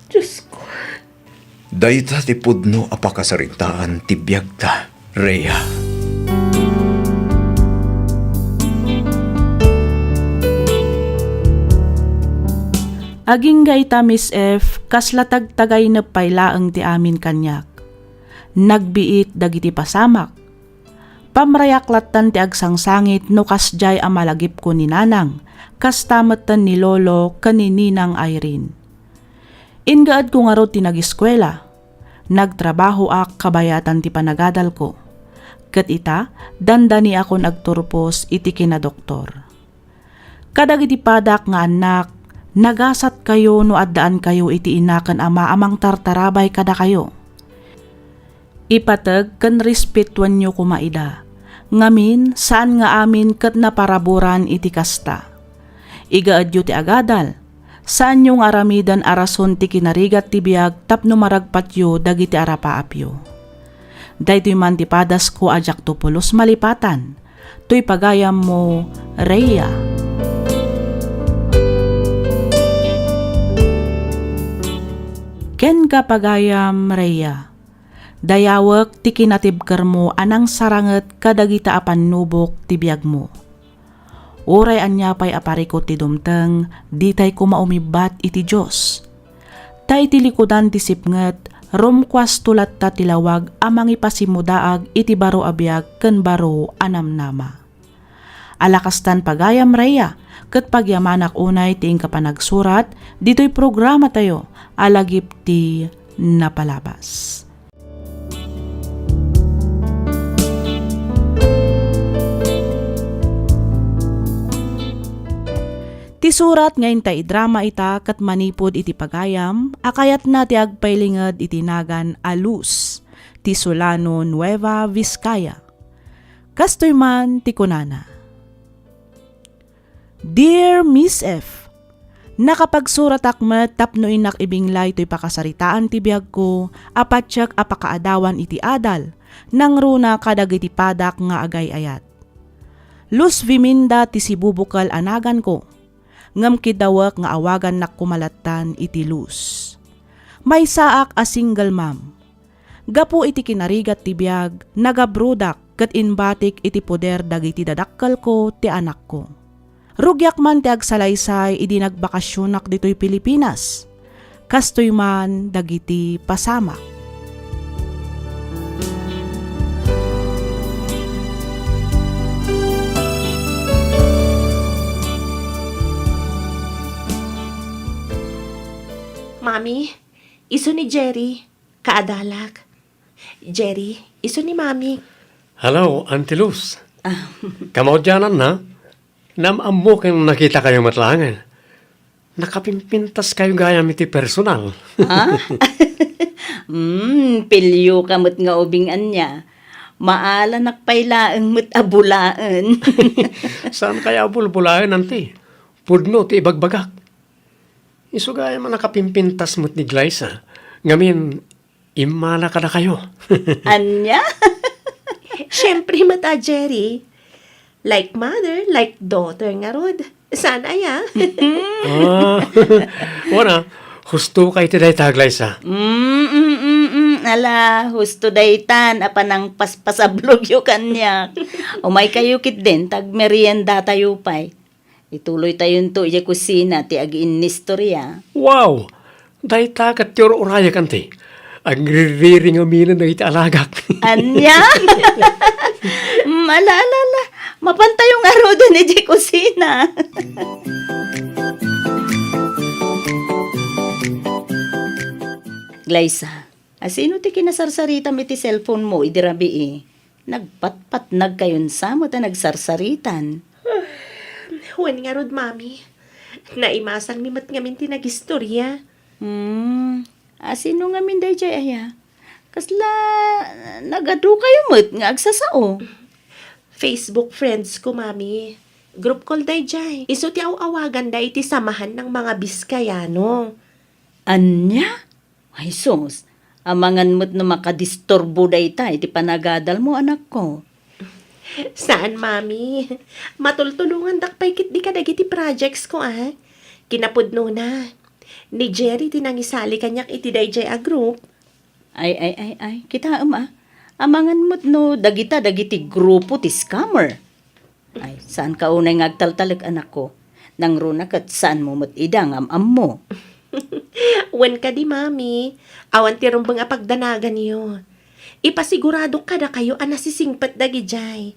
Diosko. Dayta ti pudno a pakasaritaan ti biagta, Rhea. Agingga ita, Miss F, kasla tagtagainep pay laeng ti amin kaniak. Nagbiit dagiti pasamak. Pamrayak lattan ti agsangsangit no kasdiay a malagipko ni Nanang, kasta metten ni Lolo ken ni Ninang Irene. Ingaedko ngarud ti nagiskuela. Nagtrabahoak kabayatan ti panagadalko. Ket ita, dandaniakon agturpos iti kinadoktor. Kadagiti padak nga annak, nagasatkayo no addaankayo iti ina ken ama a mangtartarabay kadakayo. Ipateg ken respetuenyo koma ida. Ngamin, saan nga amin ket naparaburan iti kasta. Igaedyo ti agadal. Saanyo nga aramiden a rason ti kinarigat ti biag tapno maragpatyo dagiti arapaapyo. Daytoy man ti padasko a diakto pulos malipatan. Toy pagayammo, Rhea. Kenka, pagayam, Rhea. Dayawek ti kinatibkermo a nangsaranget kadagita a pannubok ti biagmo. Uray ania pay a parikut ti dumteng, ditay koma umibbat iti Dios. Ta iti likudan ti sipnget, rumkuasto latta ti lawag a mangipasimmudaag iti baro a biag ken baro a namnama. Ala kastan, pagayam, Rhea, ket pagyamanak unay ti inka panagsurat ditoy programatayo a Lagip ti Napalabas. Ti surat nga inta idrama ita ket manipud iti pagayam a kayatna ti agpailinged iti nagan a Luz, ti Solano, Nueva Vizcaya. Kastoy man ti kunana, Dear Miss F, nakapagsuratak met tapno innak ibinglay toy pakasaritaan ti biagko a patiek a pakaadawan iti adal, nangruna kadagiti padak nga agay-ayat. Luz Viminda ti sibubukel a naganko, ngem kiddawek nga awagannak koma lattan iti Luz. Maysaak a single mom. Gapu iti kinarigat ti biag, nagabrodak ket imbatik iti poder dagiti dadakkelko ti anakko. Rugiak man ti agsalaysay idi nagbakasionak ditoy Pilipinas. Kastoy man dagiti pasamak. Mami, isu ni Jerry. Kaadalak. Jerry, isu ni Mami. Hello, Auntie Luz. Ah. Kamaudiananna, naam-ammo ken nakitakayo met laengen. Nakapimpintaskayo gayam iti personal. Ha? Hmm, pilio ka met nga ubing ania. Maalanak pay laeng met a bulaen. Saan kaya a bulbulaen, anti? Pudno ti ibagbagak. Isu gayam a nakapimpintas met ni Glyza. Ngamin, immala kadakayo. Ania? Siempre met a, Jerry. Like mother, like daughter ngarud. Saan aya? Ah, wana, husto ka iti dayta, Glyza. Mm, mm, mm, mm. Ala, husto daytan a panangpaspasablogyo kaniak. Umay kayo ketdin, tagmeriendatayo pay. Ituloytayonto idiay kusina ti agiinnistoria. Wow! Dayta ket ti ur-urayek, anti. Agririri ngaminen dagiti alagak. Ania? Mm, ala, ala, ala. Mapantayo ngaruden idiay kusina. Glyza, asino ti kinasarsaritam iti cellphone mo idi rabii? Nagpatpatnagkayon sa met a nagsarsaritan. Wen ngarud, Mami. Naimasanmi met ngamin ti nagistoria. Hmm. Asino ngamin daydiay aya? Kasla nagadukayo met nga agsasao? Facebook friends ko, Mami. Group call daydiay. Isu ti aw-awaganda iti samahan ng mga Biskayano. Ania? Ay sus, amangan met no makadisturbo dayta iti panagadalmo, anakko. Saan, Mami. Matultulongandak pay ketdi kadagiti projects ko, a. Kinapudnona, ni Jerry ti nangisali kaniak iti daydiay a group. Ay, ay, ay, ay, kitaem, a. Amangan met no dagita dagiti grupo ti scammer. Ay, saanka unay nga agtaltalek, anakko. Nangruna ket saanmo met ida nga am-ammo. Wen kadi, Mami, awan ti rumbeng a pagdanaganyo. Ipasiguradok kadakayo a nasisingpet dagidiay.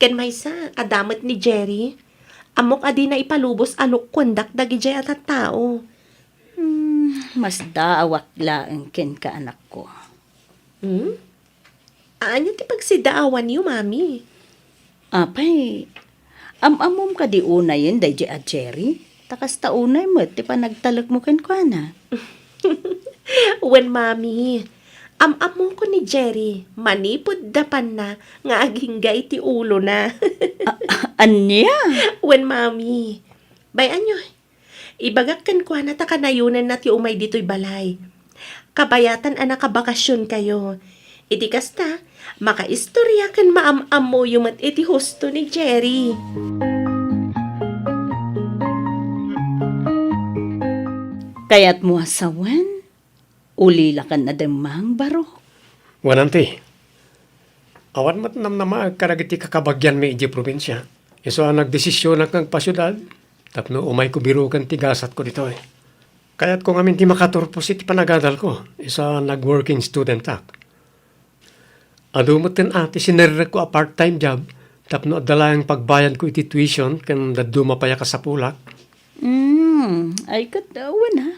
Ken maysa, adda met ni Jerry. Ammok a dina ipalubos a lukkuendak dagidiay a tattao. Hmm, masdaawak laeng kenka, anakko. Hmm? Ania ti pagsidaawanyo, Mami? Apay, am-ammom kadi unayen daydiay a Jerry? Ta kasta unay met ti panagtalekmo kenkuana. Wen, Mami, am-ammoko ni Jerry manipud dapanna nga agingga iti ulona. A-, a-, ania? Wen, Mami, bay-anyo, ibagak kenkuana ta kanayonenna ti umay ditoy balay. Kabayatan a nakabakasionkayo. Iti kasta, makaistorya ken maam-ammoyo met iti husto ni Jerry. Kayatmo a sawen? Ulilakan a demmang, Barok. Wen, anti. Awan met namnamaek kadagiti kakabagianmi idiay probinsia. Isu a nagdesisionak nga agpasiudad tapno umayko biroken ti gasatko ditoy. Kayatko ngamin ti makaturpos iti panagadalko, isu a nag-working studentak. Adu metten a ti sinerrekko a part-time job tapno adda laeng pagbayadko iti tuition ken dadduma pay a kasapulak. Mm, ay ket, uh, wen a.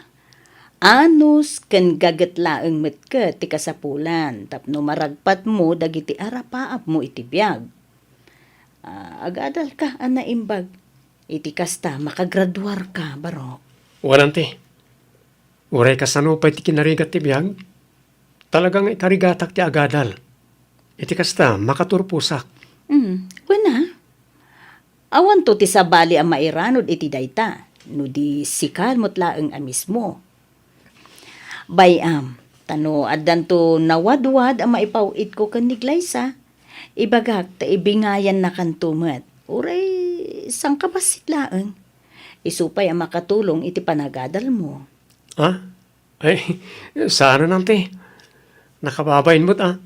Anus ken gaget laeng met ket ti kasapulan tapno maragpatmo dagiti arapaapmo iti biag. Ah, agadalka a naimbag. Iti kasta, makagraduarka, Barok. Wen, anti. Uray kasano pay ti kinarigat ti biag, talaga nga ikarigatak ti agadal. Iti kasta, makaturposak. Mm, wen a. Awanto ti sabali a mairanud iti dayta, no di sika met laeng a mismo. Bay-am, ta no addanto nawadwad a maipaw-itko ken ni Glyza, ibagak ta ibingayannakanto met. Uray sangkabassit laeng. Isu pay a makatulong iti panagadalmo. Ah? Ay, saanen, anti. Nakababain met, a.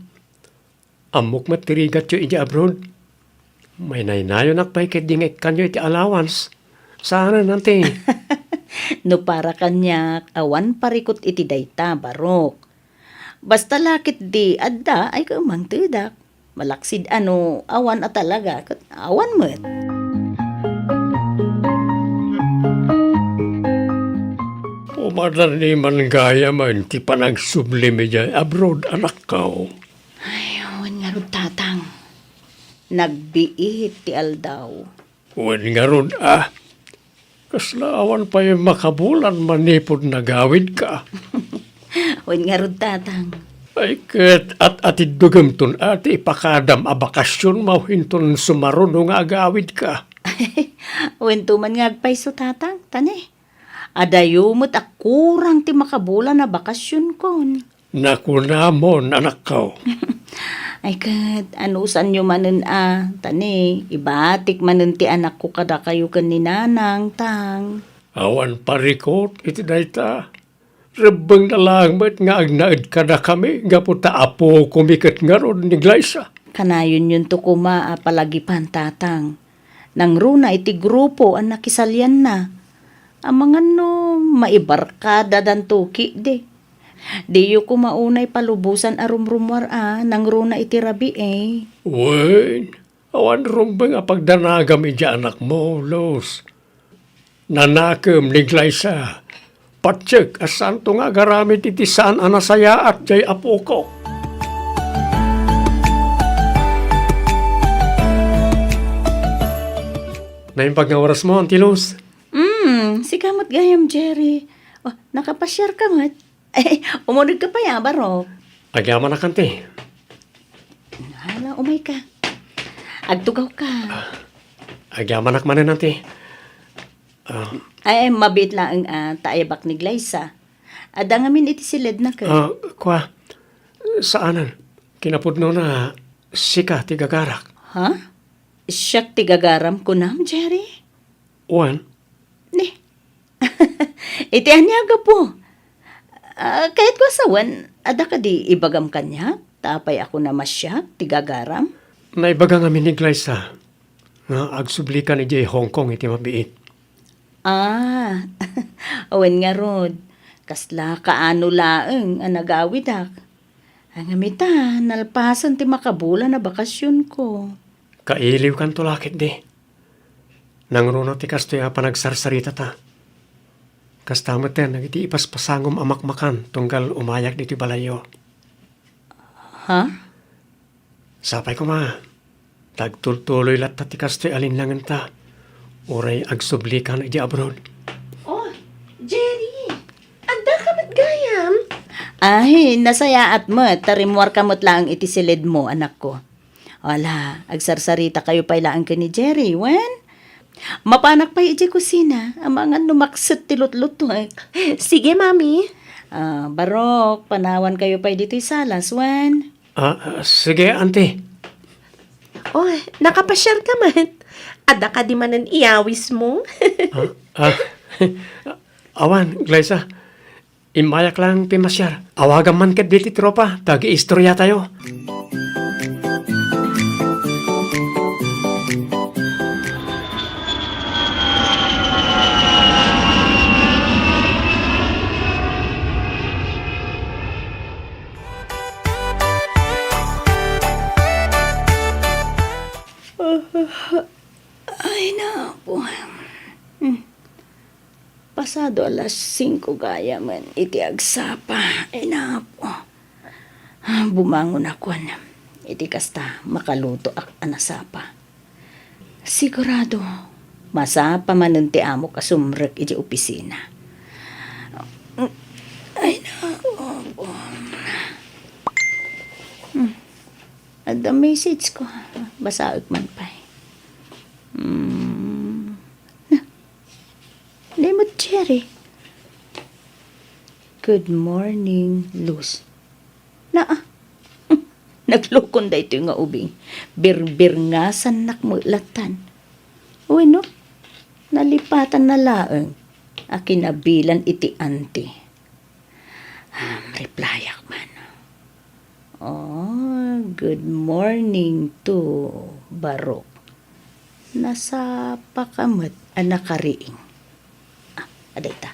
Ammok met ti rigatyo idiay abroad. Mainaynayonak pay ketdi nga ikkanyo iti allowance. Saanen, anti. No para kaniak, awan parikut iti dayta, Barok. Basta la ketdi adda, ay kaemangtedak. Malaksid a no awan a talaga, ket awan met. Pumadar ni man gayam ti panagsublim idiay abroad, anakko. Ay, wen ngarud, Tatang. nagbiit ti aldaw. Wen ngarud a, kasla awan pay makabulan manipud nagawidka. Wen ngarud, Tatang. Ay, ket at-atiddogem ton a ti ipakadam a bakasionmo inton sumaruno nga agawidka. Wen to man nga agpayso, Tatang, tani. Adayo met a kurang ti makabulan a bakasionkon. Nakunamon, anakko. Ay ket, anusanyo manen a, tani, ibatik manen ti anakko kadakayo ken ni Nanang, Tang. Awan parikut iti dayta. Rebbengna laeng met nga agnaed kadakami gapu ta apokomi ket ngarud ni Glyza. Kanayonyonto koma a palagipan, Tatang. Nangruna iti grupo a nakisalianna. Amangan no maibarkadadanto ketdi. Diyo koma unay palubosan a rumrumuar a nangruna iti rabii. Wen, awan rumbeng a pagdanagam idiay anakmo, Luz. Nanakem ni Glyza. Patiek a saanto nga agaramid iti saan a nasayaat diay apoko. Naimbag nga orasmo, Auntie Luz. Mm, sika met gayam, Jerry. Oh, nakapasiarka met? Ay, umunegka pay a, Barok. Agyamanak, Auntie. Hala, umayka. Agtugawka. Agyamanak manen, Auntie. Ah. Ay, mabiit laeng a, ta ayabak ni Glyza. Adda ngamin iti siledna ket. Ah, kua, saanen. Kinapudnona, sika ti gagarak. Ha? Siak ti gagaram kunam, Jerry? Wen. Ni. Iti ania a gapu? Ah, kayatko a sawen, adda kadi ibagam kaniak? Ta apay a kunam a siak ti gagaram? Naibaga ngamin ni Glyza nga agsublikan idiay Hong Kong iti mabiit. Ah, wen ngarud, kasla kaano laeng a nagawidak. Ngem ita, nalpasen ti makabulan a bakasionko. Kailiwkanto la ketdi. Nangruna ti kastoy a panagsarsaritata. Kasta metten dagiti ipaspasangom a makmakan tunggal umayak ditoy balayyo. Ha? Sapay koma, ta agtultuloy latta ti kastoy a linnangenta, uray agsublikan idiay abroad. Oh, Jerry! Addaka met gayam? Ay, nasayaat met, ta rimmuarka met laeng iti siledmo, anakko. Ala, agsarsaritakayo pay laeng ken ni Jerry, wen? Mapanak pay idiay kusina, amangan no makset ti lutlutuek. Sige, Mami. Ah, Barok, panawankayo pay ditoy salas, wen? Ah, ah, sige, Auntie. Oh, nakapasiarka met. Adda kadi manen iyawismo? Ah, ah, awan, Glyza. Immayak laeng pimmasiar. Awagam man ketdi ti tropa, ta agiistoriatayo. Ay, napo. Hmm. Pasado alas singko gayam iti agsapa. Ay, napo. Bumangonakon. Iti kasta, makalutoak a nasapa. Sigurado, masapa manen ti amok a sumrek iti opisina. Ay, naku. Hmm. Adda message ko. Basaek man pay. Hmm. Na, ni mo, Jerry. Good morning, Luz. Naa, naglukon daytoy nga ubing. Birbirngasannak met lattan. Wenno, nalipatanna laeng a kinabilan iti anti. Ah, replyak man. Oh, good morning to Barok. Nasapaka met a nakariing. Ah, adda ita.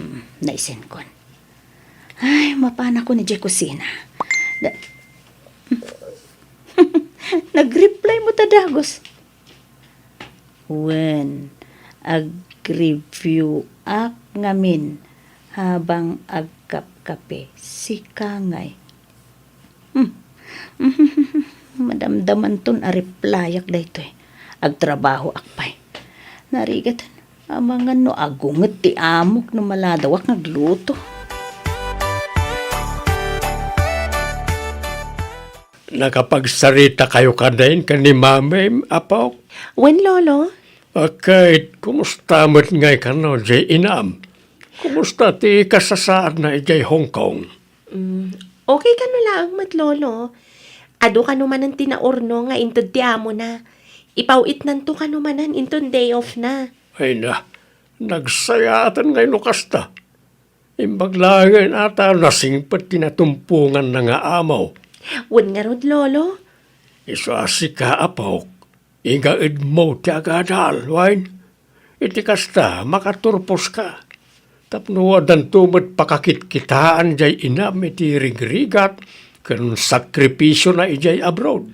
Mm, naisenkon. Ay, mapanakon idiay kusina. Da-, nag-reply met a dagus. Wen, ag-review-ak ngamin habang agkapkape. Sika ngay. Hmm. Madamdamanton a replyak daytoy. Agtrabahoak pay. Narigat, amangan no agunget ti amok no maladawak nga agluto. Nakapagsarita kayo kadin ken ni Mami, Apo? Wen, Lolo. Aket, kumusta met ngay kano, jay inam? Kumusta ti kasasaadna idiay Hong Kong? Mm, okay kano laeng met, Lolo. Adu kano manen ti naurno nga inted ti amona. Ipaw-itnanto kano manen inton day off na. Ay na, nagsayaaten ngay no kasta. Imbag laengen a ta nasingpet ti natumponganna nga amo. Wen ngarud, Lolo. Isu a sika, apok, igaedmo ti agadal, wen? Iti kasta, makaturposka. Tapno addanto met pakakitkitaan jay inam iti rigrigat ken sakripisiona idiay abroad.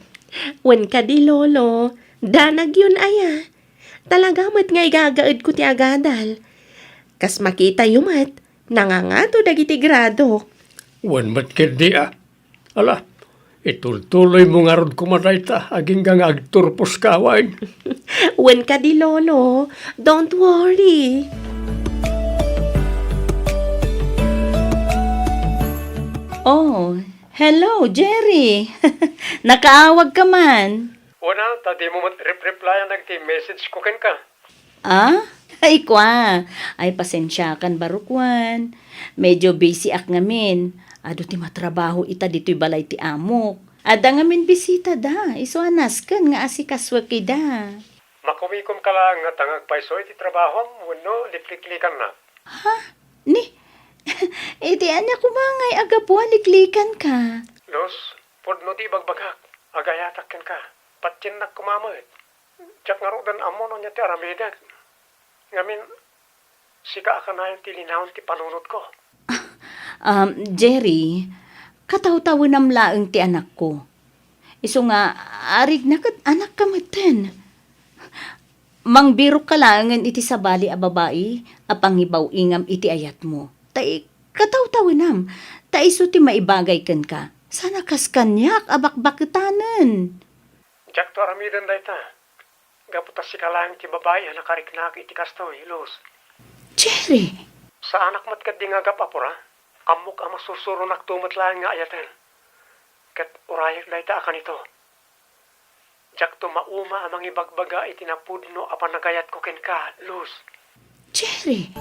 Wen kadi, Lolo, danagyon aya. Talaga met nga igagaedko ti agadal. Kas makitayo met, nangangato dagiti gradok. Wen met ketdi a. Ala, itultuloymo ngarud koma dayta, agingga nga agturposka, wen? Wen kadi, Lolo. Don't worry. Oh, hello, Jerry. Nakaawag ka man. Wen a, ta dimo met rep-replyan dagiti message ko kenka. Ah? Ay, kua. Ay, pasensiakan, barukwan. Medyo busy ak ngamin. Adu ti matrabaho ita ditoy balay ti amok. Adda ngamin bisita da. Isu a nasken nga asikasuek ida. Makumikom ka laeng ngata nga agpayso iti trabahom wenno likliklikannak? Ha? Ni? Iti ania koma ngay a gapu a liklikanka? Luz, pudno ti ibagbagak. Agayatak kenka. Patiennak koma met. Diak ngaruden ammo no ania ti aramidek. Ngamin, sika a kanayon ti linaon ti panunotko. Um, Jerry, katawtawenam laeng ti anakko. Isu nga, arigna ket anakka metten. Mangbirokka laengen iti sabali a babai a pangibaw-ingam iti ayatmo. Ta i-, katawtawenam, ta isu ti maibagay kenka. Saan a kas kaniak a bakbaketanen. Diakto aramiden dayta. Gapu ta sika laeng ti babai a nakariknaak iti kastoy, Luz. Jerry! Saanak met ketdi nga agap-apura. Ammok a masursuronakto met laeng nga ayaten. Ket urayek dayta a kanito. Diakto mauma a mangibagbaga iti napudno a panagayatko kenka, Luz. Jerry!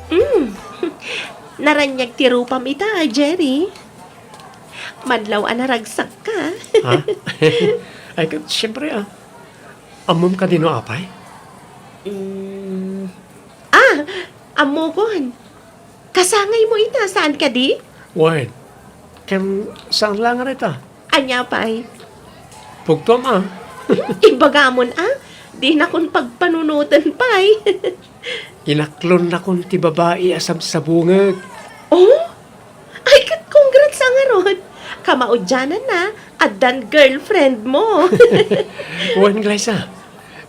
Mm. Naraniag ti rupam ita, Jerry. Madlaw a naragsakka. Ha? Ay, ka-, siyempre, ah. Ammom kadi no apay? Mm. Ah, ammokon. Kasangaymo ita, saan kadi? Wen, ken saan la nga ita? Ania pay? Pugtom, ah. Ibagamon, ah. Dinakon pagpanunoten pay. Inaklonnakon ti babai a sabsabungek. Oh? Ay, ket congrats a ngarud. Kamaudiananna, addan girlfriend mo. Wen, Glyza,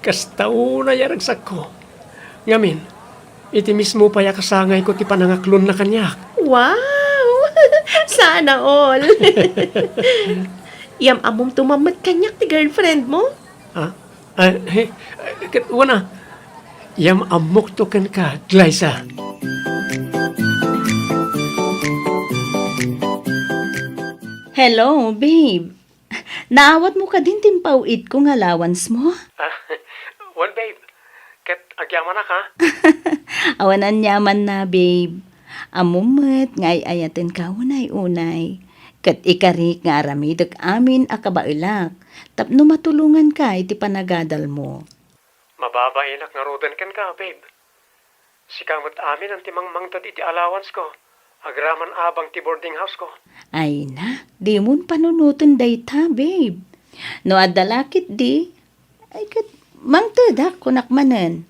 kasta unay a ragsakko. Ngamin, iti mismo pay a kasangayko ti panangaklonna kaniak. Wow! Sana all! Yam-ammomto man met kaniak ti girlfriend mo? Ha? Ah, he, ket wen a, yam-ammokto kenka, Glyza. Hello, babe. Naawatmo kadin ti impaw-itko nga allowance mo? Ah, wen, babe. Ket agyamanak, ha? Awan aniamanna, babe. Ammom met nga ay-ayatenka unay-unay. Ket ikarik nga aramidek amin a kabaelak tapno matulonganka iti panagadalmo. Mababainak ngaruden kenka, babe. Sika met amin a ti mangmangted iti allowance ko, agraman abang ti boarding house ko. Ay na, dimon panunoten dayta, babe. No adda la ketdi, ay ket mangtedak, kunak manen.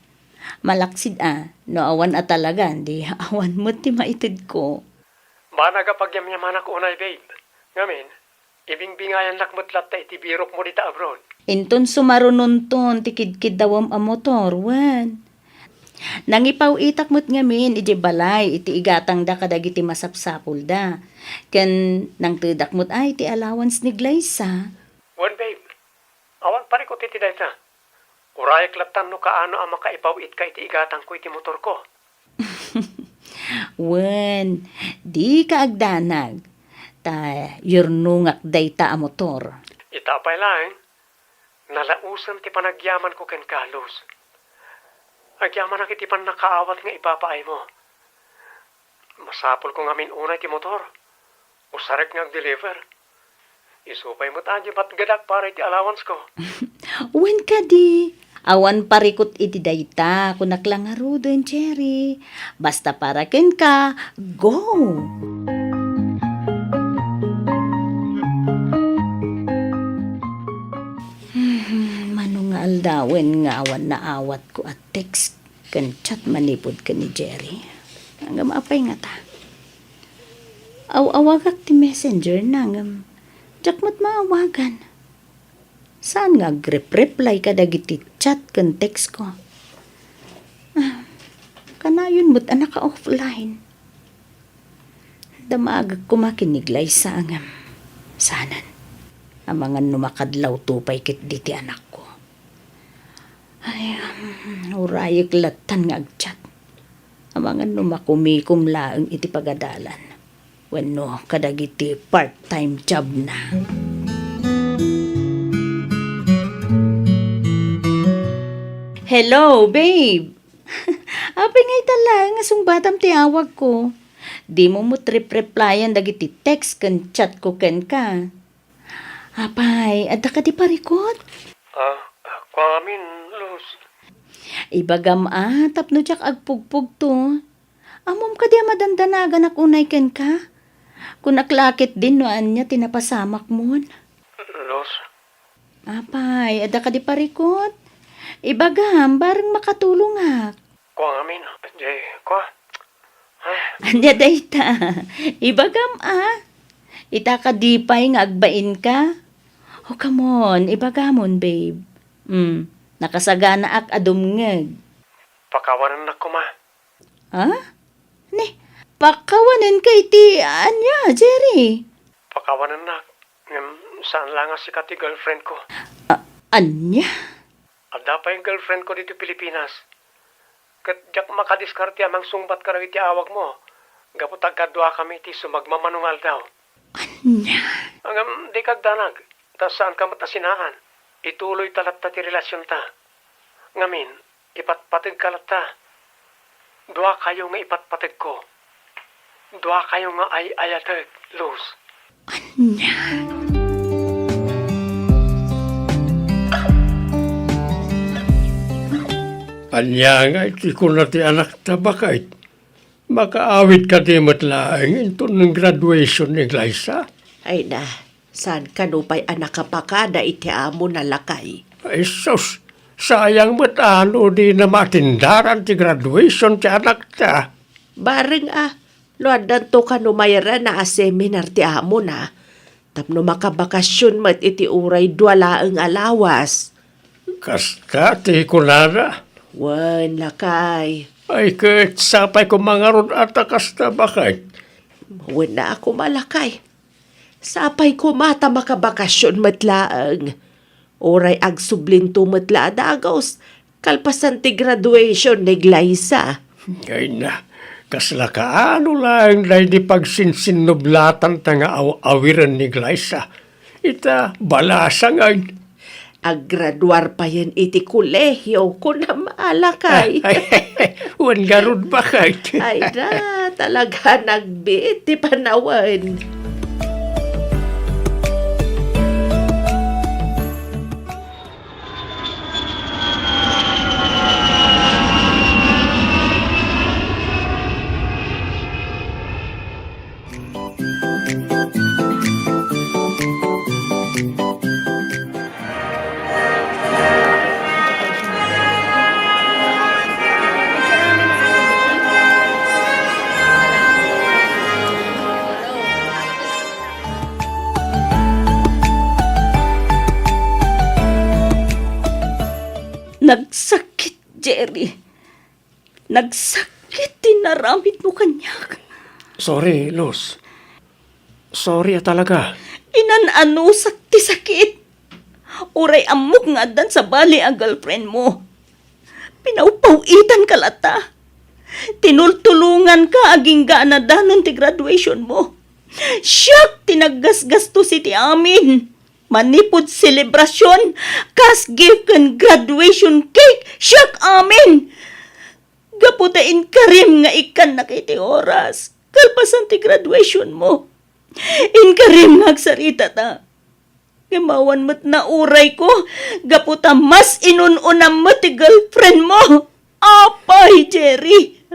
Malaksid a, no awan a talagan, di awan met ti maitedko. Banag a pagyamyamanak unay, babe. Ngamin, ibingbingayannak met latta iti birokmo dita abroad. Inton sumarunonton ti kidkiddawem a motor, wen. Nangipaw-itak met ngamin idiay balay iti igatangda kadagiti masapsapulda. Ken nangtedak met a iti allowance ni Glyza. Wen, babe. Awan parikut iti dayta. Urayek lattan no kaano a makaipaw-itka iti igatangko iti motorko. Wen, dika agdanag. Ta yurnongak dayta a motor. Ita pay laeng, nalausem ti panagyamanko kenka, Luz. Agyamanak iti pannakaawat nga ipapaaymo. Masapulko ngamin unay ti motor. Usarek nga agdeliver. Isu pay met a di matgadak para iti allowance ko. Wen kadi, awan parikut iti dayta, kunak la ngaruden, Jerry. Basta para kenka, go! Hmm, mano nga aldawen nga awan naawatko a text ken chat manipud ken ni Jerry. Ngem apay ngata? Aw-awagak ti messenger na ngem diak met maawagan. Saan nga agrep-reply kadagiti chat ken text ko? Ah, kanayon met a naka-offline. Damagek koma ken ni Glyza ngem saanen. Amangan no makadlawto pay ketdi ti anakko. Ay, um, urayek lattan nga agchat. Amangan no makumikom laeng iti pagadalan wenno kadagiti part-time job na. Hello, babe! Apay nga ita laeng nga sungbatam ti awagko? Dimo met rep-replyan dagiti text ken chat ko kenka. Apay, adda kadi parikut? Ah, kuangamin, Luz. Ibagam a, tapno diak agpugpugto. Ammom kadi a madandanaganak unay kenka? Kunak la ketdin no ania ti napasamakmon. Luz. Apay, adda kadi parikut? Ibagam, bareng makatulongak. Kuangamin, di, kua. Ay. Ania dayta? Ibagam a. Ita kadi pay nga agbainka? O, come on, ibagamon, babe. Mm, nakasaganaak a dumngeg. Pakawanennak koma. Ha? Ni, pakawanenka iti ania, Jerry? Pakawanennak. Ngem saan la nga sika ti girlfriend ko. A-, ania? Adda pay girlfriend ko ditoy Pilipinas. Ket diak makadiskarte a mangsungbat kadagiti awagmo, gapu ta agkaduakami iti sumagmamano nga aldaw. Ania? Ngem dika agdanag, ta saanka met a sinaan. Ituloyta latta ti relasionta. Ngamin, ipatpategka latta. Duakayo nga ipatpategko. Duakayo nga ay-ayatek, Luz. Ania? Ania nga iti kuna ti anakta, baket? Makaawid kadi met laeng inton graduation ni Glyza? Ay na, saan kano pay a nakapakada iti amona, lakay? Ay sus, sayang met a no dina maatindaran ti graduation ti anakta. Bareng a, no addanto kano mairana a seminar ti amona, tapno makabakasion met iti uray dua laeng a lawas. Kasta ti kunana? Wen, lakay. Ay, ket sapay koma ngarud a ta kasta, baket? Wen a koma, lakay. Sapay koma ta makabakasion met laeng. Uray agsublinto met la a dagus, kalpasan ti graduation ni Glyza. Ay na, kasla kaano laeng daydi pagsinsinnublatanta nga aw-awiren ni Glyza? Ita, balasang ay. Aggraduar payen iti kolehio, kunam a, lakay. Ay, ay, wen ngarud, baket? Ay da, talaga nagbiit ti panawen. Nagsakit, Jerry. Nagsakit ti naramidmo kaniak. Sorry, Luz. Sorry a talaga. Inan-anusak ti sakit. Uray ammok nga addan sabali a girlfriend mo. Pinawpaw-itanka latta. Tinultulonganka agingga a nadanon ti graduation mo. Siak ti naggasgastos iti amin. Manipud selebrasyon, kas gift ken graduation cake, siak amin. Gapu ta inkarim nga ikkannaka iti oras, kalpasan ti graduation mo. Inkarim nga agsaritata. Ngem awan met naurayko, gapu ta mas inun-unam met ti girlfriend mo. Apay, Jerry!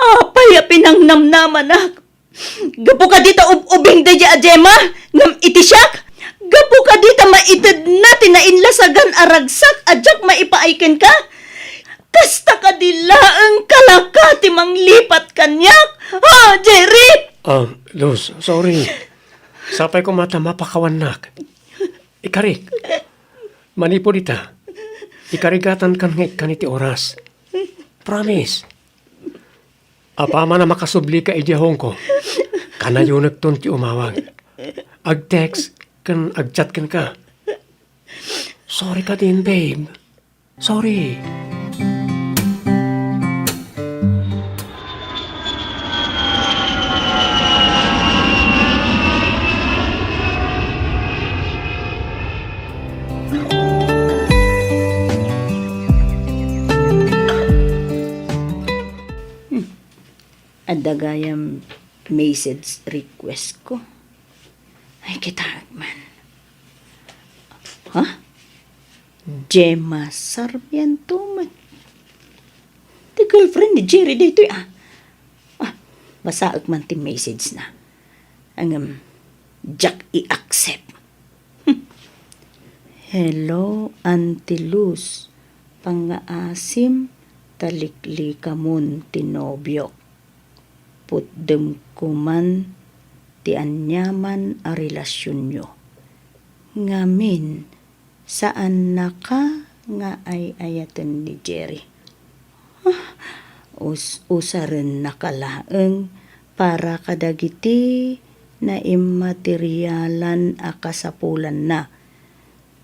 Apay a pinangnamnamanak! Gapu kadi ta ub-ubing daydiay a Gemma, ngem iti siak? Gapu kadi ta maitedna ti nainlasagan a ragsak a diak maipaay kenka? Kasta kadi laeng kalaka ti manglipat kaniak? Ha, Jerry? Ah, Luz, sorry. Sapay koma ta mapakawannak. Ikarik. Manipud ita, ikarigatankan nga ikkan iti oras. Promise. Apaman a makasublika idiay Hong Kong, kanayonekton ti umawag. Ag-text ken ag-chat kenka. Sorry kadin, babe. Sorry. Adda gayam message request ko. Ay, kitaek man. Ha? Gemma Sarmiento met. Ti girlfriend ni Jerry daytoy, ah. Ah, basaek man ti message na. Ngem, diak i-accept. Hmm. Hello, Auntie Luz. Pangngaasim ta liklikamon ti nobiok. Putdem koman ti aniaman a relasionyo. Ngamin, saannaka nga ay-ayaten ni Jerry. Ah, us-, usarennaka laeng para kadagiti naimaterialan a kasapulanna.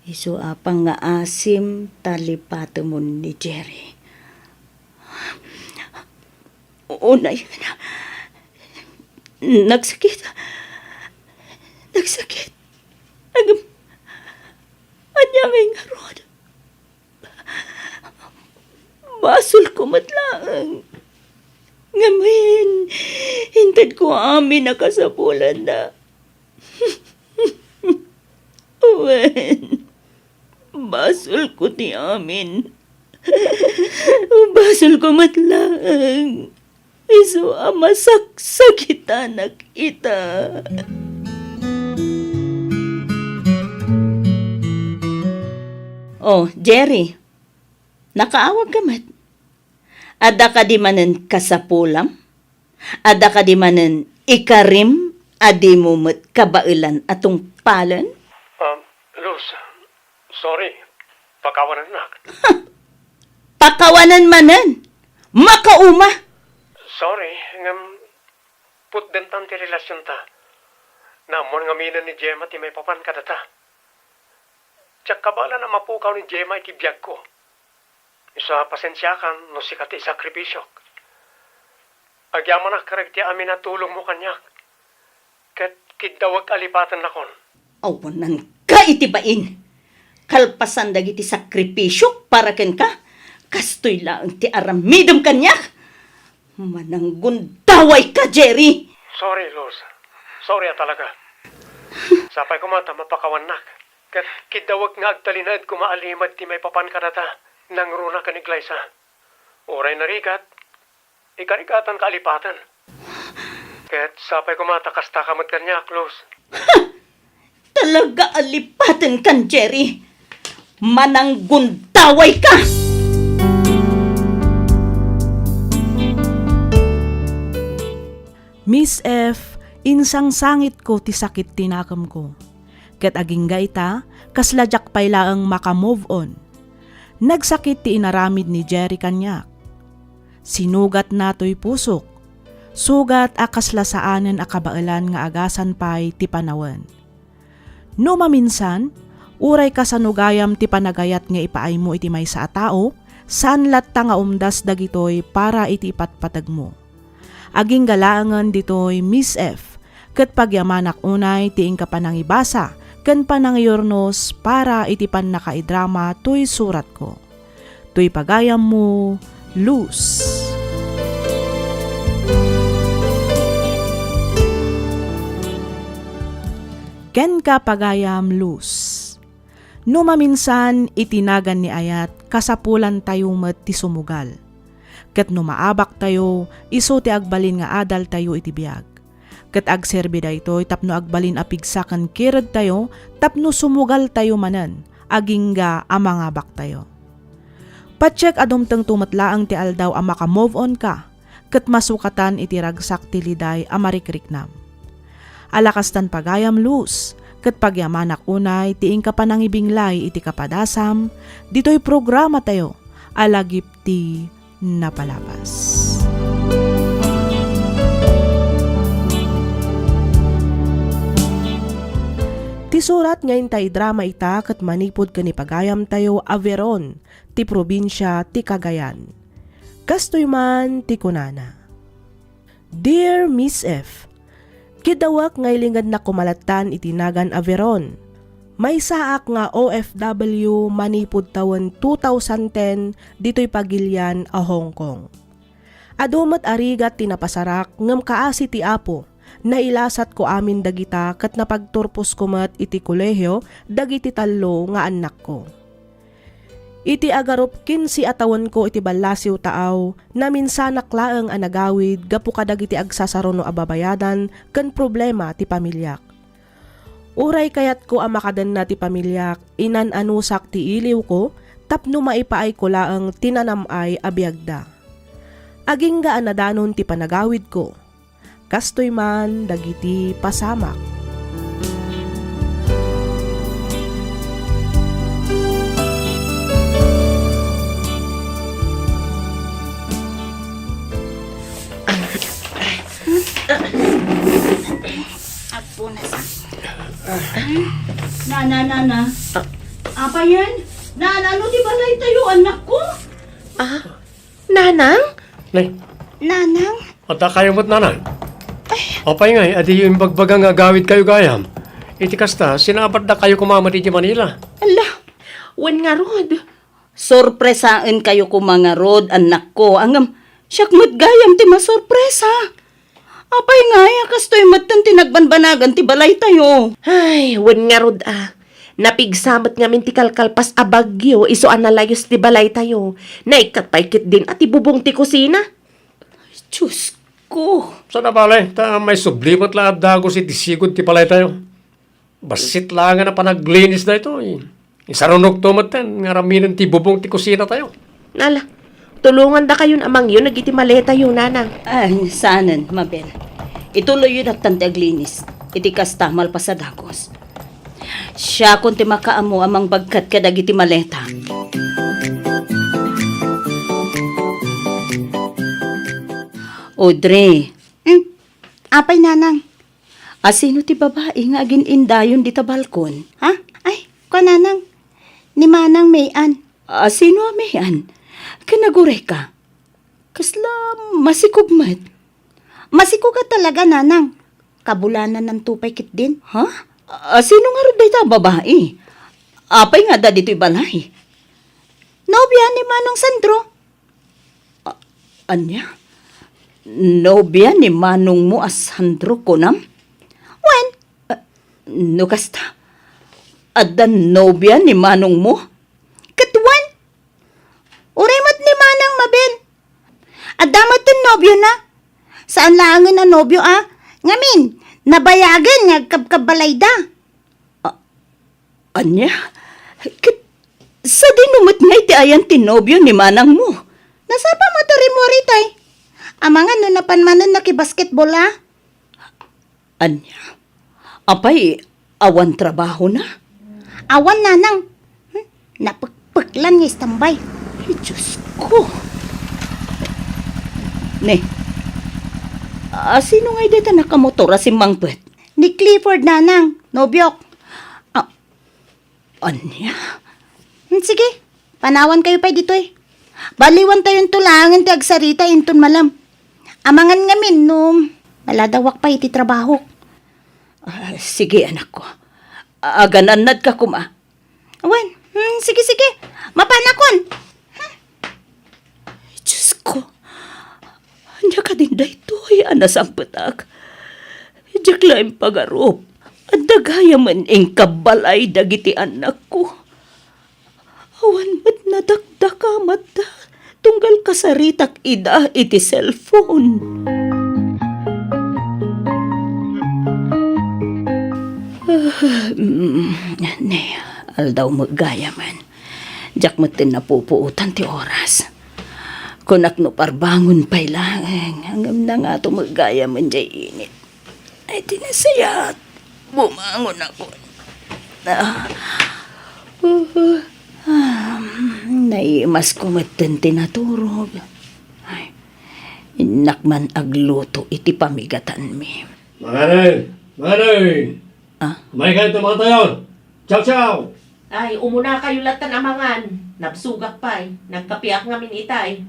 Isu a pangngaasim ta lipatemon ni Jerry. Unay, nagsakit. Nagsakit. Ngem, ania ngay ngarud? Basolko met laeng. Ngamin, intedko amin a kasapulanna. Wen, basolko ti amin. Basolko met laeng. Isu a masaksakitanak ita. Oh, Jerry, nakaawagka met? Adda kadi manen kasapulam? Adda kadi manen ikarim a dimo met kabaelan a tungpalen? Um, Luz, sorry. Pakawanennak. Pakawanen manen! Makauma! Sorry, ngem putdemtan ti relasionta. Naammoan ngaminen ni Gemma ti maipapan kadata. Diak kabaelan a mapukaw ni Gemma iti biagko. Isu a pasensiakan no sika ti isakripisiok. Agyamanak kadagiti amin a tulongmo kaniak, ket kiddawek a lipatennakon. Awananka iti bain! Kalpasan dagiti sakripisiok para kenka, kastoy laeng ti aramidem kaniak! Mananggundawayka, Jerry! Sorry, Luz. Sorry a talaga. Sapay koma ta mapakawannak. Ket kiddawek nga agtalinaed koma a limed ti maipapan kadata. Nangruna ken ni Glyza. Uray narigat, ikarigatanka a lipaten. Ket sapay koma ta kastaka met kaniak, Luz. Talaga a lipatenkan, Jerry. Mananggundawayka! Miss F, insangsangitko ti sakit ti nakemko. Ket agingga ita, kasla diak pay laeng maka-move on. Nagsakit ti inaramid ni Jerry kaniak. Sinugatna toy pusok, sugat a kasla saanen a kabaelan nga agasan pay ti panawen. No maminsan, uray kasano gayam ti panagayat nga ipaaymo iti maysa a tao, saan latta nga umdas dagitoy para iti ipatpategmo. Agingga laengen ditoy, Miss F, ket pagyamanak unay ti inka panangibasa ken panangiyurnos para iti pannakaidrama toy suratko. Toy pagayammo, Luz. Kenka, pagayam, Luz. No maminsan, iti nagan ni ayat, kasapulantayo met ti sumugal. Ket no maabaktayo, isu ti agbalin nga adaltayo iti biag. Ket agserbi daytoy tapno agbalin a pigsa ken kiredtayo tapno sumugaltayo manen, agingga a mangabaktayo. Patiek a dumtengto met laeng ti aldaw a maka-move on ka, ket masukatan iti ragsak ti liday a marikriknam. Ala kastan, pagayam, Luz, ket pagyamanak unay ti inka panangibinglay iti kapadasam ditoy programatayo a Lagip ti Napalabas. Ti surat nga inta idrama ita ket manipud ken ni pagayamtayo a Veron, ti probinsia ti Cagayan. Kastoy man ti kunana, "Dear Miss F, kiddawek nga ilingedak koma lattan iti nagan a Veron. Maysaak nga O F W manipud tawen two thousand ten ditoy pagilian a Hong Kong. Adu met a rigat ti napasarak ngem kaasi ti Apo, nailasatko amin dagita ket napagturposko met iti kolehio dagiti tallo nga annakko. Iti agarup kinse a tawenko iti ballasiw taaw, naminsanak laeng a nagawid gapu kadagiti agsasaruno a babayadan ken problema ti pamiliak. Uray kayatko a makadenna ti pamiliak, inan-anusak ti iliwko tapno maipaayko laeng ti nanam-ay a biagda. Agingga a nadanon ti panagawidko." Kastoy man dagiti pasamak. Apo, nasa? Nana, nana. Apa yan? Nana, ano ti balay tayo, anak ko? Ah, Nanang? Nay. Nanang? Adda kayo met, Nanang? Ay. Apay ngay, adiyo imbagbaga nga agawid kayo gayam? Iti kasta, sinabatda kayo koma met iti Manila. Ala, wen ngarud. Sorpresaen kayo koma ngarud, annakko. Ngem, siak met gayam ti masorpresa. Apay ngay a kastoy metten ti nagbanbanagan ti balaytayo? Ay, wen ngarud a. Napigsa met ngamin ti kalkalpas a bagyo isu a nalayus ti balaytayo. Naikkat pay ketdin a ti bubong ti kusina. Diosko! Saan a bale, ta maisubli met la a dagus iti sigud ti balaytayo. Bassit laengen a panaglinis daytoy. Isarunokto metten nga aramiden ti bubong ti kusinatayo. Nala, tulongandakayon a mangyuneg iti maletayo, Nanang. Ay, saanen, Mabel. Ituloyyo dattan ti aglinis. Iti kasta, malpas a dagus. Siakon ti makaammo a mangbagkat kadagiti maleta. Audrey. Hmm? Apay, Nanang? Asino ti babai nga agin-indayon dita balkon? Ha? Ay, kuananang, ni Manang May-an. Asino a May-an? Ken nagurayka? Kasla masikog met. Masikog a talaga, Nanang. Kabulanananto pay ketdin. Ha? Asino ngarud dayta a babai? Apay nga adda ditoy balay? Nobia ni Manong Sandro. A-, ania? Nobia ni manongmo a Sandro, kunam? Wen. A, no kasta, adda nobia ni manongmo? Ket wen. Uray met ni Manang Mabel. Adda met ti nobiona. Saan laengen a nobio a. Ngamin, nabayagen nga agkabkabbalayda. A-, Ania? Ket sadino met ngay ti ayan ti nobio ni manangmo? Nasapa met a rimmuar itay. Amangan no napan manen nakibasketball a. Ania? Apay, awan trabahona? Awan, Nanang. Hmm? Napek-, Peklan nga istambay. Ay, Diyos ko. Ne, a, sino ngay dayta nakamotor a simmangpet? Ni Clifford, nanang, nobiok. A, ania? Hmm, sige, panawan kayo pay ditoy. Baliwan tayo nto laangen ti agsarita inton malam. Amangan ngamin no maladawak pay iti trabahok. A, sige, anakko. Aganannadka koma. Wen, hmm, sige, sige. Mapanakon. Hmm. Diyos ko, ania kadin daytoy a nasangpetak? Diak la impagarup. Adda gayamen inkabbalay dagiti annakko. Awan met nadakdakamatda tunggal kasaritak ida iti cellphone. Ah, mm, ne, aldaw met gayamen. Diak metten napupuotan ti oras. Kunak no parbangon pay laeng, ngem nangato met gayamen diay init. Ay, ti nasayaat. Bumangon ako. Ah. Uh, ah, naimas ko metten ti naturog. Ay, innak man agluto iti pamigatanmi. Manganay! Manganay! Ah? May kayo tumantayon! Chow, chow! Ay, umuna kayo latan a mangan. Nabsogak pay. Nagkapiak ngamin itay.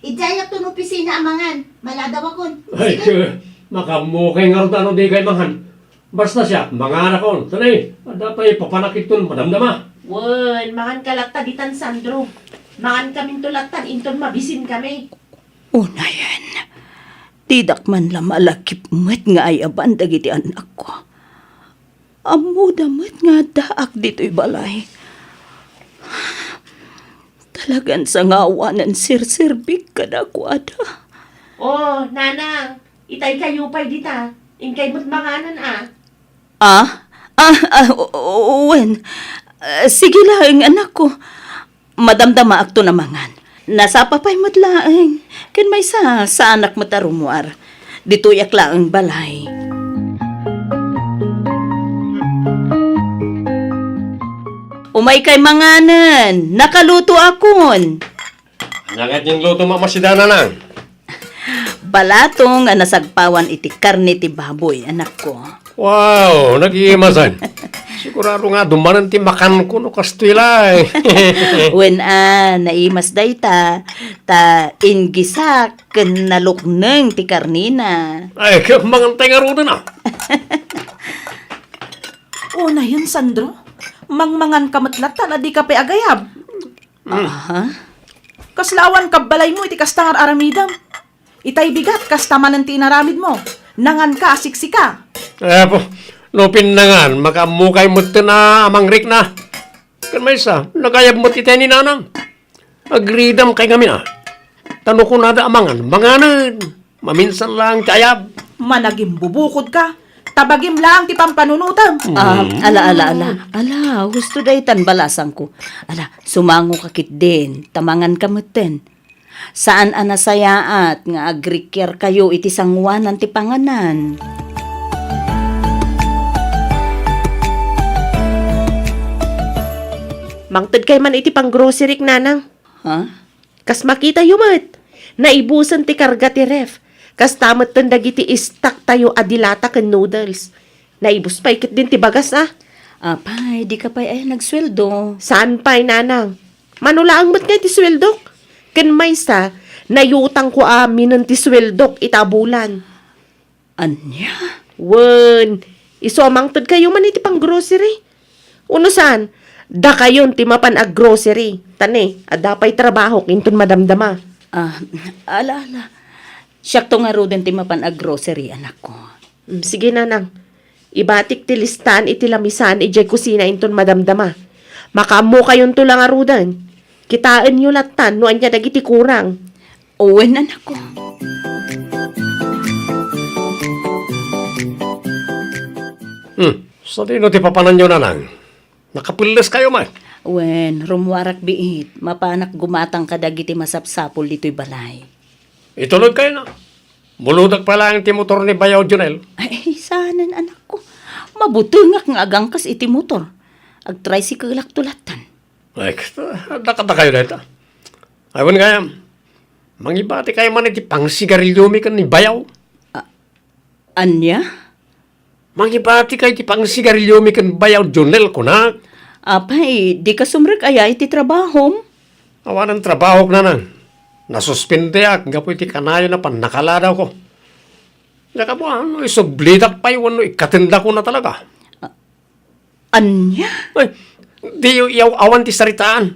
Idiayak ton opisina a mangan. Maladawakon. Ay, sige. Ke, makaammo kay ngarud no di kay mangan. Basta siak, manganakon. Tani, adda pay papanakit ton madamdama. Wen, mangan ka latta ditan, Sandro. Mangan kamin to latan inton mabisin kami. Unayen, didak man la malagip met nga ayaban dagiti annakko. Ammoda met nga addaak ditoy balay. Talagan sangawanen serserbik kadakuada. Oh, nanang, itay kayo pay dita. Inkay met manganan a. Ah? Ah, ah, o-, o-, wen. Ah, sige laeng, anakko. Madamdamaakto a mangan. Nasapa pay met laeng. Ken maysa, saanak met a rummuar. Ditoyak laeng balay. Umaykay manganen. Nakalutoakon. Ania nga ti inlutom a masida, nanang? Balatong a nasagpawan iti karne ti baboy, anakko. Wow, nagimasan. Sigurado nga dumanen ti makanko no kastoy laeng. Wen a, naimas dayta, ta inggisak ken nalukneng ti karnena. Ay, kaya mangantay nga ruden, ah. Unayen, Sandro, mangmangan ka met latta a di ka pay agayab. Mm. Aha. Kasla awan kabbalaymo iti kasta nga ar-aramidem. Itay bigat, kasta manen ti inaramidmo. Nangan ka a siksika. Apo, no pinnangan, makaammo kay metten a mangrikna. Ken maysa, nagayab met itay ni nanang. Agridam kay ngamin a. Ta no kunada a mangan, manganen. Maminsan laeng ti ayab. Managimbubukod ka. Ta bagim laeng ti pampanunotem. Ah, ala, ala, ala. Ala, husto daytan balasangko. Ala, sumango ka ketdin, ta mangan ka metten. Saan a nasayaat nga agrikiar kayo iti sangoanan ti panganan. Mangted kay man iti panggroceryk, nanang. Ha? Kas makitayo met, naibusen ti karga ti ref. Kasta metten dagiti stock tayo a dilata ken noodles. Naibus pay ketdin ti bagas a. Apay, di ka pay aya nagsueldo? Saan pay, nanang? Mano laeng met nga iti sueldok? Ken maysa, nayutangko aminen ti sueldok ita a bulan. Ania? Wen, isu a mangted kayo man iti panggrocery. Uno saan, dakayon ti mapan aggrocery. Ta ne, adda pay trabahok inton madamdama. Ah, ala, ala. Siakto ngaruden ti mapan aggrocery, anakko. Mm, sige, nanang. Ibatik ti listaan iti lamisan idiay kusina inton madamdama. Makaammo kayonto la ngaruden. Kitaenyo lattan no ania dagiti kurang. Wen, anakko. Hmm, sadino ti papananyo, nanang? Nakapelles kayo man? Wen, rummuarak biit. Mapanak gumatang kadagiti masapsapul ditoy balay. Itulod kayo na. Buludak pa lang ti motor ni Bayaw Junel. Ay, saanen, anakko. Mabutengak nga agangkas iti motor. Agtricycle-ak to lattan. Ay, dakadakayo dayta. Ay, wen gayam. Mangibatikayo man iti pangsigariliomi ken ni bayaw. A-, ania? Mangibatikayo iti pangsigariliomi ken bayaw, Jonel, kunak. Apay, dika sumrek aya iti trabahom? Awanen trabahok, nanang. Nasuspendeak gapu iti kanayon a pannakaladawko. Diak ammo no isublidak pay wenno ikkatendak una talaga. A-, ania? Ay, diyo iyaw-awan ti saritaan.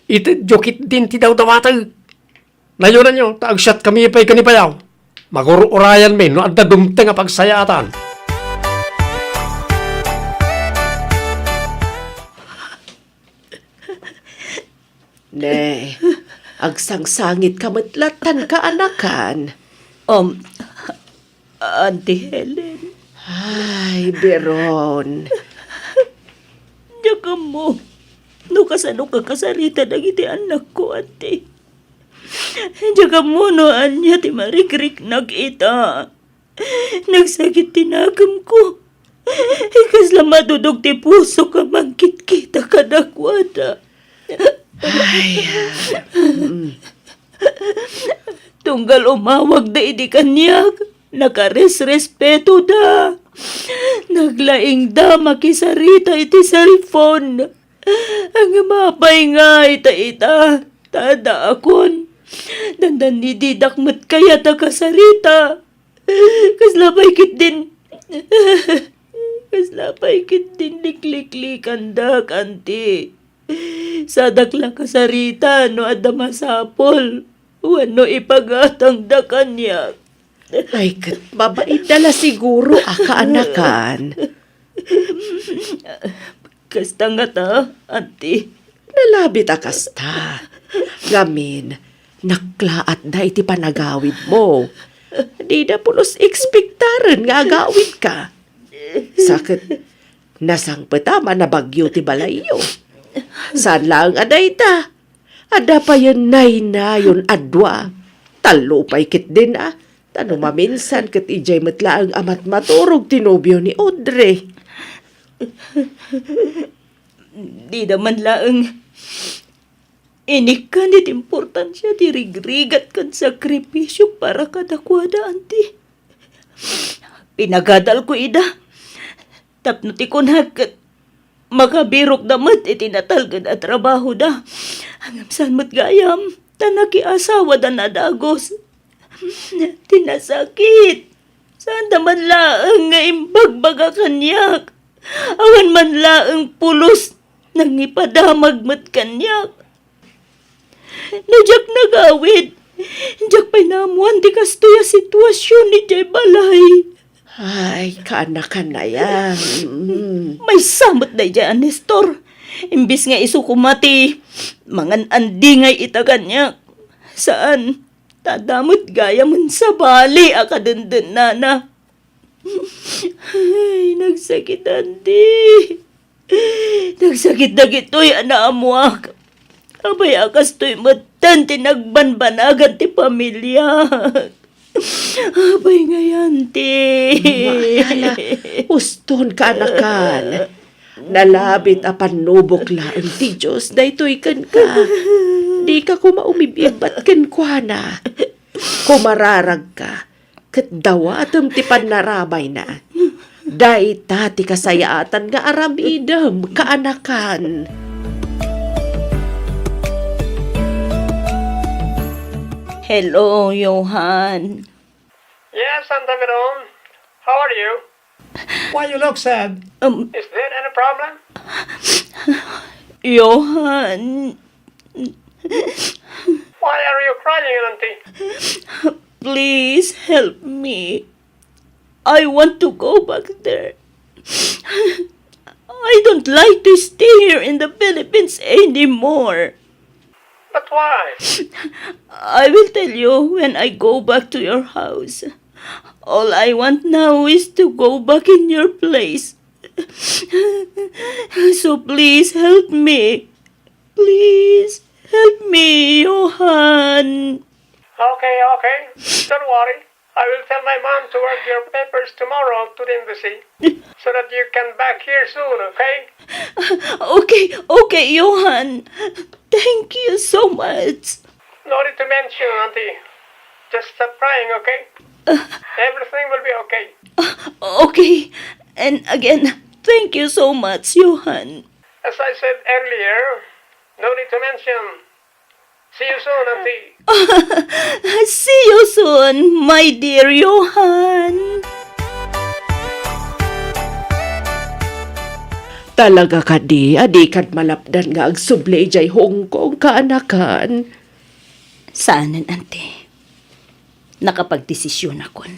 Itedyo ketdin ti dawdawateg. Nayoranyo, ta agsiatkami pay ken ni bayaw. Magur-urayanmi no adda dumteng a pagsayaatan. Ne, agsangsangitka met lattan, kaanakan. Um, Auntie Helen. Ay, Biron. Diak ammo no kasano kakasarita dagiti annakko, Auntie. Diak ammo no ania ti marikriknak ita. Nagsakit ti nakemko. Kasla madudog ti pusok a mangkitkita kadakuada. Ay, mm. Tunggal umawagda idi kaniak, nakaresrespetoda. Naglaingda makisarita iti cellphone. Ngem apay ngay ta ita, ta addaakon. Dandannididak met kayat a kasarita. Kasla pay ketdin, kasla pay ketdin likliklikandak, Auntie. Sadak la kasarita no adda masapul wenno ipagatangda kaniak. Ay, ket babainda la siguro a kaanakan. Kasta ngata, Auntie. Nalabit a kasta. Ngamin, naklaatda iti panagawidmo. Dida pulos ekspektaren nga agawidka. Sa ket, nasangpet a manabagyo ti balayyo. Saan laeng a dayta. Adda payen naynayon a dua. Tallo pay ketdin a. Ta no maminsan ket idiay met laeng a matmaturog ti nobio ni Audrey. Dida man laeng inikkan iti importansia ti rigrigat ken sakripisio para kadakuada, Auntie. Pinagadalko ida tapno ti kunak ket makabirokda met iti natalged a trabahoda. Ngem saan met gayam ta nakiasawada na dagus. Ti nasakit, saanda man laeng nga imbagbaga kaniak. Awan man laeng pulos nangipadamag met kaniak. No diak nagawid, diak pay naammoan ti kastoy a situasion idiay balay. Ay, kaanakan aya. Mm. Maysa met daydiay a Nestor. Imbes nga isu koma ti mangan-andingay ita kaniak. Saan, ta adda met gayamen sabali a kadendennana. Ay, nagsakit, Auntie. Nagsakit dagitoy a naammoak. Apay a kastoy metten ti nagbanbanagan ti pamiliak. Apay ngay, Auntie. Ala, uston, kaanakan. Nalabit a pannubok laeng ti Dios daytoy kenka. Dika koma umib-ibbat kenkuana. Kumararagka, ket dawatem ti pannarabayna. Dayta ti kasayaatan nga aramidem, kaanakan. Hello, Johan. Yes, Santa Miron. How are you? Why you look sad? Um, Is there any problem? Johan. Why are you crying, Auntie? Please help me. I want to go back there. I don't like to stay here in the Philippines anymore. But why? I will tell you when I go back to your house. All I want now is to go back in your place. So please help me. Please help me, Johan. Okay, okay. Don't worry. I will tell my mom to work your papers tomorrow to the embassy so that you can back here soon, okay? Okay, okay, Johan. Thank you so much. No need to mention, Auntie. Just stop crying, okay? Everything will be okay. Okay. And again, thank you so much, Johan. As I said earlier, no need to mention. See you soon, Auntie. See you soon, my dear Johan. Talaga kadi a dikad malapdan nga agsubli idiay Hong Kong, kaanakan? Saanen, Auntie. Nakapagdesisionakon.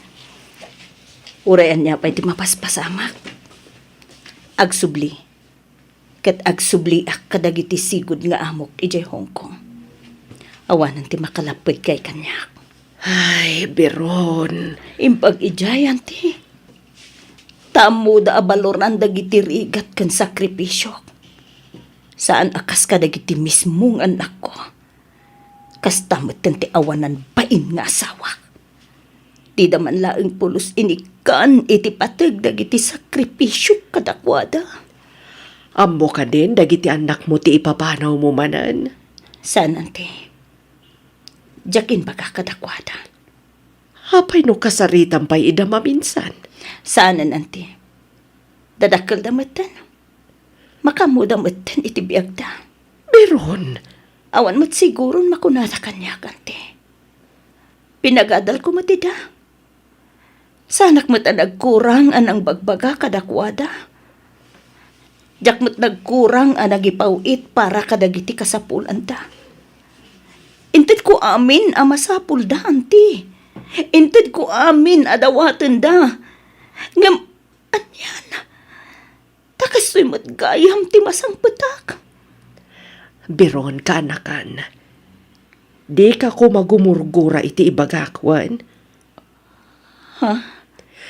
Uray ania pay ti mapaspasamak. Agsubli. Ket agsubliak kadagiti sigud nga amok idiay Hong Kong. Awanen ti makalapped kay kaniak. Ay, Biron. Imbag idiay, Auntie. Ta ammoda a baloran dagiti rigat ken sakripisiok. Saan a kas kadagiti mismo nga annakko. Kasta metten ti awanan bain nga asawak. Dida man laeng pulos inikkan iti pateg dagiti sakripisiok kadakuada. Ammo kadin dagiti annakmo ti ipapanawmo manen? Saan, Auntie. Diak imbaga kadakuada. Apay no kasaritam pay ida maminsan? Saanen, Auntie. Dadakkelda metten. Makaammoda metten iti biagda. Biron! Awan met siguron makunada kaniak, Auntie. Pinagadalko met ida. Saanak met a nagkurang a nangbagbaga kadakuada. Diak met nagkurang a nagipaw-it para kadagiti kasapulanda. Intedko amin a masapulda, Auntie. Intedko amin a dawatenda. Ngem, anian? Ta kastoy met gayam ti masangpetak. Biron, kaanakan. Dika koma gumurgura iti ibagak, wen? Ha?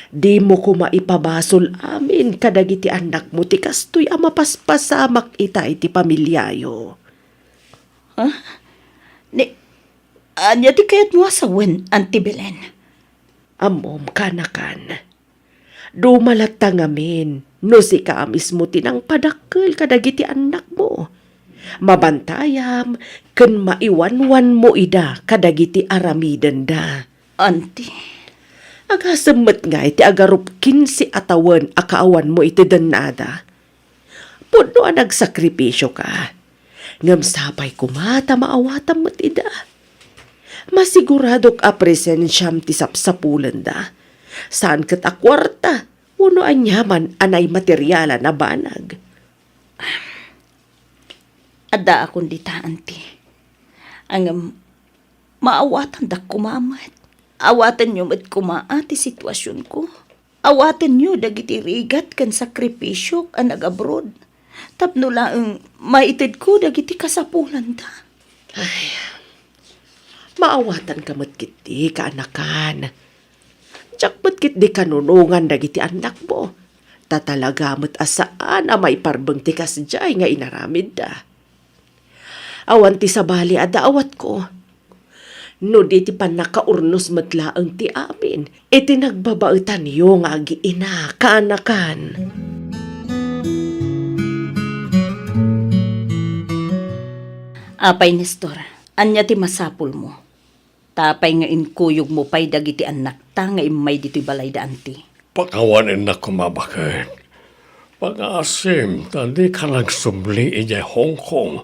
Dimo koma ipabasol amin kadagiti annakmo ti kastoy a mapaspasamak ita iti pamiliayo. Ha? Ni, ania ti kayatmo a sawen, Auntie Belen? Ammom, kaanakan. Duma latta ngamin no sika a mismo ti nangpadakkel kadagiti annakmo. Mabantayam ken maiwanwanmo ida kadagiti aramidenda. Auntie. Agasem met ngay ti agarup kinse a tawen a kaawanmo iti dennada. Pudno a nagsakripisio ka. Ngem sapay koma ta maawatam met ida. Masiguradok a presensiam ti sapsapulenda. Saan ket a kuarta wenno aniaman a naimaterialan a banag. Addaakon dita, Auntie. Ngem maawatandak koma met. Awatenyo met koma ti situasionko. Awatenyo dagiti rigat ken sakripisiok a nag-abroad tapno laeng maitedko dagiti kasapulanda. Ay, maawatanka met ketdi, kaanakan. Diak met ketdi kanunongan dagiti annakmo, ta talaga met a saan a maiparbeng ti kasdiay nga inaramidda. Awan ti sabali a daawatko. No di ti pannakaurnos met laeng ti amin iti nagbabaetanyo nga agi-ina, kaanakan. Apay, Nestor, ania ti masapulmo? Ta apay nga inkuyogmo pay dagiti annakta nga immay ditoy balayda, Auntie? Pakawanennak koma baket. Pangaasim ta dika nagsubli idiay Hong Kong.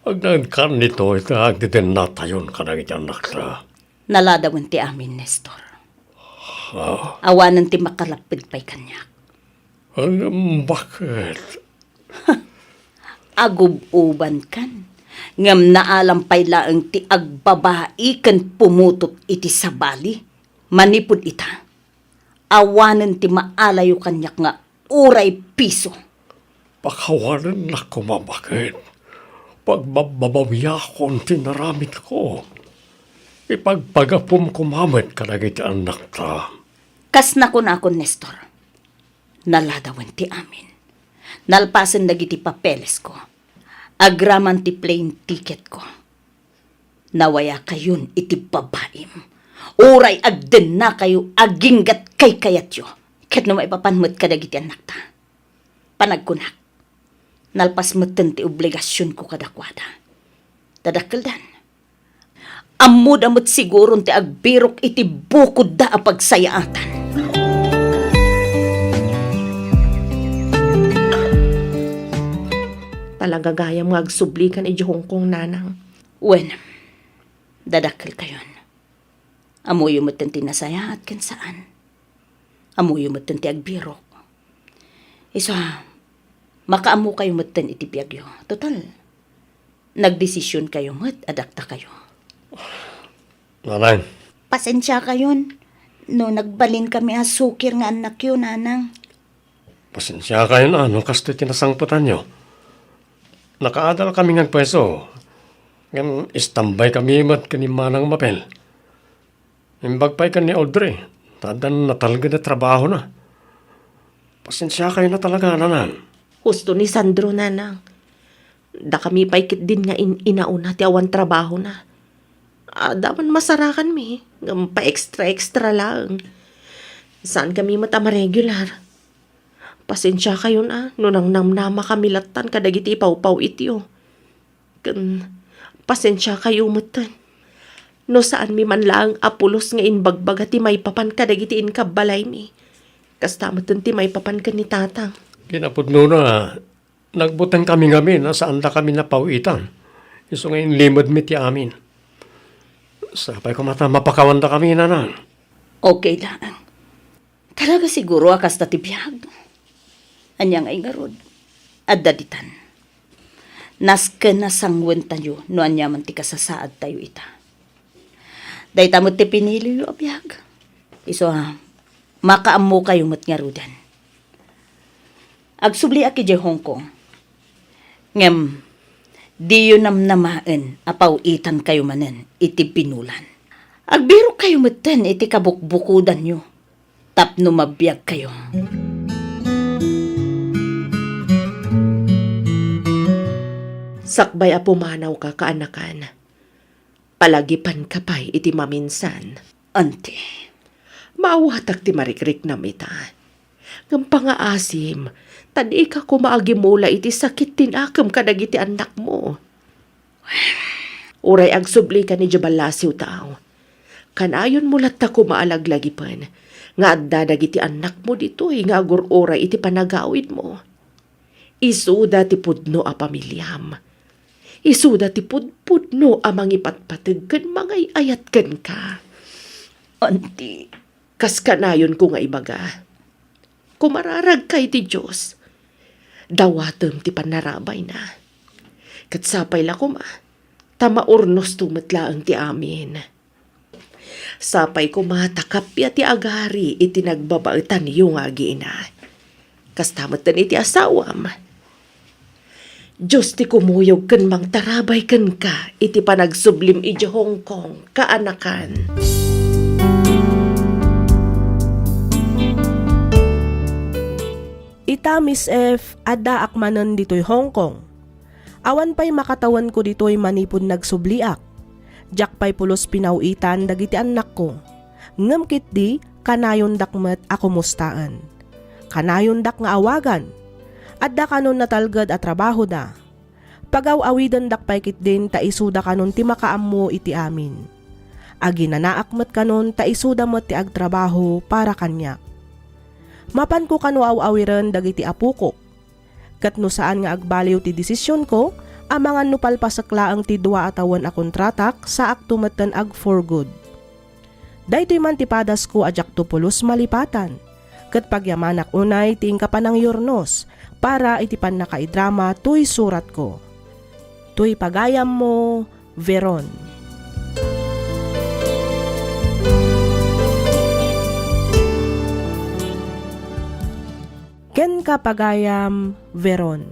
Agnaedkan ditoy ta agdidennatayon kadagiti annakta. Naladawen ti amin, Nestor. Ha? Awanen ti makalapped pay kaniak. Ngem baket? Agub-ubankan. Ngem naalam pay laeng ti agbabai ken pumutot iti sabali. Manipud ita, awanen ti maalayo kaniak nga uray piso. Pakawanennak koma baket. Pagbabbabawiakon ti naramidko. Ipagpagapum koma met kadagiti annakta. Kas nakunakon, Nestor. Naladawen ti amin. Nalpasen dagiti papelesko. Agraman ti plane ticketko. Nawayakayon iti babaim. Uray agdennakayo, aginggat kaykayatyo, ket no maipapan met kadagiti annakta. Panagkunak, nalpas metten ti obligasionko kadakuada. Dadakkeldan. Ammoda met siguron ti agbirok iti bukodda a pagsayaatan. Talaga gayam nga agsublikan idiay Hong Kong, nanang. Wen, dadakkelkayon. Ammoyo metten ti nasayaat ken saan. Ammoyo metten ti agbirok. Isu a, makaammokayo metten iti biagyo. Total, nagdesisionkayo met a daktakayo. Nanang. Pasensiakayon no nagbalinkami a sukir nga annakyo, nanang. Pasensiakayon a no kastoy ti nasangpetanyo. Nakaadalkami nga agpayso, ngem istambaykami met ken ni Manang Mabel. Imbag pay ken ni Audrey, ta addan natalged a trabahona. Pasensiakayon a talaga, nanang. Husto ni Sandro, nanang. Dakami pay ketdin nga in-inauna ti awan trabahona. Adda man masarakanmi, ngem pa-extra-extra laeng. Saankami met a ma-regular. Pasensiakayon a no nangnamnamakami lattan kadagiti ipawpaw-ityo. Ken pasensiakayo metten no saanmi man laeng a pulos nga imbagbaga ti maipapan kadagiti inkabbalaymi. Kasta metten ti maipapan ken ni Tatang. Kinapudnona, nagbutengkami ngamin a saandakami napaw-itan. Isu nga inlimedmi ti amin. Sapay koma ta mapakawandakami, nanang. Okay laeng. Talaga siguro a kasta ti biag. Ania ngay ngarud? Adda ditan. Nasken a sangwentayo no aniaman ti kasasaadtayo ita. Dayta met ti piniliyo a biag. Isu a, makaammokayo met ngaruden. Agsubliak idiay Hong Kong. Ngem, diyo namnamaen a paw-itankayo manen iti binulan. Agbirokkayo metten iti kabukbukodanyo tapno mabiagkayo. Sakbay a pumanawka, kaanakan, palagipanka pay iti maminsan. Auntie. Maawatak ti marikriknam ita. Ngem pangaasim, ta dika koma agimula iti sakit ti nakem kadagiti annakmo. Uray agsublika idiay ballasiwtaw, kanayonmo latta koma a laglagipen nga adda dagiti annakmo ditoy nga agur-uray iti panagawidmo. Isuda ti pudno a pamiliam. Isuda ti pudpudno a mangipatpateg ken mangay-ayat kenka. Auntie. Kas kanayonko nga ibaga, kumararagka iti Dios. Dawatem ti pannarabayna. Ket sapay la koma, ta maurnosto met laeng ti amin. Sapay koma ta kappia ti agari iti nagbabaetanyo nga agiina. Kasta metten iti asawam. Dios ti kumuyog ken mangtarabay kenka iti panagsublim idiay Hong Kong, kaanakan. Ita, Miss F, addaak manen ditoy Hong Kong. Awan pay makatawenko ditoy manipud nagsubliak. Diak pay pulos pinaw-itan dagiti annakko. Ngem ketdi, kanayondak met a kumustaen. Kanayondak nga awagan. Adda kanon natalged a trabahoda. Pagaw-awidendak pay ketdin ta isuda kanon ti makaammo iti amin. Aginanaak met kanon ta isuda met ti agtrabaho para kaniak. Mapanko kano aw-awiren dagiti apokok. Ket no saan nga agbaliw ti desisionko, amangan no palpasek laeng ti dua a tawen a kontratak, saakto metten ag-for good. Daytoy man ti padasko a diakto pulos malipatan, ket pagyamanak unay ti inka panangyurnos para iti pannakaidrama toy suratko. Toy pagayammo, Veron. Ken ka, pagayam, Veron.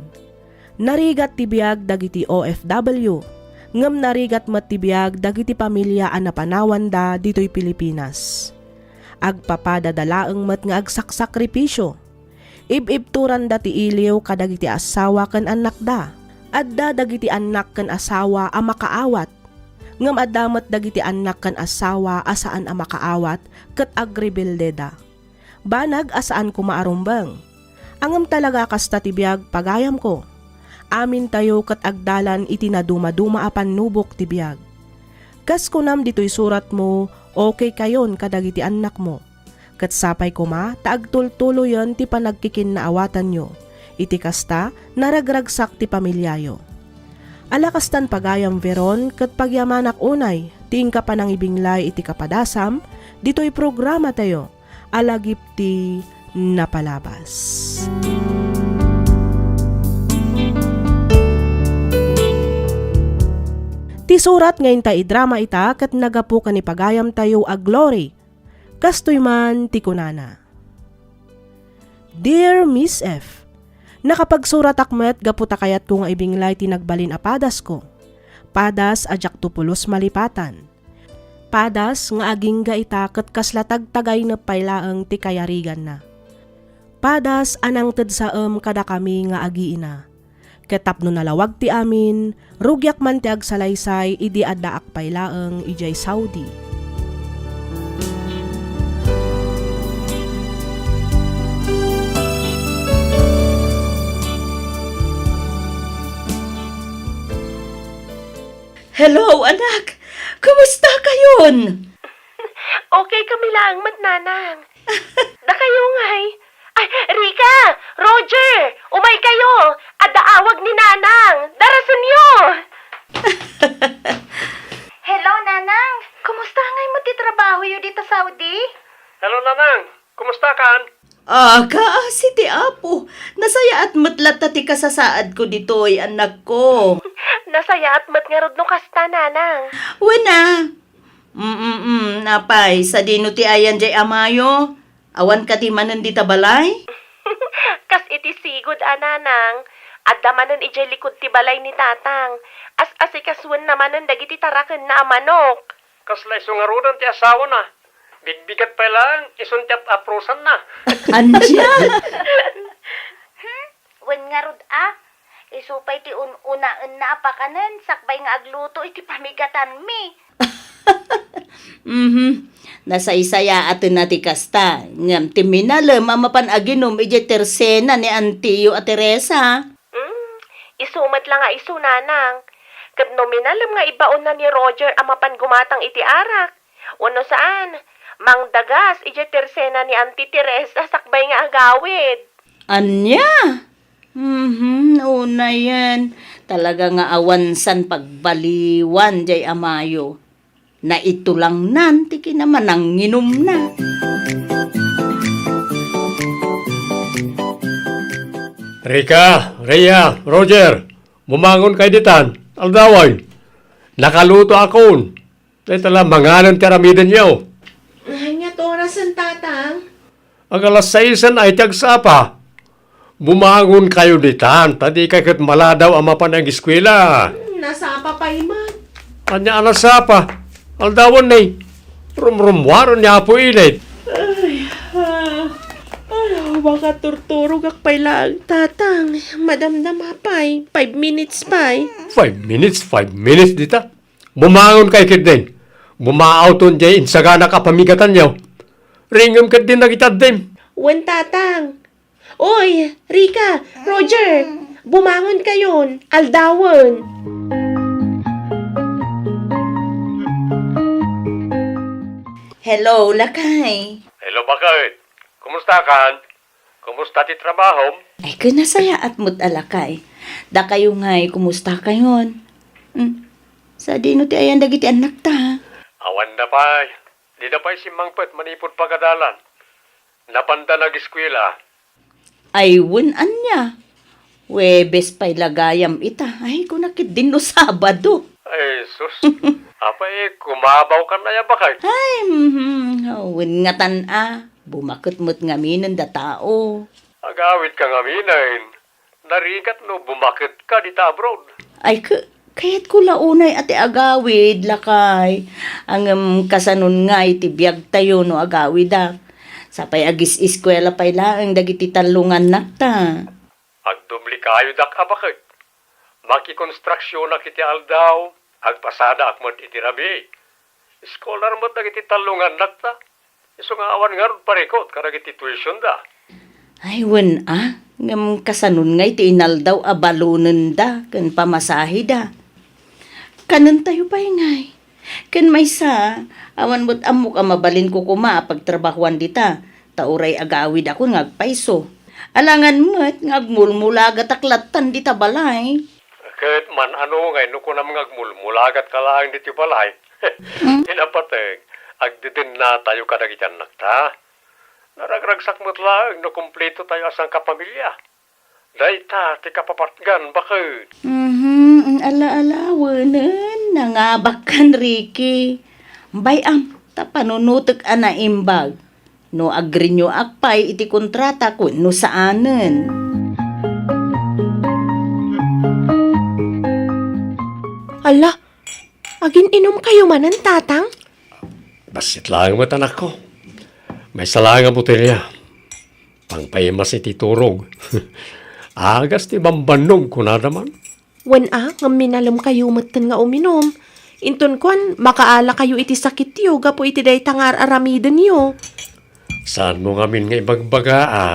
Narigat ti biag dagiti O F W, ngem narigat met ti biag dagiti pamilia a napanawanda ditoy Pilipinas. Agpapadada laeng met nga agsaksakripisio. Ib-ibturanda ti iliw kadagiti asawa ken annakda. Adda dagiti annak ken asawa a makaawat, Ngem adda met dagiti annak ken asawa a saan a makaawat ket agrebeldeda. Banag a saan koma a rumbeng. Ngem talaga a kasta ti biag, pagayamko. Amintayo ket agdalan iti nadumaduma a pannubok ti biag. Kas kunam ditoy suratmo, okay kayon kadagiti annakmo. Ket sapay koma ta agtultuloyen ti panagkikinnaawatanyo. Iti kasta, naragragsak ti pamiliayo. Ala kastan, pagayam Veron, ket pagyamanak unay ti inka panangibinglay iti kapadasam ditoy programatayo a Lagip ti Napalabas. Ti surat nga inta idrama ita ket nagapu ken ni pagayamtayo a Glory. Kastoy man ti kunana, "Dear Miss F, nakapagsuratak met gapu ta kayatko nga ibinglay ti nagbalin a padasko. Padas a diakto pulos malipatan. Padas nga agingga ita ket kasla tagtagaynep pay laeng ti kayariganna. Padas a nangted saem kadakami nga agiina. Ket tapno nalawag ti amin, rugiak man ti agsalaysay idi addaak pay laeng idiay Saudi." Hello, anak! Kumusta kayon? Okay kami laeng met, Nanang. Dakayo ngay? Ay, Rica! Roger! Umay kayo! Adda awag ni Nanang! Darasenyo! Hello, Nanang! Kumusta ngay met ti trabahoyo dita Saudi? Hello, Nanang! Kumusta kan? Ah, kaasi ti Apo. Nasayaat met latta ti kasasaadko ditoy, annakko. Nasayaat met ngarud no kasta, Nanang. Wen a. Mm, mm, apay, sadino ti ayan jay amayo? Awan kadi manen dita balay? Kas iti sigud a, Nanang, adda manen idiay likud ti balay ni Tatang. As-asikasuenna manen dagiti tarakenna a manok. Kasla isu ngaruden ti asawana. Bigbigat pay laeng, isun ti ap-aprosanna. Ania? Hmm? Wen ngarud a, isu pay ti un-unaenna a pakanen sakbay nga agluto iti pamigatanmi. Mhm. Nasaysayaatenna ti kasta, ngem ti minalem a mapan aginum idiay tersena ni antiyo a Teresa. Hmm, isu met la nga isu, Nanang. Ket no minalem nga ibaonna ni Roger a mapan gumatang iti arak, wenno saan, mangdagas idiay tersena ni Auntie Teresa sakbay nga agawid. Ania? Mhm, unayen. Talaga nga awan san pagbaliwan jay amayo. Naitulangnan ti kinamananginumna. Rika, Rhea, Roger, bumangon kayo ditan. Aldawen. Nakaluto akon. Dayta la manganen ti aramidenyo. Ania ti orasen, Tatang? Ag-alas saisen ay ti agsapa. Bumangon kayo ditan, ta di kay ket maladaw a mapan agiskwela. Hmm, nasapa pay man. Ania a nasapa? Aldawen ni. Rumrummuaren ni Apo Init. Ay, ah, ay, makaturturogak pay laeng, Tatang. Madamdama pay. Five minutes pay. Five minutes, five minutes dita. Bumangon kay ketdin. Bumaawton jay insaganak a pamigatanyo. Ringem ketdin dagiti addim. Wen, Tatang. Oy, Rika, Roger, bumangon kayon. Aldawen. Hello, lakay. Hello, baket. Kumusta kan? Kumusta ti trabahom? Ay, ken nasayaat met a lakay. Dakayo ngay, kumusta kayon? Hmm. Sadino ti ayan dagiti annakta? Awan da pay. Dida pay simmangpet manipud pagadalan. Napanda nagiskwela. Ay, wen ania? Huwebes pay la gayam ita. Ay, kuna ketdin no Sabado. Ay, sus. Apay, kumabaw kan aya, baket? Ay, mhm. Wen ngatan a. Bumaket met ngamin data tao. Agawid ka ngamin. Narigat no bumaket ka dita abroad. Ay, ka-, kayatko la unay a ti agawid, lakay. Ngem kasanon ngay ti biagtayo no agawidak? Sapay agis-iskuela pay laeng dagiti tallo nga annakta. Agdubli kayo dak a baket. Makikonstruksionak iti aldaw, Agpasadaak met iti rabii. Scholar met dagiti tallo nga annakta. Isu nga awan ngarud parikut kadagiti tuitionda. Ay, wen a, ngem kasanon ngay ti inaldaw a balonenda ken pamasaheda? Kanentayo pay ngay. Ken maysa, awan met ammok a mabalinko koma a pagtrabahoan dita, ta uray agawidakon nga agpayso. Alangan met nga agmulmulagatak lattan dita balay. Ket man-ano ngay no kunam nga agmulmulagatka laeng ditoy balay? Hmm? Ti napateg, agdedennatayo kadagiti annakta. Naragragsak met laeng no kumpletotayo a sangkapamilia. Dayta ti kapapatgan, baket. Mhm, ala-ala, wenen, nangabakkan, Ricky. Bay-am, ta panunotek a naimbag. No agrenewak pay iti kontrata wenno saanen. Ala, agin-inumkayo manen, Tatang? Bassit laeng met, anakko. Maysa laeng a botelya. Pangpaimas iti turog. Agas ti bambannom, kunada man. Wen a, ngem minalemkayo metten nga uminum. Inton kuan, makaalakayo iti sakityo gapu iti dayta nga ar-aramidenyo. Saanmo ngamin nga ibagbaga, a?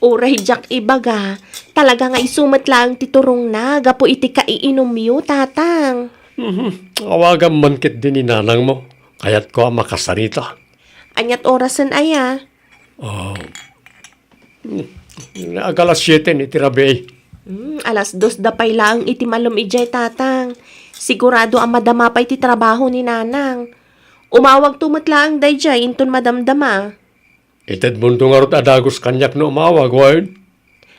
Uray diak ibaga, talaga nga isu met laeng ti turongna gapu iti kaiinumyo, Tatang. Mhm. Awagam man ketdi ni nanangmo. Kayatko a makasarita. Aniat orasen aya? Ah, hmm, ag alas siete iti rabii. Hmm, alas dos da pay laeng iti malem idiay, Tatang. Sigurado a madama pay ti trabaho ni Nanang. Umawagto met laeng daydiay inton madamdama. Itedmonto ngarud a dagus kaniak no umawag, wen?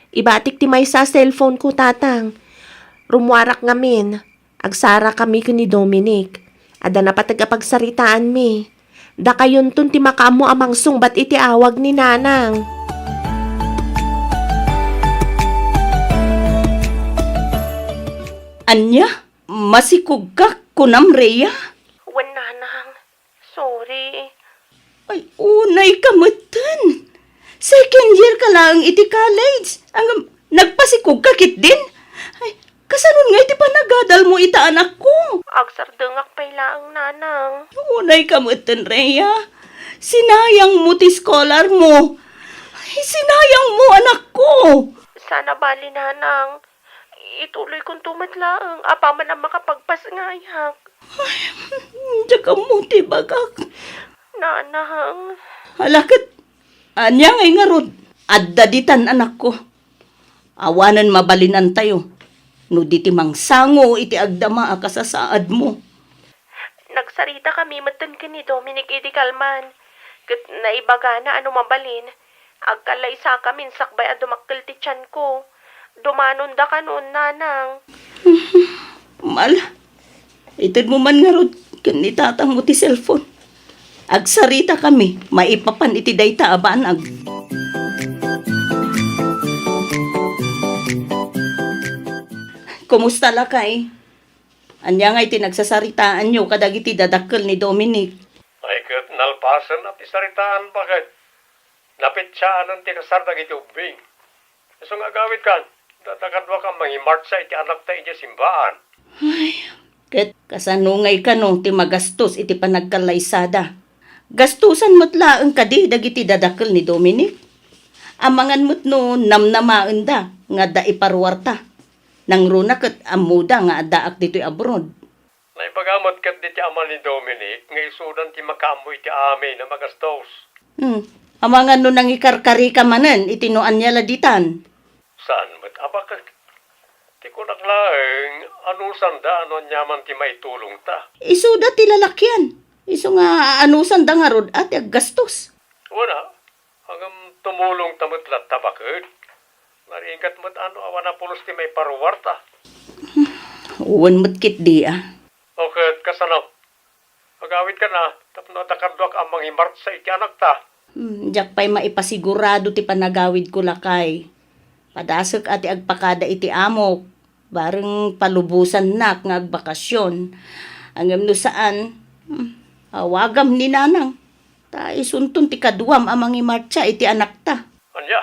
Ibatik ti maysa a cellphone ko, Tatang. Rummuarak ngamin. Agsarakami ken ni Dominic. Adda napateg a pagsaritaanmi. Dakayonton ti makaammo a mangsungbat iti awag ni Nanang. Ania? Masikogka, kunam, Rhea? Wen, Nanang. Sorry. Ay, unayka metten. Second year ka laeng iti college. Ngem nagpasikogka ketdin? Ay, kasanon ngay ti panagadalmo ita, anakko? Agsardengak pay laeng, Nanang. Unayka metten, Rhea. Sinayangmo ti scholarmo. Ay, sinayangmo, anakko. Saan a bali, Nanang. Ituloykonto met laeng apaman a makapagpasngayak. Ay, diak ammo ti ibagak. Nanang. Ala ket, ania ngay ngarud? Adda ditan, anakko. Awanen mabalinantayo no di ti mangsango iti agdama a kasasaadmo. Nagsaritakami metten ken ni Dominic idi kalman, ket naibagana a no mabalin, agkallaysakamin sakbay a dumakkel ti tianko. Dumanondakanon, Nanang. Ala, itedmo man ngarud ken ni tatangmo ti cellphone. Agsaritakami maipapan iti dayta a banag. Kumusta, lakay? Ania ngay ti nagsasaritaanyo kadagiti dadakkel ni Dominic? Ay, ket nalpasen a ti saritaan, baket. Napetsiaan ti kasar dagiti ubbing. Isu nga agawidkan, adda kaduak a mangimartsa iti anakta idiay simbaan. Ay, ket kasano ngay kano ti magastos iti panagkallaysada? Gastosan met laeng kadi dagiti dadakkel ni Dominic? Amangan met no namnamaenda nga adda iparuarta. Nangruna ket ammoda nga addaak ditoy abroad. Naibaga met ket diti ama ni Dominic nga isudan ti makaammo iti amin a magastos. Hmm. Amangan no nangikarkarika manen iti no ania la ditan. Saan met a baket. Ti kunak laeng, anusanda no aniaman ti maitulongta. Isuda ti lalakian. Isu nga anusanda ngarud a ti aggastos. Wen a, ngem tumulongta met latta baket. Narigat met a no awan a pulos ti maiparuarta. Wen met ketdi a. O ket kasano? Agawidkan a, tapno adda kaduak a mangimartsa iti anakta. Hmm, diak pay maipasigurado ti panagawidko, lakay. Padasek a ti agpakada iti amok, bareng palubosannak nga agbakasyon. Ngem no saan, hmm, awagam ni nanang, ta isunton ti kaduam a mangimartsa iti anakta. Ania?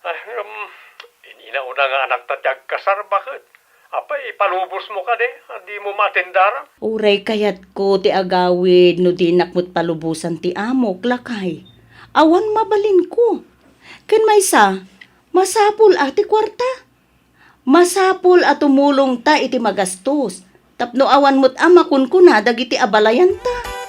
Ay, um, inina una nga anakta ti agkasar, baket. Apay, ipalubosmo kadi, a dimo maatendara? Uray kayatko ti agawid no dinak met palubosan ti amok, lakay. Awan mabalinko. Ken maysa, masapul a ti kuarta. Masapul a tumulongta iti magastos, tapno awan met a makunkuna dagiti abalayanta.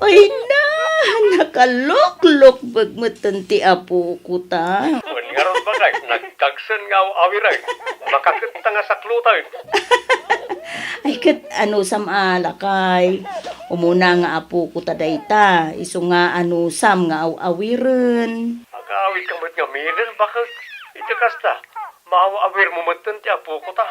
Ay na, nakaloklokbek metten ti apoko ta. Wen ngarud, bakay, nagkagsen nga aw-awiren. Makaketta nga sakloten. Ay, ket anusam a lakay. Umuna nga apoko ta dayta, isu nga anusam nga aw-awiren. Agawidka met ngamin, baket. Iti kasta, maaw-awirmo metten ti apoko ta.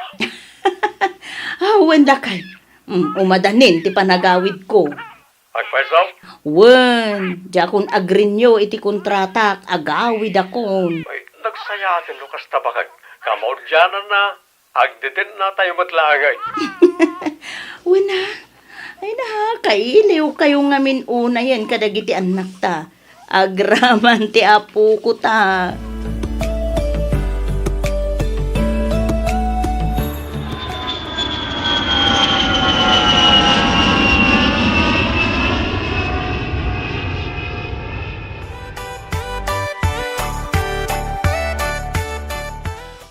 Awan lakay. Mm, umadanin ti panagawidko. Agpayso? Wen, diakon agrenew iti kontratak, agawidakon. Ay, nagsayaten no kasta, baket. Kamaudiananna, agdedennatayo met laengen. Wen a, ay na, kailiwkayo ngamin unayen kadagiti annakta. Agraman ti apoko ta.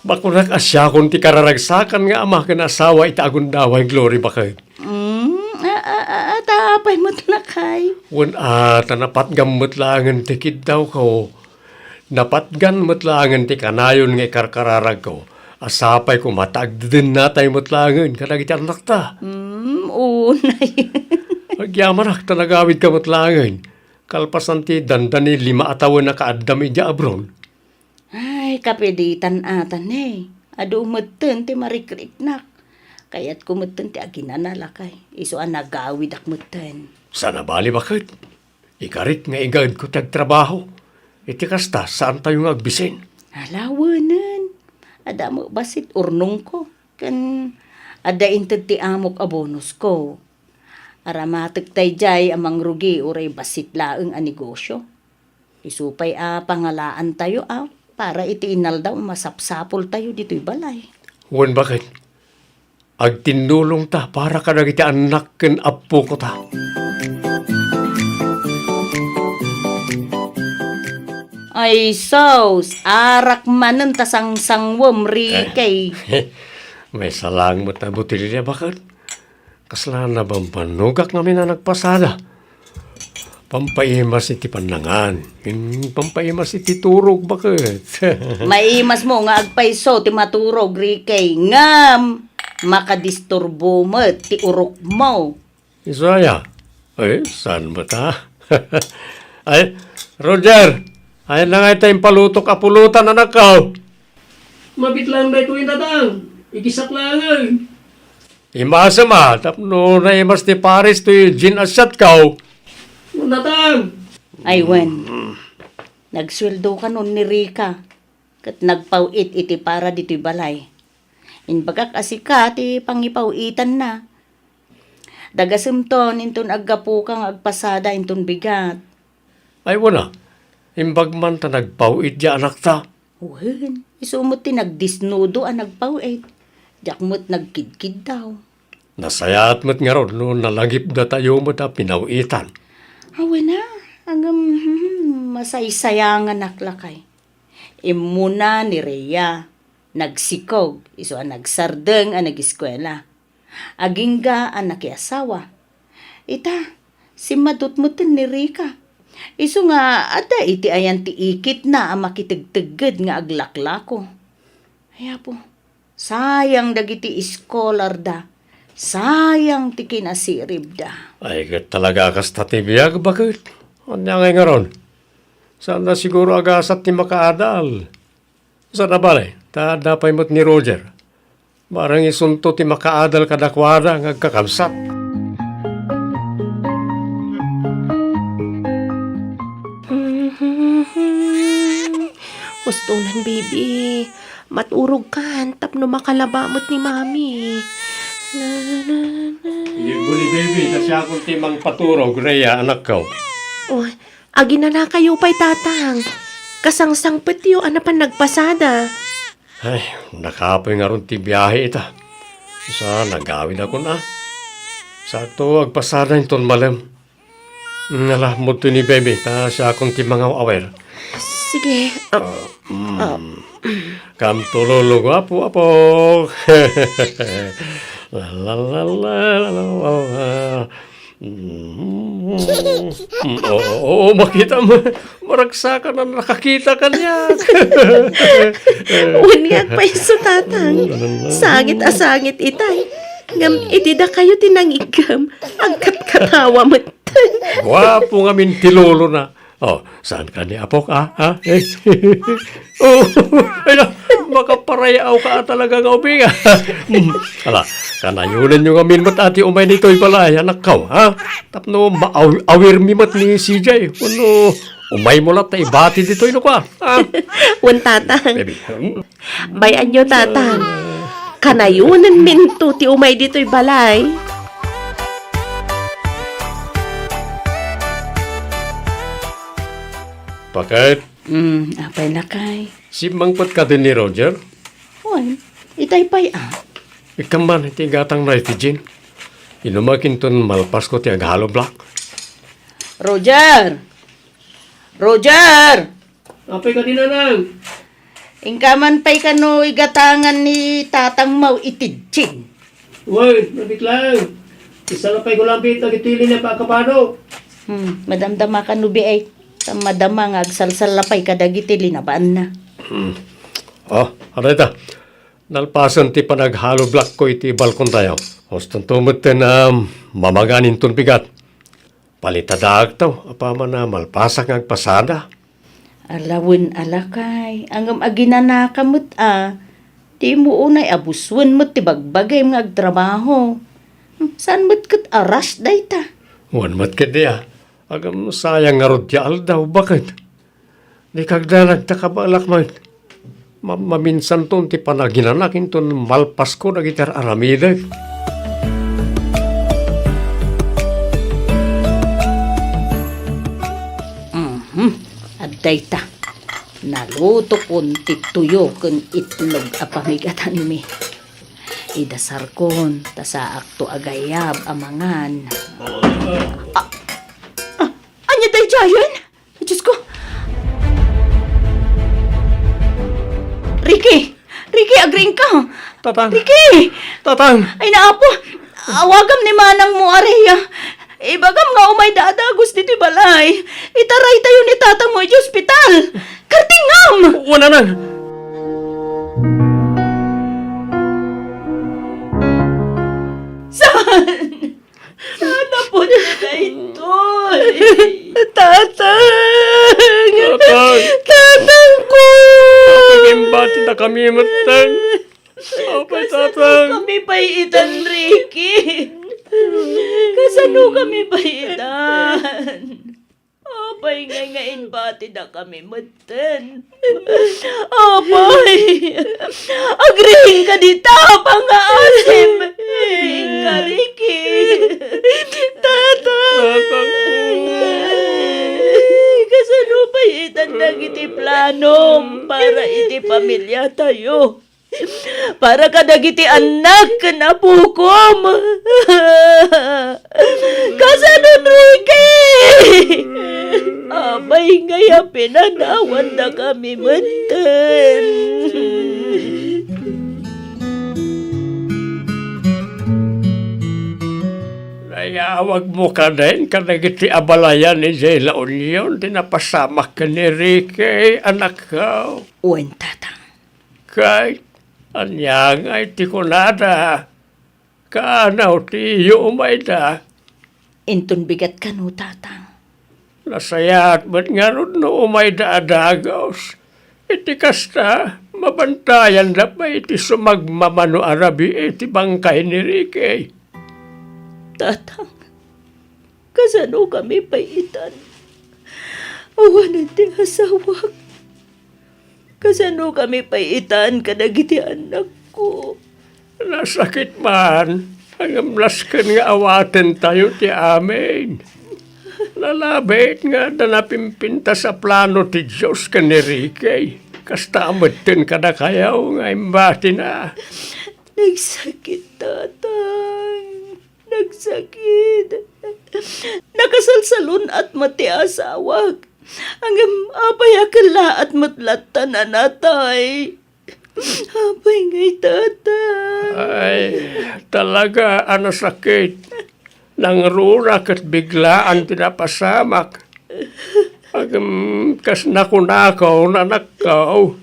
Bakunak a siakon ti kararagsakan nga ama ken asawa iti agundaway, Glory, baket. Mm, a, a, a, a, ta apay met lakay? Wen a, ta napatgam met laengen ti kiddawko. Napatgan met laengen ti kanayon nga ikarkararagko. A sapay koma ta agdedennatayo met laengen kadagiti annakta. Mm, unay. Agyamanak ta nagawidka met laengen. Kalpasan ti dandani lima a tawen a kaaddam idiay abroad. Ay, kapiditan ata ne. Adu metten ti marikriknak. Kayatko metten ti aginana, lakay. Isu a nagawidak metten. Saan a bali, baket. Ikarik nga igaedko ti agtrabaho. Iti kasta, saantayo nga agbisin. Ala, wenen. Adda met bassit urnongko. Ken adda inted ti amok a bonusko. Aramatek daydiay a mangrugi uray bassit laeng a negosio. Isu pay a pangalaantayo a para iti inaldaw a masapsapultayo ditoy balay. Wen, baket. Agtinnulongta para kadagiti annak ken appokota. Ay, sus! Arak manen ta sangsangwem, Ricky. Maysa laeng met a botelya, baket. Kasla nabambanogak ngamin a nagpasada. Pampaimas iti pannangan. Hmm, pampaimas iti turog, baket. Maimasmo nga agpayso ti maturog, Ricky, ngem makadisturbo met ti urokmo. Isu aya? Ay, saan met a? Ay, Roger, ay na nga ita impalutok a pulutan, anakko. Mabit laeng daytoy, Tatang. Ikisak laengen. Imasem a, tapno naimas ti pares toy gin a siatko. Tatang! Ay, wen. Nagsueldo kanon ni Rica, ket nagpaw-it iti para ditoy balay. Imbagak a sika ti pangipaw-itanna. Dagasemton inton aggapuka nga agpasada inton bigat. Ay, wen a. Imbag man ta nagpaw-it diay anakta. Wen, isu met ti nagdisnudo a nagpaw-it. Diak met nagkidkiddaw. Nasayaat met ngarud no nalagipdatayo met a pinaw-itan. Awen a, ngem, hmm, masaysayanganak lakay. Immuna ni Rhea, nagsikog, isu a nagsardeng a nagiskuela. Agingga a nakiasawa. Ita, simmadut metten ni Rica. Isu nga adda iti ayan ti ikitna a makitegtegged nga aglaklako. Ay, Apo, sayang dagiti iskolarda. Sayang ti kinasiribda. Ay, ket talaga a kasta ti biag, baket. Ania ngay ngarud? Saanna siguro a gasat ti makaadal. Saan a bale, ta adda pay met ni Roger. Barang isunto ti makaadal kadakuada nga agkakabsat. Hustonan, baby. Maturogkan tapno makalaba met ni Mami. Na, na, na, na. Ibu ni baby, ta siakon ti mangpaturog, Rhea, anakko. Oh, aginanakayo pay, Tatang. Kasangsangpetyo a napan nagpasada. Ay, nakapoy ngarud ti biahe ita. Sa nagawidakon a. Sakto, agpasada inton malem. Nala, mudto ni baby, ta siakon ti mangaw-awer. Sige. Ah, ah. Kamtulolo, guapo, apo. La, la, la, la, la, la, la. Mm, oo, oo, makita mo. Maragsakan a nakakita kaniak. Wen, agpayso, Tatang. Sangit a sangit itay. Ngem iti dakayo ti nangiggem, agkatkatawa met. Guapo ngamin ti lolona. Oh, saan ka ni Apok, ah? Ah? Eh? Oh, ay na, makaparayawka talaga nga ubing, ah. Mm, ala, kanayonenyo ngamin met a ti umay ditoy balay, anakko, ha? Tapno maaw-, awirmi met ni C J. Wenno, umaymo latta ibati ditoy no kua, ha? Wen, Tatang. Baby, hmm? Bay-anyo, Tatang. Kanayonenminto ti umay ditoy balay. Baket? Hmm, apay, lakay? Simmangpet kadi ni Roger? Wen, itay pay a. Ikkan man iti gatangna iti gin. Inumak inton malpasko ti aghalo block. Roger! Roger! Apay kadi, nanang? Inka man pay kano igatangan ni tatangmo iti gin? Wen, nabitlang. Isalapayko laeng dagiti linnep a kabado. Hmm, madamdama kano, biay. Ta madama nga agsalsalapay kadagiti linabaanna. Hmm. Oh, ano ita? Nalpasen ti panaghalo blockko iti balkontayo. Hustonto metten a mamagan inton bigat. Palitadaakto, apaman a malpasak nga agpasada. Ala wen a lakay, ngem aginanaka met a, dimo unay a busuen met ti bagbagim nga agtrabaho. Hmm, saan met ket a rush dayta? Wen met ketdi a, ngem sayang ngarud ti aldaw, baket. Dika agdanag ta kabaelak met. Ma-, maminsanton ti panaginanak inton malpasko dagiti ar-aramidek. Mhm. Adda ita. Nalutokon ti tuyo ken itlog a pamigatanmi. Idasarkon, ta saakto a gayab a mangan. Ah, ah, ania daydiayen? Diyos ko! Ricky! Ricky, agriingka! Tatang! Ricky! Tatang! Ay, naapo! Awagam ni manangmo, Aria. Ibagam nga umayda a dagus ditoy balay. Itaraytayo ni tatangmo iti ospital. Kartingam! Wen, nanang! Saan? Saan a pudno daytoy? Tatang! Tatang! Tatang ko! Tatang, imbati ta kami metten. Apay, Tatang? Kasano kami pay itan, Ricky? Kasano kami pay itan? Apay ngay nga imbatidakami metten? Apay, agriingka dita a pangaasim. Inka, Ricky. Tatang. Tatang. Kasano pay itan dagiti planom para iti pamiliatayo? Para kadagiti annak ken apokom. Kasano, Ricky? Apay ngay a pinanawandakami metten. Iyawagmo kadin kadagiti abalayan idiay La Union ti napasamak ken ni Ricky, anakko. Wen, Tatang. Kay, ania ngay ti kunada? Kaano ti iyo umayda? Inton bigat kano, Tatang. Nasayaat met ngarud no umayda a dagus. Iti kasta, mabantayanda pay iti sumagmamano a rabii iti bangkay ni Ricky. Tatang, kasano kami pay itan? Awanen ti asawak. Kasano kami pay itan kadagiti annakko? Nasakit man, ngem nasken nga awatentayo ti amin. Nalabit nga adda napimpintas a plano ti Dios ken ni Ricky. Kasta metten kadakayo nga imbatina. Nagsakit, Tatang. Nagsakit. Nakasalsalun-at met ti asawak. Ngem apay a kellaat met latta a natay? Apay ngay, Tatang? Ay, talaga a nasakit. Nangruna ket biglaan ti napasamak. Ngem kas nakunako, anakko,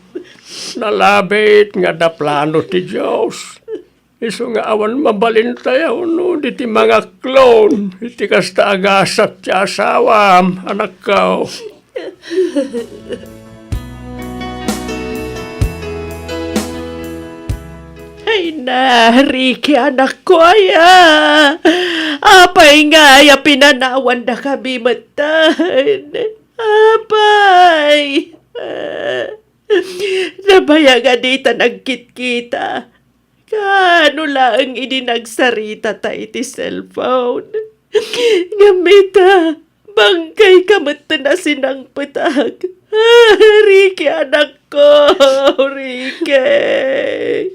nalabit nga adda plano ti Dios. Isu nga awan mabalintayo no di ti mangaklon iti kasta a gasat ti asawam, anakko. Ay na, Ricky, anakko, aya. Apay ngay a pinanawandakami metten? Apay? Nabayag a dita nagkitkita. Kaano laeng idi nagsaritata iti cellphone? Ngem ita, bangkayka metten a sinangpetak. Ah, Ricky, anakko, Ricky.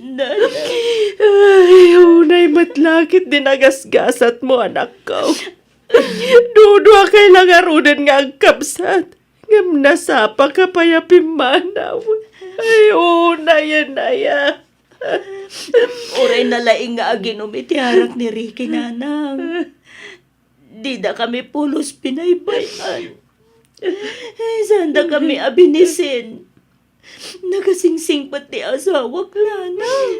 Nanay. Ay, unay met la ket ti nagasgasatmo, anakko. Duduakay la ngaruden nga agkabsat. Ngem nasapaka pay a pimmanaw. Ay, unay, anaya. Uray nalaing nga aginom iti arak ni Ricky, nanang. Dida kami pulos binaybay-an. Sanda kami abinisen. Nakasingsingpet ti asawak, nanang.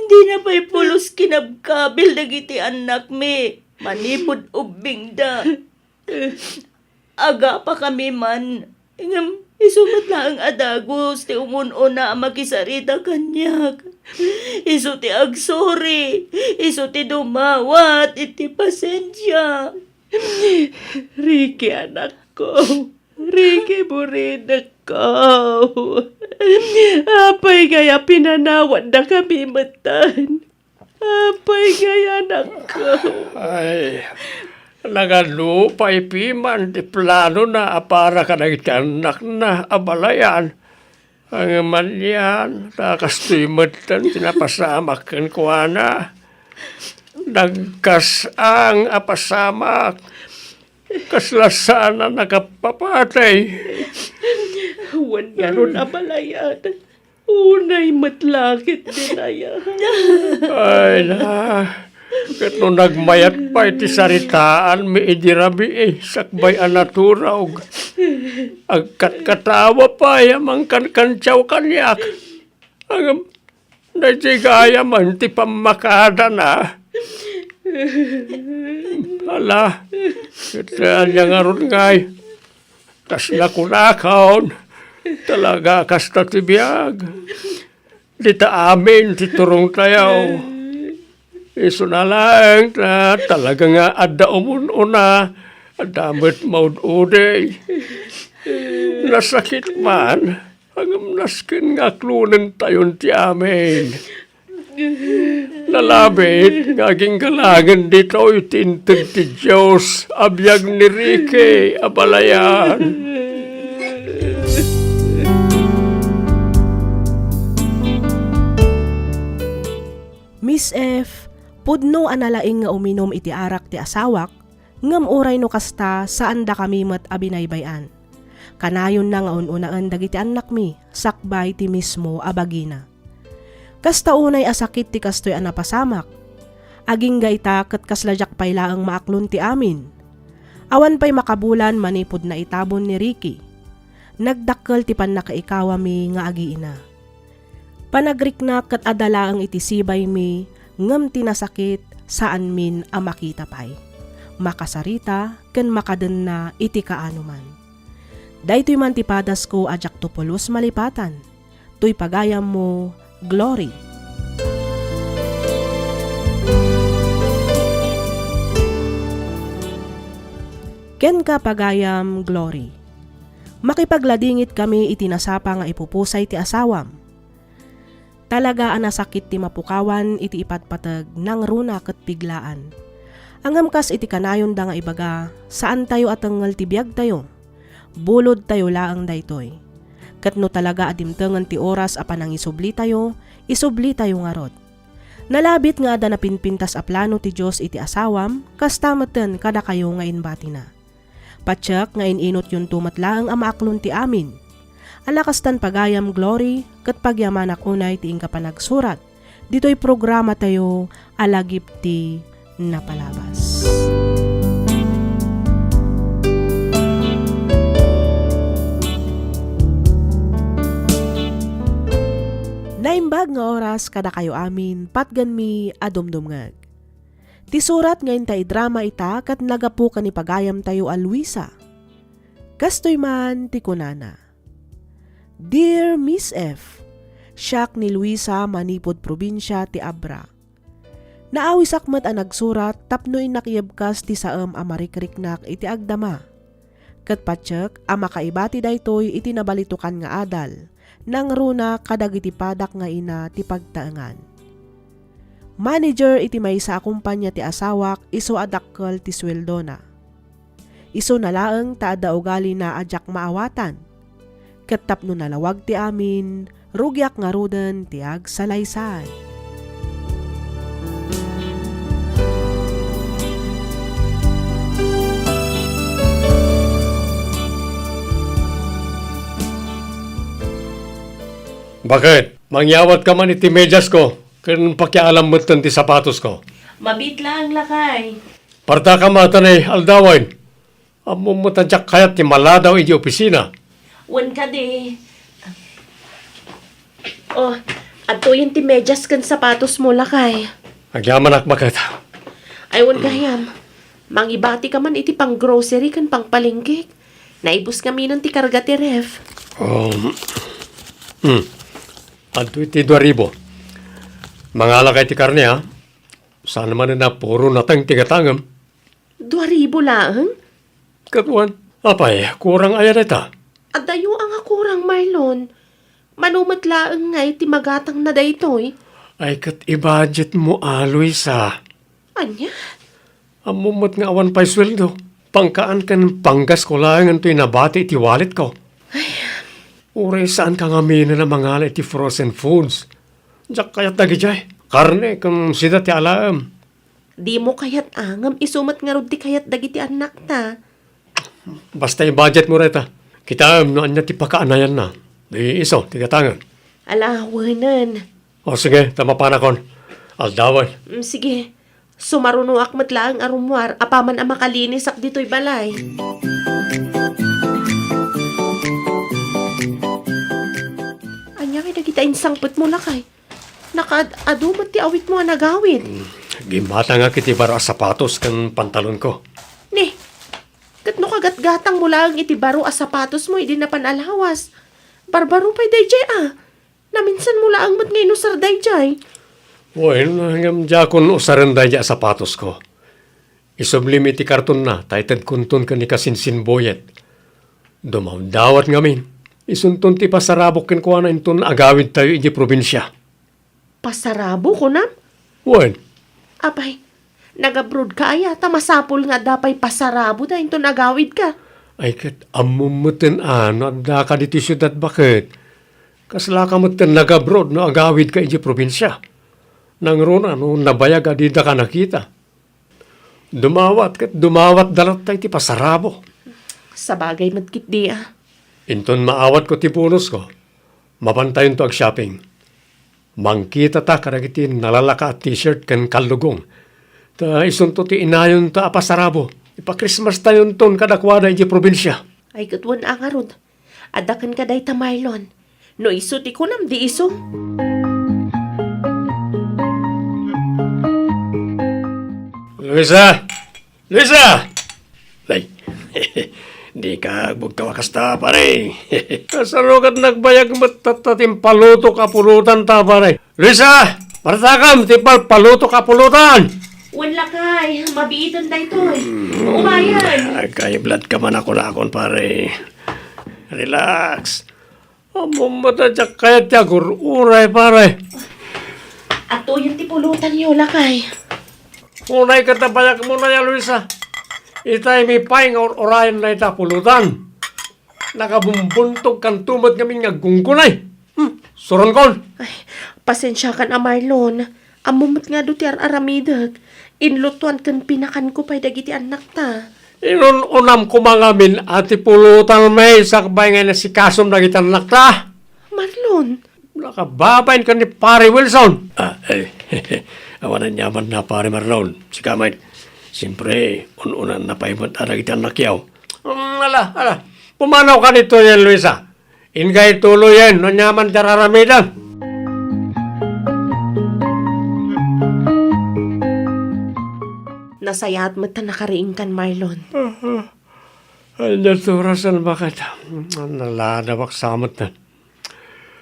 Dina pay pulos kinabkabil dagiti annakmi manipud ubbingda. Agapakami man, ngem isu met laeng a dagus ti umun-una a makisarita kaniak. Isu ti agsuri, isu ti dumawat iti pasensia. Ricky, anakko, Ricky, burinekko, apay ngay a pinanawandakami metten? Apay ngay, anakko? Ay, nagadu pay piman ti planona a para kadagiti annakna a balayan. Ngem anian, ta kastoy metten ti napasamak kenkuana. Nagkas-ang a pasamak. Kasla saan a nakapapatay. Wen ngarud a balayan. Unay met la ket dinaya. Ay na, ket no nagmayat pay ti saritaanmi idi rabii, sakbay a naturog, agkatkatawa pay a mangkankantiaw kaniak. Ngem, daydi gayam ti pammakadana. Ala, ket ania ngarud ngay? Kas nakunakon, talaga kasta ti biag. Dita amin ti turongtayo. Isuna laeng ta talaga nga adda umun-una, adda met maud-udi. Nasakit man, ngem nasken nga aklonentayon ti amin. Nalabit nga aginggalangen ditoy ti inted ti Dios a biag ni Ricky a balayan. Miss F, pudno a nalaing nga uminum iti arak ti asawak, ngem uray no kasta, saandakami met a binaybay-an. Kanayonna nga un-unaen dagiti annakmi sakbay ti mismo a bagina. Kasta unay a sakit ti kastoy a napasamak. Agingga ita ket kasla diak pay laeng maaklon ti amin. Awan pay makabulan manipud naitabon ni Ricky. Nagdakkel ti pannakaikawami nga agiina. Panagriknak ket adda laeng iti sibaymi, ngem ti nasakit, saanmin a makita pay. Makasarita ken makadenna iti kaanoman. Daytoy man ti padasko a diakto pulos malipatan. Toy pagayammo, Glory. Kenka, pagayam, Glory. Makipagladingit kami iti nasapa nga ipupusay ti asawam. Talaga a nasakit ti mapukawan iti ipatpateg, nangruna ket biglaan. Ngem kas iti kanayonda nga ibaga, saantayo a tengngel ti biagtayo. Bulodtayo laeng daytoy. Ket no talaga a dimtengen ti oras a panangisublitayo, isublitayo ngarud. Nalabit nga adda napinpintas a plano ti Dios iti asawam, kasta metten kadakayo nga imbatina. Patiek nga in-inotyonto met laeng a maaklon ti amin. Ala kastan pagayam, Glory, ket pagyamanak unay ti inka panagsurat ditoy programatayo a Lagip ti Napalabas. Naimbag nga oras kadakayo amin, patgenmi a dumdumngeg. Ti surat nga inta idrama ita ket naggapu ken ni pagayamtayo a Luisa. Kastoy man ti kunana, "Dear Miss F, siak ni Luisa manipud probinsia ti Abra. Naawisak met a nagsurat tapno innak iebkas ti saem a marikriknak iti agdama. Ket patiek a makaibati daytoy iti nabalitokan nga adal, nangruna kadagiti padak nga ina ti pagtaengan. Manager iti maysa a kumpanya ti asawak, isu a dakkel ti sueldona. Isuna laeng ta adda ugalina a diak maawatan. Ket tapno nalawag ti amin, rugiak ngaruden ti agsalaysay." Baket, mangyawatka man iti mediasko, ken pakialam metten ti sapatosko. Mabiit laeng, lakay. Parta ka mata ni aldawen. Ammom met a diak kayat ti maladaw iti opisina. Wen kadi. Oh, adtoyen ti medias ken sapatosmo, lakay. Agyamanak, baket. Ay, wen gayam. Mangibati ka man iti pang-grocery ken pangpalenggek. Naibus ngaminen ti karga ti ref. Um, hmm. Adtoy ti dua ribu. Mangalakay ti karne, ha? Saan manen a puro nateng ti gatangem. Dua ribu laeng? Ket wen, apay, kurang aya dayta? Adayo a nga kurang, Marlon. Mano met laeng ngay ti magatangna daytoy? Ay, ket i-budget mo, a, Luisa. Ania? Ammom met nga awan pay sueldo. Pangkaan ken panggasko laeng toy nabati iti walletko. Ay. Uray saanka ngaminen a mangala iti frozen foods. Diak kayat dagidiay. Karne ken sida ti alaem. Dimo kayat a, ngem isu met ngarud ti kayat dagiti annakta. Basta i-budget mo dayta. Kitaem no ania ti pakaanayanna. Di isu ti gatangem. Ala, wenen. O sige, ta mapanakon. Aldawen. Mm, sige. Sumarunoak met laeng a rummuar apaman a makalinisak ditoy balay. Ania ngay dagita insangpetmo, lakay? Nakaad-adu met ti awitmo a nagawid. Hmm, gimmatangak iti baro a sapatos ken pantalonko. Ni, ket no kagatgatangmo laeng iti baro a sapatosmo idi napan a lawas, barbaro pay daydiay a. Naminsanmo laeng met nga inusar daydiay. Wen, ngem diakon usaren daydiay a sapatosko. Isublim iti kartonna, ta itedkonton ken ni kasinsinbuyet. Dumawdawat ngamin. Isunton ti pasarabok kenkuana inton agawidtayo iti probinsia. Pasarabo, kunam? Wen. Apay, nagabroad ka aya, ta masapul nga adda pay pasaraboda inton agawidka. Ay, ket ammom meten a no addaka ditoy siudad, baket. Kaslaka meten nagabroad no agawidka iti probinsia. Nangruna no nabayag a didaka nakita. Dumawat ket dumawatda latta iti pasarabo. Sabagay met ketdi a. Inton maawatko ti bonusko, mapantayonto ag-shopping. Mangkitata kadagiti nalalaka a t-shirt ken kallugong. Ta isunto ti inayonta a pasarabo. Ipa-Christmas tayonton kadakuada idiay probinsia. Ay, ket wen a ngarud. Adda kenka dayta, Marlon. No isu ti kunam, di isu. Luisa! Luisa! Ay, dika agbugkaw a kasta, pare. Kasano ket nagbayag met tatta ti impalutok a pulutan ta, pare? Luisa! Partakam ti palpalutok a pulutan! Wen, lakay, mabiiten daytoy. Umayen. Agkaiblat ka man a kunakon, pare. Relax. Ammom met a diak kayat ti agur-uray, pare. Atoyen ti pulutanyo, lakay. Unay ket a bayag mo na ya, Luisa. Itaymi pay nga ur-urayen dayta a pulutan. Nakabumbuntogkanto met ngamin nga aggunggunay. Hmm, suronkon. Ay, pasensiakan a, Marlon. Ammom met nga adu ti ar-aramidek. Inlutoan ken pinakanko pay dagiti annakta. Inun-unam koma ngamin a ti pulutan met sakbay nga inasikasom dagiti annakta. Marlon. Nakababain ken ni Pare Wilson. Ah, eh, awan aniamanna, Pare Marlon. Sika met, siyempre, un-unanna pay met a dagiti annakyo. Mm, ala, ala. Pumanawka ditoyen, Luisa. Inka ituloyen no aniaman ti ar-aramidem. Nasayaat met ta nakariingkan, Marlon. Ania ti orasen, baket? Naladawak sa met.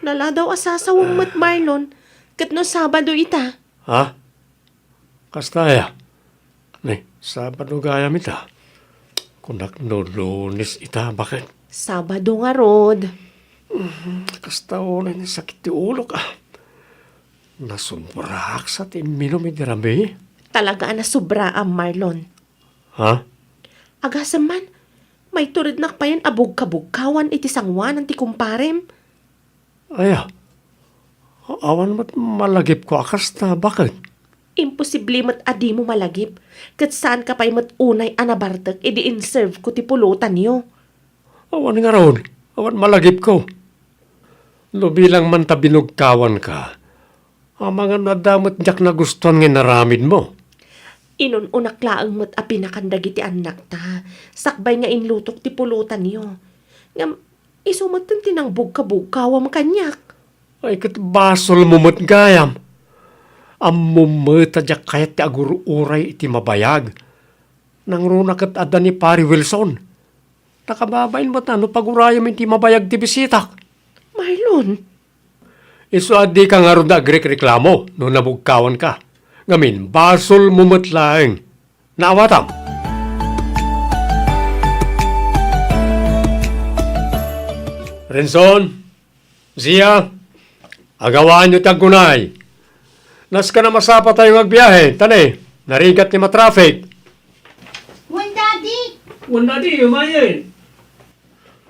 Naladaw a sasawem met, Marlon. Ket no Sabado ita? Ha? Kasta aya? Ni, Sabado gayam ita. Kunak no Lunes ita, baket? Sabado ngarud. Mhm, kasta unay ni sakit ti ulok, ah. Nasobraak sa ti imminum idi rabii. Talaga a nasobraam, Marlon. Ha? Agasem man, maiturednak payen a bugkabugkawan iti sangoanan ti kumparem. Aya, a-, awan met malagipko a kasta, baket? Imposible met a dimo malagip, ket saanka pay met unay a nabartek idi inserveko ti pulutanyo. Awan ngarud, awan malagipko. No bilang man ta binugkawanka, amangan no adda met diak nagustuan nga inaramidmo. Inun-unak laeng met a pinakan dagiti annakta, sakbay nga inlutok ti pulutanyo. Ngem, isu metten ti nangbugkabugkawam kaniak. Ay, ket basolmo met gayam. Ammom met a diak kayat ti agur-uray iti mabayag. Nangruna ket adda ni Pari Wilson. Nakababain met no pagurayam iti mabayag ti bisitak. Marlon. Isu a dika ngarud a agrekreklamo no nabugkawanka. Ngamin, basolmo met laeng. Naawatam. Renson, Zia, agawaanyo ti aggunay. Nasken a masapatayo nga agbiahe, ta ne, narigat ti matraffic. Wen, Daddy! Wen, Daddy, umayen.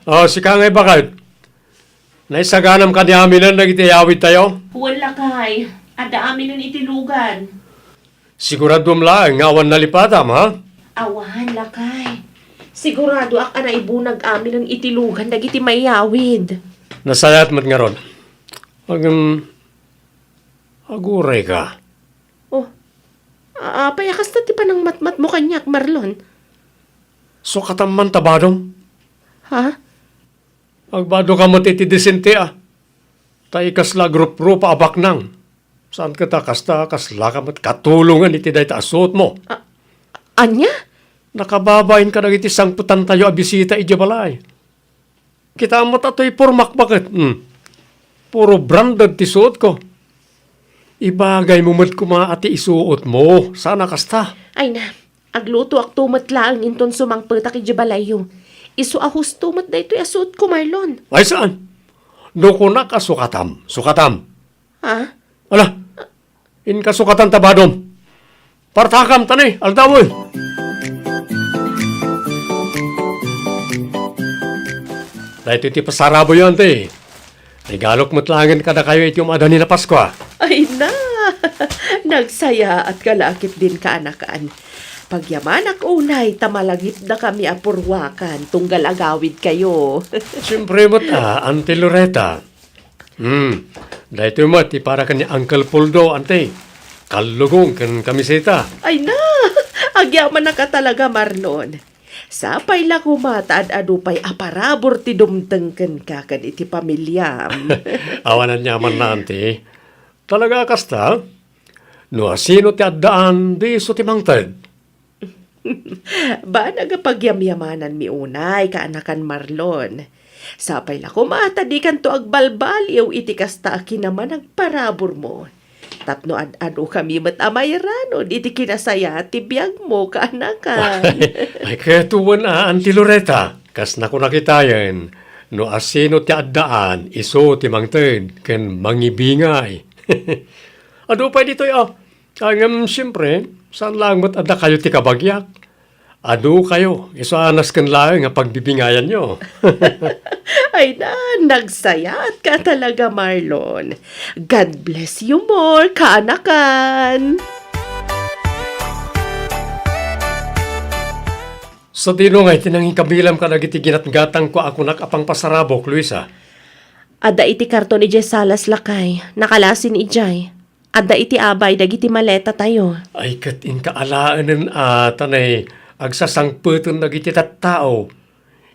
O, sika ngay, baket. Naisaganam kadi aminen dagiti iyawidtayo? Wen, lakay. Adda aminen iti lugan. Siguraduem laeng nga awan nalipatam, ha? Awan, lakay. Siguradoak a naibunag aminen iti lugan dagiti maiyawid. Nasayaat met ngarud. Ngem, agurayka. O, a-, apay a kasta ti panangmatmatmo kaniak, Marlon? Sukatam man ta badom. Ha? Agbado ka met iti disente a. Ta ikasla agruprupa a baknang. Saan ket a kasta, kaslaka met katulongen iti dayta a suotmo. A-, ania? Nakababain kadagiti sangpetantayo a bisita idiay balay. Kitam met a toy pormak, baket. Hmm. Puro branded ti suotko. Ibagaymo met koma a ti isuotmo. Saan a kasta. Ay na, aglutoakto met laeng inton sumangpetak idiay balayyo. Isu a husto met daytoy a suotko, Marlon. Ay, saan? No kunak a sukatam, sukatam. Ha? Ala, inka sukatan ta badom. Partakam ta ne, aldawen. Daytoy ti pasaraboyo, anti. Regalok met laengen kadakayo iti um-adan ni Paskua. Ay na! Nagsayaatka la ketdin, kaanakan. Pagyamanak unay ta malagipdakami a purwakan tunggal agawidkayo. Siempre met a, Auntie Loretta. Hmm, daytoy met ti para ken ni Uncle Poldo, anti. kallugong ken kamiseta. Ay na! Agyamanak a talaga, Marlon. Sapay la koma ta ad-adu pay a parabur ti dumteng kenka ken iti pamiliam. Awan aniamanna, Auntie. Talaga a kasta? No asino ti addaan, di isu ti mangted. Banag a pagyamyamananmi unay, kaanakan Marlon. Sapay la koma ta dikanto agbalbaliw iti kasta a kinamanagparaburmo. Tapno ad-adukami met a mairanud iti kinasayaat ti biagmo, kaanakan. Ay, ket wen a, Auntie Loretta, kas nakunak itayen, no asino ti addaan, isu ti mangted ken mangibingay. Adu pay ditoy, a. Ngem, siempre, saan laeng met a dakayo ti kabagiak. Adukayo, isu a nasken laeng a pagbibingayanyo. Ay na, nagsayaatka talaga, Marlon. God bless you more, kaanakan. Sadino ngay ti nangikabilam kadagiti ginatgatangko a kunak a pangpasarabok, Luisa? Adda iti karton idiay salas, lakay. Nakalasin idiay. Adda iti abay dagiti maletatayo. Ay, ket inka alaenen a ta nay agsasangpeten dagiti tattao.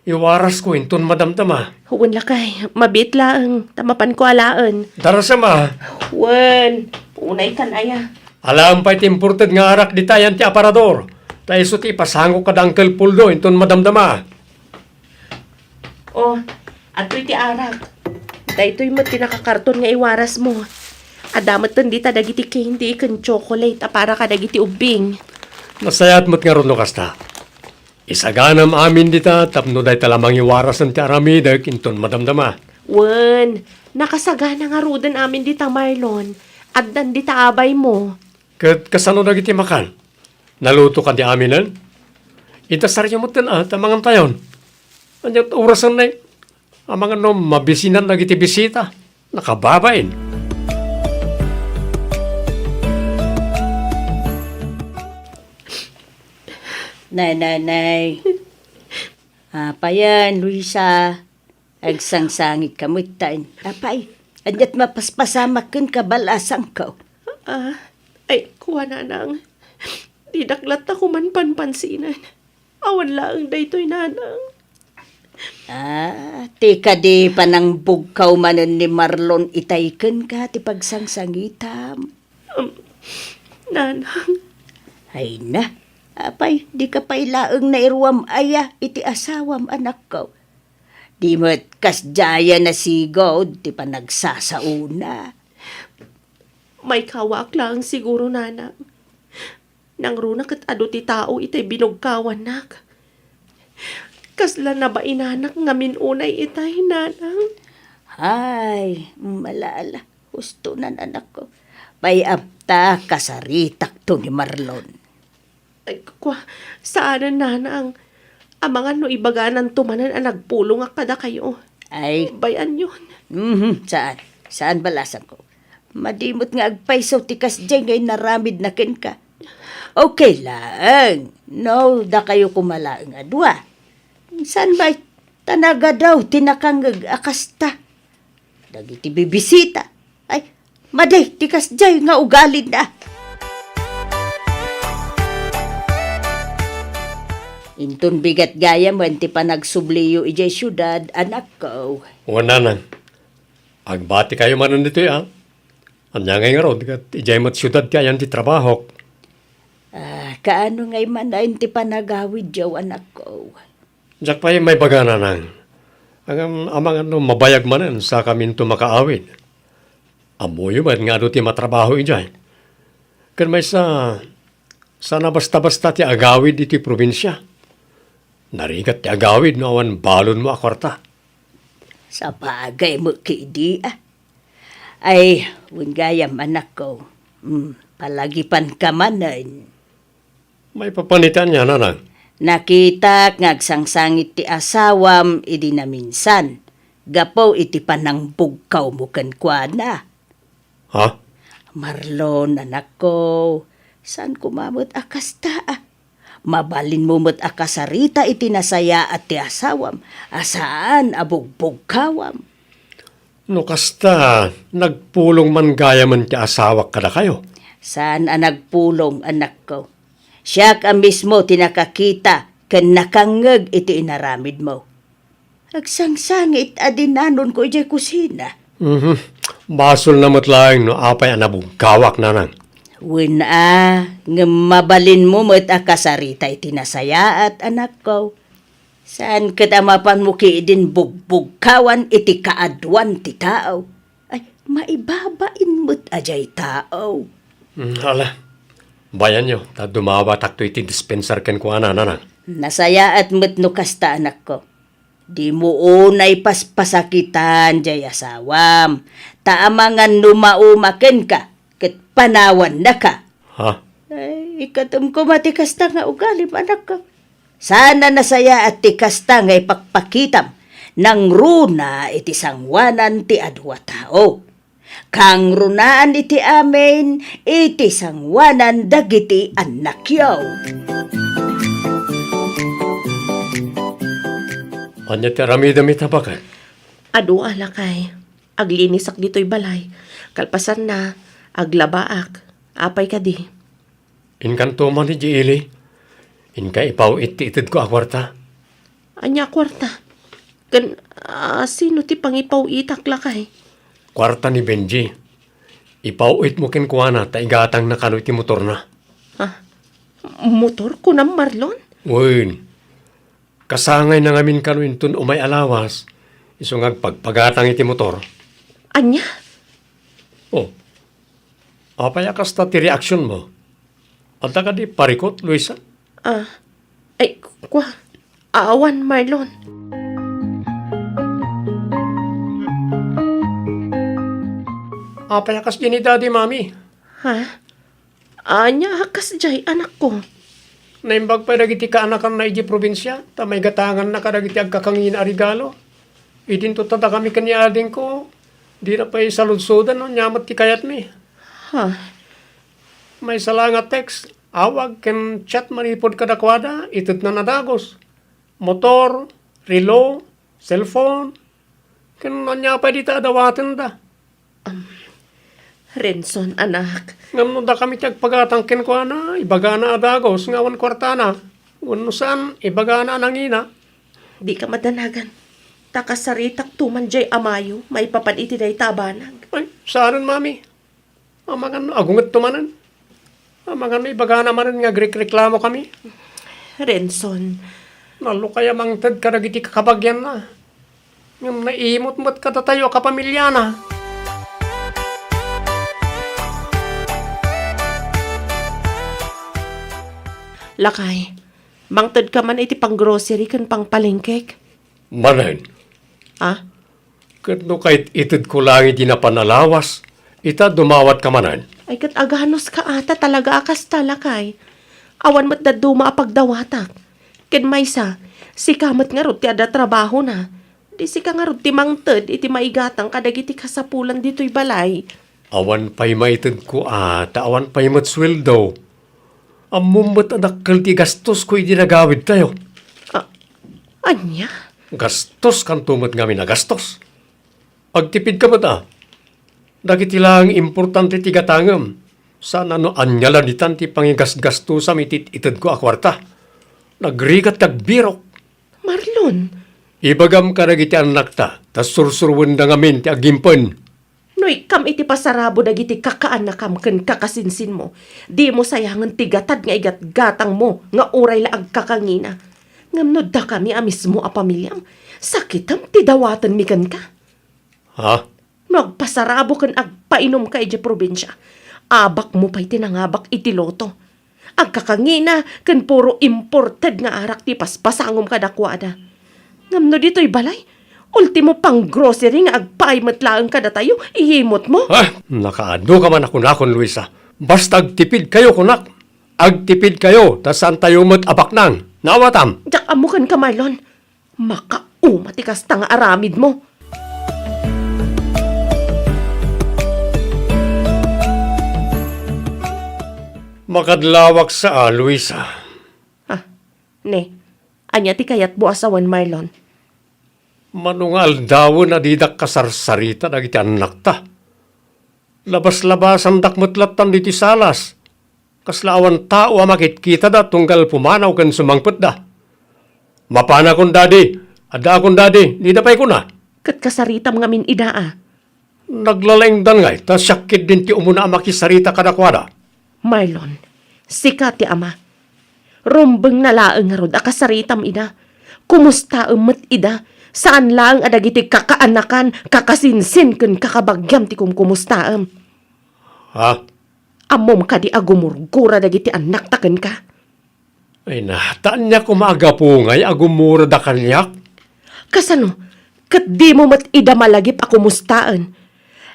Iwarasko inton madamdama. Wen, lakay, mabiit laeng, ta mapanko alaen. Darasem a. Wen, unaykan aya. Alaem pay ti imported nga arak dita ayan ti aparador. Ta isu ti ipasangok kada Uncle Poldo inton madamdama. Oh, adtoy ti arak. Daytoy met ti nakakarton nga iwarasmo. Adda metten dita dagiti candy ken chocolate a para kadagiti ubbing. Nasayaat met ngarud no kasta. Isaganam amin dita tapno dayta la mangiwarasen ti aramidek inton madamdama. Wen, nakasagana ngaruden amin dita, Marlon. Addan dita abaymo. Ket kasano dagiti makan? Naluto kadi aminen? Idasaryo metten a, ta mangantayon. Ania orasen nay? Amangan no mabisinan dagiti bisita. Nakababain. Nananay. Apayen, Luisa. Agsangsangitka metten. Apay, aniat mapaspasamak kenka, balasangko? Ah, ay, kua, nanang. Didak latta koman panpansinen. Awan laeng daytoy, nanang. Ah, ti kadi panangbugkaw manen ni Marlon itay kenka ti pagsangsangitam? Um, nanang. Ay na, apay, dika pay laeng nairuam aya iti asawam, anakko? Di met kasdiay a nasigud ti panagsasaona. Maikawaak laeng siguro, nanang. Nangruna ket adu ti tao itay binugkawannak. Kasla nabainanak ngamin unay itay, nanang. Ay, malala. Husto nan, anakko. Pay-am ta kasaritakto ni Marlon. Ay, kua, saanen, nanang. Amangan no ibagananto manen a nagpulongak kadakayo. Ay. Bay-anyon. Mhm, saan. Saan, balasangko. Madi met nga agpayso ti kasdiay nga inaramidna kenka. Okay laeng. No, dakayo koma laeng a dua. Saan bay? Ta nagadaw ti nakangngeg a kasta. Dagiti bibisita. Ay, madi ti kasdiay nga ugalina. Inton bigat gayamen ti panagsubliyo idiay siudad, anakko. Wen, nanang. Agbatikayo manen ditoy, a. Ania ngay ngarud, ket idiay met siudad ti ayan ti trabahok. Ah, kaano ngay manen ti panagawidyo, anakko? Diak pay maibaga, nanang. Ngem amangan no mabayag manen, sakaminto makaawid. Ammoyo met nga adu ti matrabaho idiay. Ken maysa, saan a basta-basta ti agawid iti probinsia. Narigat ti agawid no awan balonmo a kuarta. Sabagay met ketdi, a. Ay, wen gayam, anakko. Mm, palagipanka manen. Maipapan iti ania, nanang? Nakitak nga agsangsangit ti asawam idi naminsan, gapu iti panangbugkawmo kenkuana. Ha? Marlon, anakko, saan koma met a kasta, a. Mabalinmo met a kasarita iti nasayaat ti asawam, a saan a bugbugkawam. No kasta, nagpulong man gayamen ti asawak kadakayo? Saan a nagpulong, anakko. Siak a mismo ti nakakita ken nakangngeg iti inaramidmo. Agsangsangit a dinanonko idiay kusina. Mhm. Basolna met laeng no apay a nabugkawak, nanang. Wen a, ngem mabalinmo met a kasarita iti nasayaat, anakko. Saan ket a mapanmo ketdin bugbugkawan iti kaaduan ti tao? Ay, maibabain met a diay tao. Mm, ala. Bayanyo, ta dumawatakto iti dispensar kenkuana, nanang. Nasayaat met no kasta, anakko. Dimo unay paspasakitan diay asawam, ta amangan no mauma kenka, ket panawannaka. Ha? Ay, ikatem koma ti kasta nga ugalim, anakko. Saan a nasayaat ti kasta nga ipakpakitam, nangruna iti sangoanan ti adu a tao. Kangrunaan iti amin iti sangoanan dagiti annakyo. Ania ti aramidem ita, baket? Adu a, lakay. Aglinisak ditoy balay. Kalpasanna, aglabaak. Apay kadi? Inkanto man idiay ili. Inka ipaw-it ti itedko a kuarta. Ania a kuarta? Ken, ah, sino ti pangipaw-itak, lakay? Kuarta ni Benji. Ipaw-itmo kenkuana ta igatangna kano iti motorna. Ha? Motor, kunam, Marlon? Wen. Kasangayna ngamin kano inton umay a lawas, isu nga agpagpagatang iti motor. Ania? Oh. Apay a kasta ti reaksionmo? Adda kadi parikut, Luisa? Ah, ay, kua, awan, Marlon. Apay a kasdi ni Daddy, Mami? Ha? Ania a kasdiay, anakko? Naimbag pay dagiti kaanakanna idiay probinsia, ta maigatanganna kadagiti agkakangina a regalo. Idinto ta dakami ken ni adingko, dina pay saludsodan no ania met ti kayatmi. Ha? Maysa la nga text, awag ken chat manipud kadakuada, itedna a dagus. Motor, relo, cellphone, ken ania pay dita a dawatenda. Am, Renson, anak. Ngem no dakami ti agpagatang kenkuana, ibagana a dagus nga awan kuartana. Wenno saan, ibagana a nangina. Dika madanagan. Ta kasaritakto man diay a Mayo maipapan iti dayta a banag. Ay, saanen, Mami. Amangan no agungetto manen. Amangan no ibagana manen nga agrikreklamokami. Renson. Nalukay a mangted kadagiti kakabagianna. Ngem naimot met kadatayo a kapamiliana. Lakay, mangtedka man iti panggrocery ken pangpalengkek? Manen. Ah? Ket no kait-itedko laeng iti napan a lawas, ita dumawatka manen. Ay, ket aganuska a ta talaga a kasta, lakay. Awan met dadduma a pagdawatak. Ken maysa, sika met ngarud ti adda trabahona. Di sika ngarud ti mangted iti maigatang kadagiti kasapulan ditoy balay. Awan pay maitedko a, ta awan pay met sueldo. Ammom met a dakkel ti gastosko idi nagawidtayo. A-, ania? Gastoskanto met ngamin a gastos. Agtipidka met a. Dagiti laeng importante ti gatangem. Saan a no ania la ditan ti pangigasgastosam iti itedko a kuarta. Nagrigat ti agbirok. Marlon! Ibagam kadagiti annakta, ta sursuroenda ngamin ti agimpen. No ikkam iti pasarabo dagiti kakaanakam ken kakasinsinmo, dimo sayangen ti gatad nga igatgatangmo nga uray la agkakangina. Ngem no dakami a mismo a pamiliam, sakitem ti dawatenmi kenka. Ha? No agpasarabo ken agpainumka idiay probinsia, abakmo pay ti nangabak iti loto. Agkakangina ken puro imported nga arak ti paspasangom kadakuada. Ngem no ditoy balay, ultimo panggrocery nga agpaay met laeng kadatayo, iyimotmo. Ah, nakaadu ka man a kunakon, Luisa. Basta agtipidkayo, kunak. Agtipidkayo, ta saantayo met a baknang. Naawatam? Diak ammo kenka, Marlon. Makauma ti kasta nga aramidmo. Makadlawak sa, a, Luisa. Ah, ne, ania ti kayatmo a sawen, Marlon? Mano nga aldawen a didak kasarsarita dagiti annakta. Labas-labasandak met lattan ditoy salas. Kasla awan tao a makitkitada tunggal pumanaw ken sumangpetda. Mapanakon, Daddy. Addaakon, Daddy. Dida pay kuna. Ket kasaritam ngamin ida a. Naglalaingdan ngay, ta siak ketdin ti umuna a makisarita kadakuada. Marlon, sika ti ama. Rumbengna laeng ngarud a kasaritam ida. Kumustaem met ida. Saan laeng a dagiti kakaanakan, kakasinsin ken kakabagiam ti kumkumustaem. Ha? Ammom kadi a gumurgura dagiti annakta kenka? Ay na, ta ania koma a gapu ngay a gumurada kaniak? Kasano? Ket dimo met ida malagip a kumustaen?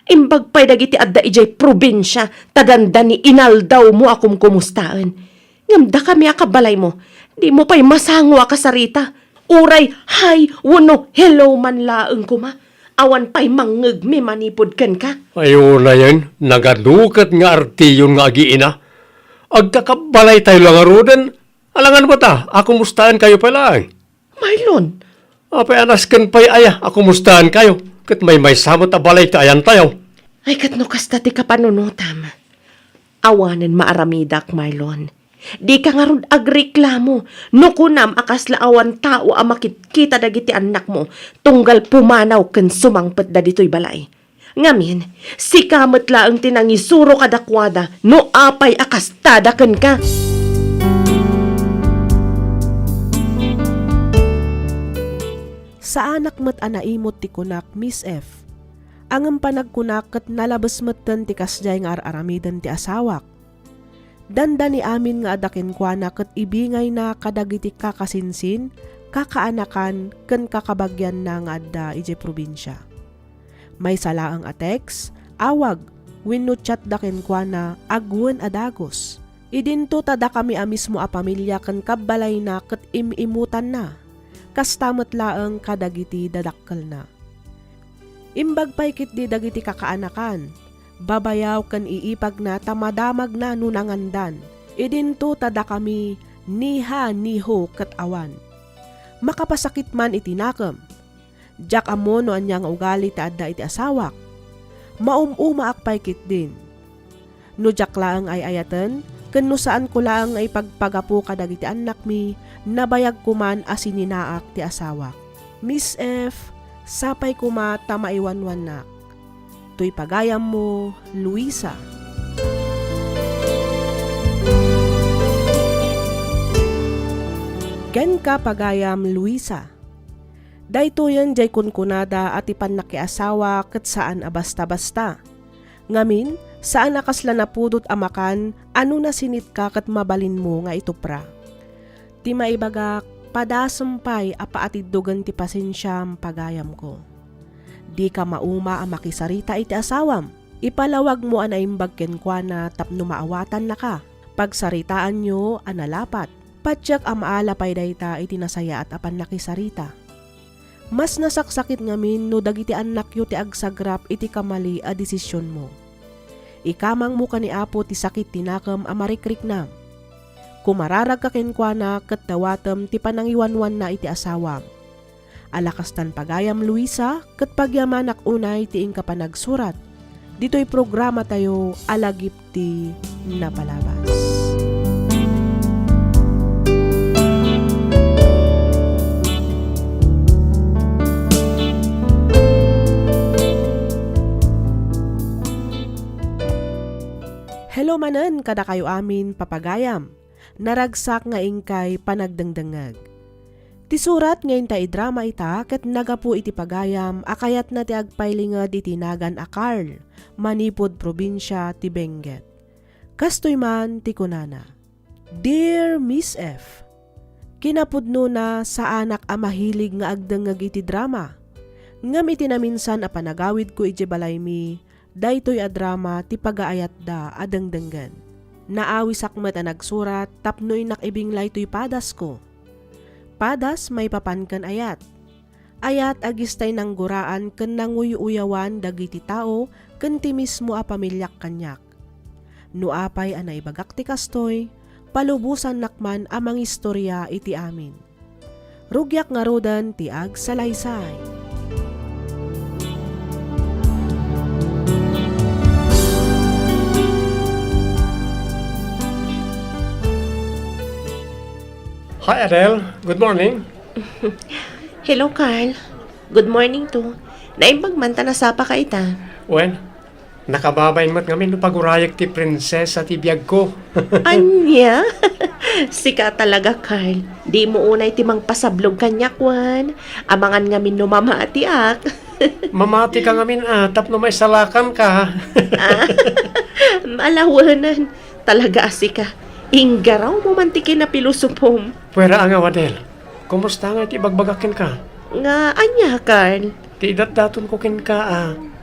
Imbag pay dagiti adda idiay probinsia, ta dandani inaldawmo a kumkumustaen. Ngem dakami a kabalaymo, dimo pay masango a kasarita. Uray hi wenno hello man laeng koma, awan pay mangngegmi manipud kenka. Ay, unayen, nagaduket nga artiyon nga agiina. Agkakabbalaytayo la ngaruden. Alangan met a, a kumustaenkayo pay laeng? Marlon. Apay a nasken pay aya a kumustaenkayo? Ket maymaysa met a balay ti ayantayo. Ay, ket no kasta ti kapanunotam, awanen maaramidak, Marlon. Dika ngarud agreklamo no kunam a kasla awan tao a makitkita dagiti annakmo tunggal pumanaw ken sumangpetda ditoy balay. Ngamin, sika met laeng ti nangisuro kadakuada no apay a kastada kenka. Saanak met a naimut ti kunak, Miss F. Ngem panagkunak ket nalabes metten ti kasdiay nga ar-aramiden ti asawak. Dandani amin nga adda kenkuana ket ibingayna kadagiti kakasinsin, kakaanakan, ken kakabagianna nga adda idiay probinsia. Maysa laeng a text, awag, wenno chatda kenkuana aguen a dagus. Idinto ta dakami a mismo a pamilia ken kabbalayna ket im-imutanna. Kasta met laeng kadagiti dadakkelna. Imbag pay ketdi dagiti kakaanakan, babayaw ken iipagna ta madamagna no nangandan. Idinto ta dakami niha-niho ket awan. Makapasakit man iti nakem. Diak ammo no ania nga ugali ti adda iti asawak. Maum-umaak pay ketdin. No diak laeng ay-ayaten, ken no saanko laeng nga ipagpagapu kadagiti annakmi, nabayagko man a sininaak ti asawak. Miss F, sapay koma ta maiwanwannak. Toy pagayammo, Luisa. Kenka, pagayam Luisa. Daytoyen diay kunkunada a ti pannakiasawa ket saan a basta-basta. Ngamin, saan a kasla napudot a makan a no nasinitka ket mabalinmo nga itupra. Ti maibagak, padasem pay a paatiddogen ti pasensiam, pagayamko. Dika mauma a makisarita iti asawam. Ipalawagmo a naimbag kenkuana tapno maawatannaka. Pagsaritaanyo a nalapat. Patiek a maala pay dayta iti nasayaat a pannakisarita. Mas nasaksakit ngamin no dagiti annakyo ti agsagrap iti kamali a desisionmo. Ikamangmo ken ni Apo ti sakit ti nakem a marikriknam. Kumararagka kenkuana ket dawatem ti panangiwanwanna iti asawam. Alakastan pagayam, Luisa, ket pagyamanak unay ti inka panagsurat ditoy programatayo a Lagip ti Napalabas. Hello manen kadakayo amin, papagayam. Naragsak nga inkay panagdengdengngeg. Ti surat nga inta idrama ita ket naggapu iti pagayam a kayatna ti agpailinged iti nagan a Carl, manipud probinsia ti Benguet. Kastoy man ti kunana, Dear Miss F, kinapudnona, saanak a mahilig nga agdengngeg iti drama. Ngem iti naminsan a panagawidko idiay balaymi, daytoy a drama ti pagaayatda a dengdenggen. Naawisak met a nagsurat tapno innak ibinglay toy padasko. Padas maipapan ken ayat. Ayat a gistay nangguraan ken nanguy-uyawan dagiti tao ken ti mismo a pamiliak kaniak. No apay a naibagak ti kastoy, palubosannak man a mangistoria iti amin. Rugiak ngaruden ti agsalaysay. Hi, Adele. Good morning. Hello, Carl. Good morning too. Naimbag man ta nasapaka ita. Wen, nakababain met ngamin no pagurayek ti prinsesa ti biagko. Ania? Sika talaga, Carl. Dimo unay ti mangpasablog kaniak, wen. Amangan ngamin no mamatiak. Mamatika ngamin, ah, tapno maisalakanka. Ah, ala wen. Talaga a sika. Inggarawmo man ti kinapilosopom. Puera a nga, Adele. Kumusta ngay ti ibagbagak kenka? Nga ania, Carl? Ti idatdatonko kenka a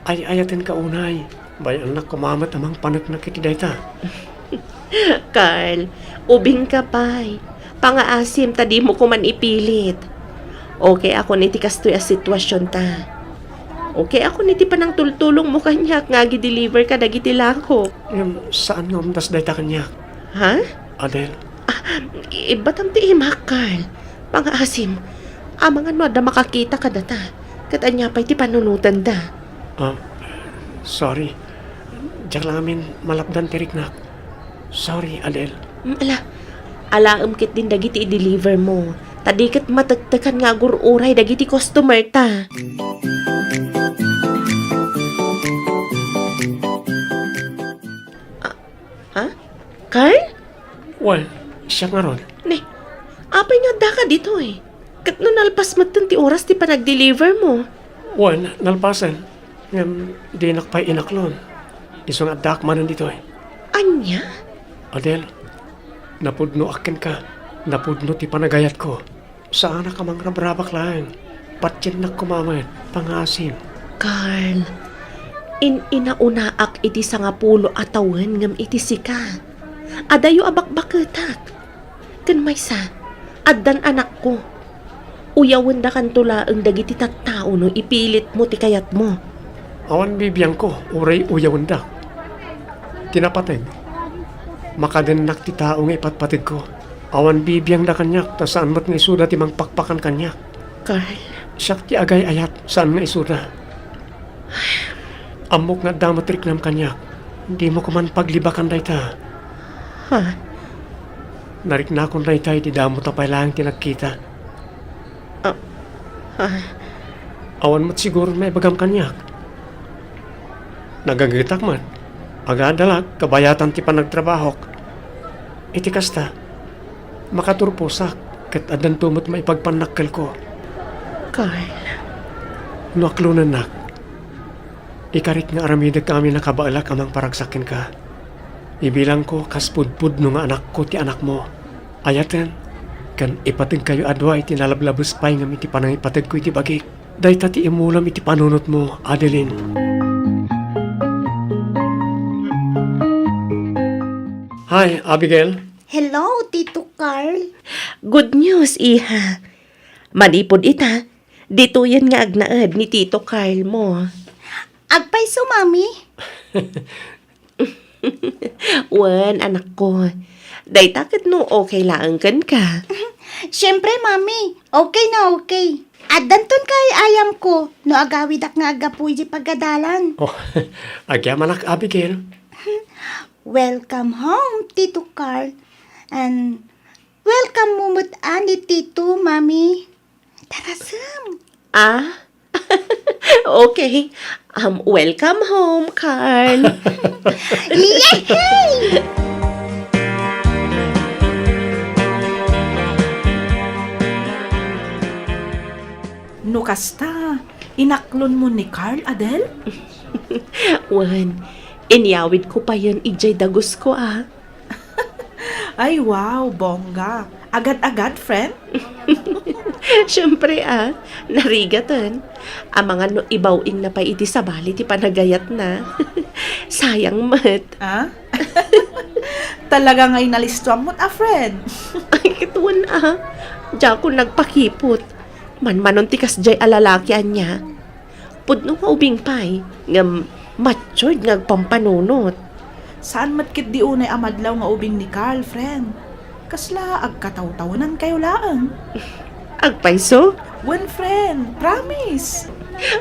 ay-ayatenka unay. Bay-annak koma met a mangpaneknek iti dayta. Carl, ubingka pay. Pangaasim ta dimo koman ipilit. Okay akon iti kastoy a sitwasionta. Okay akon iti panangtultulongmo kaniak nga agi-deliver kadagiti lakok. Ngem saan nga umdas dayta kaniak. Ha? Adele. Ah, ibbatam ti imak, Carl. Pangaasim, amangan no adda makakita kadata, ket ania pay ti panunotanda? Ah, sorry. Diak la ngamin malapdan ti riknak. Sorry, Adele. Mm, ala, alaem ketdin dagiti i-deliver mo. Ta di ket matektekan nga agur-uray dagiti customer ta. Ah, ha? Carl? Wen, siak ngarud. Ne, apay nga addaka ditoy? Ket no nalpas metten ti oras ti panagdeliver mo? Wen, nalpasen. Ngem dinak pay inaklon. Isu nga addaak manen ditoy. Ania? Adele, napudnoak kenka. Napudno ti panagayatko. Saanak a mangrabrabak laeng. Patiennak koma met, pangaasim. Carl, in-inaunaak iti sangapulo a tawen ngem iti sika. Adayo a bakbaketak. Ken maysa, addan anakko. Uyawendakanto laeng dagiti tattao no ipilitmo ti kayatmo. Awan bibiangko, uray uyawendak. Ti napateg, makadennak ti tao nga ipatpategko. Awan bibiangda kaniak, ta saan met nga isuda ti mangpakpakan kaniak. Carl. Siak ti agay-ayat, saan nga isuda. Ammok nga adda met riknam kaniak. Dimo koman paglibakan dayta. Ha? Nariknakon dayta idi damo ta pay laeng ti nagkita. Ah, ha? Awan met siguro maibagam kaniak. Nagagetak met. Agadalak, kabayatan ti panagtrabahok. Iti kasta, makaturposak, ket addanto met maipagpannakkelko. Carl. No aklonennak, ikarik nga aramidek amin a kabaelak a mangparagsak kenka. Ibilangko kas pudpudno nga anakko ti anakmo. Ayaten, ken ipategkayo a dua iti nalablabes pay ngem iti panangipategko iti bagik. Dayta ti imulam iti panunotmo, Adeline. Hi, Abigail. Hello, Tito Carl. Good news, iha. Manipud ita, ditoyen nga agnaed ni Tito Carl mo. Agpayso, Mami? Wen, anakko. Dayta ket no okay laeng kenka. Siempre, Mami. Okay na okay. Addanton kaay-ayamko no agawidak nga aggapu iti pagadalan. Oh, agyamanak, Abigail. Welcome home, Tito Carl. And welcome mo met a ni Tito, Mami. Tarasem. Ah? Okay. Um, welcome home, Carl. Yehey! No kasta, inaklon mo ni Carl, Adel? Wen, inyawid ko payen idiay dagus ko, ah. Ay, wow, bongga. Agad-agad, friend? Siyempre, ah, narigaten. Amangan no ibaw-ingna pay iti sabali ti panagayatna. Sayang met. Ah? Talaga nga inalistuam met a friend. Ay, ket wen, ah. Diakon nagpakipot. Manmanon ti kasdiay a lalaki ania. Pudno nga ubing pay, ngem matured nga agpampanunot. Saan met ketdi unay a madlaw nga ubing ni Carl, friend. Kasla agkatawtawenankayo laeng. Agpayso? Wen, friend, promise.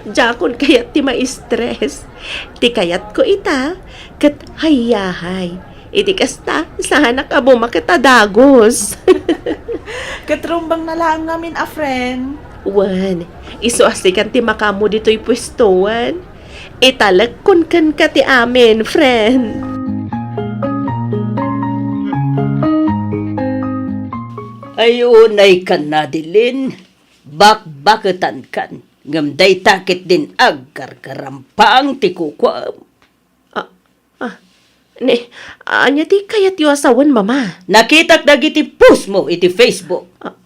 Diakon kayat ti ma-stress. Ti kayatko ita, ket hayahay. Iti kasta, saanak a bumaket a dagus. Ket rumbeng na laeng ngamin a friend. Wen, isu a sikan ti makaammo ditoy puestoan. Italekkon kenka ti amin, friend. Ay, unay kan, Adeline, bakbaketankan, ngem dayta ketdin agkarkarampang ti kukuam. Ah, ah, ni, ania ti kayatyo a sawen, Mama? Nakitak dagiti postmo iti Facebook. Ah,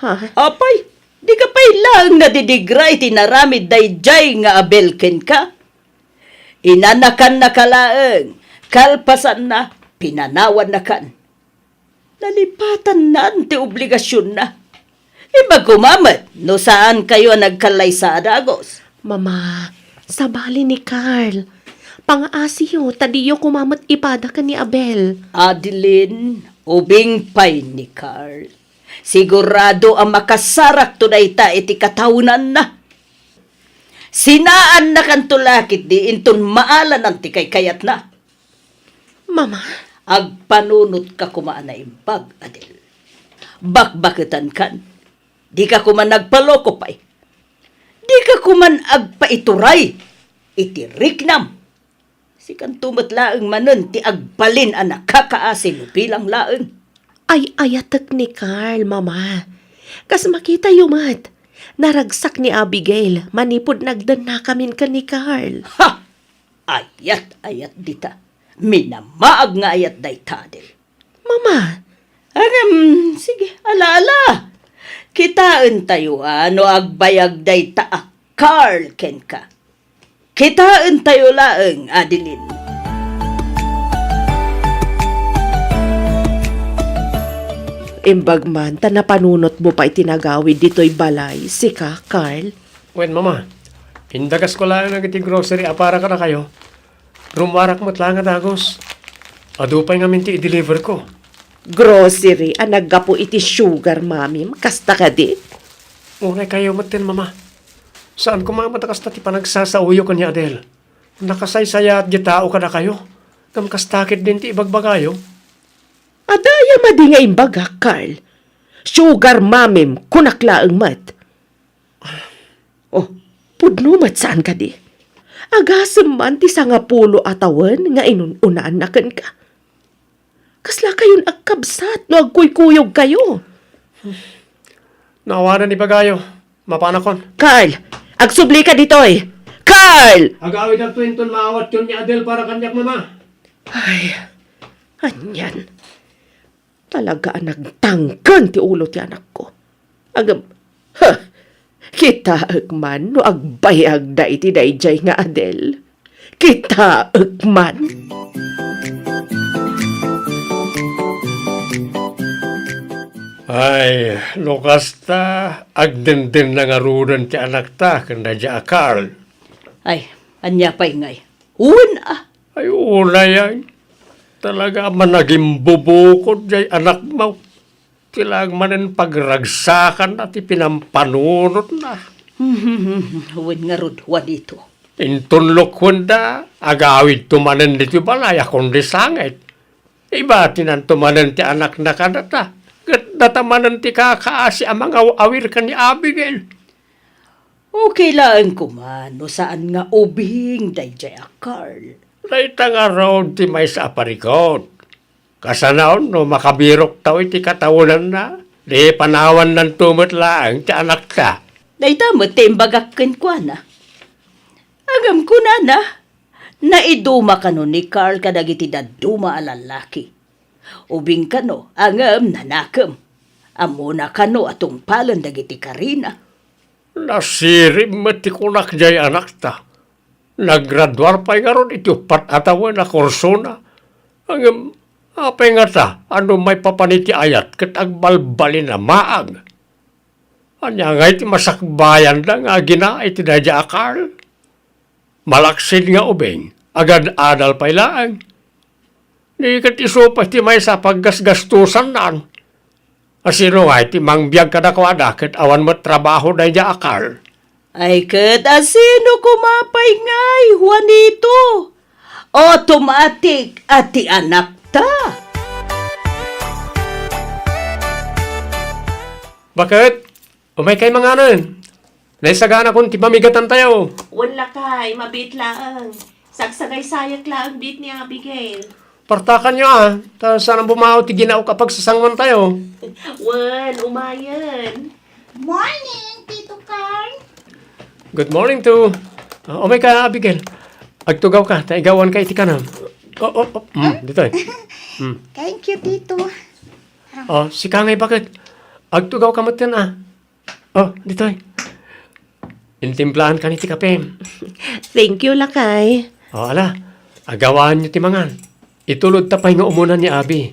ha? Apay, dika pay laeng nadidigra iti inaramid daydiay nga Abel kenka? Inanakannaka laeng, kalpasanna, pinanawannakan. Nalipatannan ti obligasionna. Imbag koma met no saankayo a nagkallaysa a dagus. Mama, sabali ni Carl. Pangaasiyo ta diyo koma met ipada ken ni Abel. Adeline, ubing pay ni Carl. Sigurado a makasarakto dayta iti katawenanna. Sinaannakanto la ketdi inton maalanan ti kaykayatna. Mama? Agpanunotka koma a naimbag, Adel. Bakbaketankan. Dika koma nagpaloko pay. Dika koma agpaituray iti riknam. Sikanto met laeng manen ti agbalin a nakakaasi no bilang laeng. Ay-ayatek ni Carl, Mama. Kas makitayo met, naragsak ni Abigail manipud nagdennakamin ken ni Carl. Ha! Ayat-ayat dita. Minamaag nga ayat dayta, Adel. Mama! Ngem, sige, ala, ala. Kitaentayo a no agbayag dayta a Carl kenka. Kitaentayo laeng, Adeline. Imbag man ta napanunotmo pay ti nagawid ditoy balay, sika, Carl. Wen, Mama, indagasko laeng dagiti grocery a para kadakayo. Rummuarak met laeng a dagus. Adu pay ngamin ti i-deliverko. Grocery a naggapu iti sugar mamim, kasta kadi? Unay kayo metten, Mama. Saan koma met a kasta ti panagsasaoyo ken ni Adel. Nakasaysayaat ti tao kadakayo, ngem kasta ketdin ti ibagbagayo. Adda aya madi nga imbagak, Carl? Sugar mamim, kunak laeng met. Oh, pudno met saan kadi? Agasem man ti sangapulo a tawen nga inun-unaanna kenka. Kasla kayon agkabsat no agkuykuyogkayo? No awanen ibagayo, mapanakon. Carl, agsublika ditoy! Carl! Agawidakto inton maawatyon ni Adel para kaniak, Mama. Ay, anian. Talaga a nagtangken ti ulo ti anakko. Ngem, ha, kitaek man no agbayagda iti daydiay nga Adel. Kitaek man. Ay, no kasta, agdendennangaruden ti anakta ken daydiay a Carl. Ay, ania pay ngay? Wen a. Ay, unay ay. Talaga a managimbubukod jay anakmo. Ti laeng manen pagragsakanna ti pinampanunotna. Wen ngarud, Juanito. Inton lokkuen da, agawidto manen ditoy balay a kundi sangit. Ibatinanto manen ti anakna kadata, ket data manen ti kakaasi a mangaw-awir ken ni Abigail. Okay laeng koma no saan nga ubing daydiay a Carl. Dayta ngarud ti maysa a parikut. Kasanaon no makabiroktaw iti katawenanna, di panawannanto met laeng ti anakta. Dayta met ti imbagak kenkuana. Ngem kunana, naiduma kano ni Carl kadagiti dadduma a lallaki. Ubing kano, ngem nanakem. Ammona kano a tungpalen dagiti karina. Nasirib met ti kunak jay anakta. Naggraduar pay ngarud iti uppat a tawen a kursona. Ngem, apay ngata a no maipapan iti ayat ket agbalbalin a maag? Ania ngay ti masakbayanda nga agina iti daydiay a Carl? Malaksid nga ubing, agad-adal pay laeng. Di ket isu pay ti maysa a paggasgastosanna. Asino ngay ti mangbiag kadakuada ket awan met trabaho daydiay a Carl? Ay ket asino koma pay ngay, Juanito? Automatic a ti anakta. Baket? Umaykay manganen. Naisaganakon ti pamigatantayo. Wen lakay, mabiit laeng. Sagsagaysayak laeng biit ni Abigail. Partakanyo a, ta saan a bumao ti ginaok a pagsasanguantayo. Wen, umayen. Morning, Tito Carl. Good morning to. Ah, umayka, Abigail. Agtugawka, ta igawanka iti kanam. Oh, oh, oh. Mm, ditoy. Mm. Thank you, Tito. Oh, sika ngay, Baket? Agtugawka metten a. Oh, ditoy. Intimplaankan iti kapem. Thank you, lakay. Oh, ala. Agawaanyo ti mangan. Itulodta pay nga umuna ni Abi.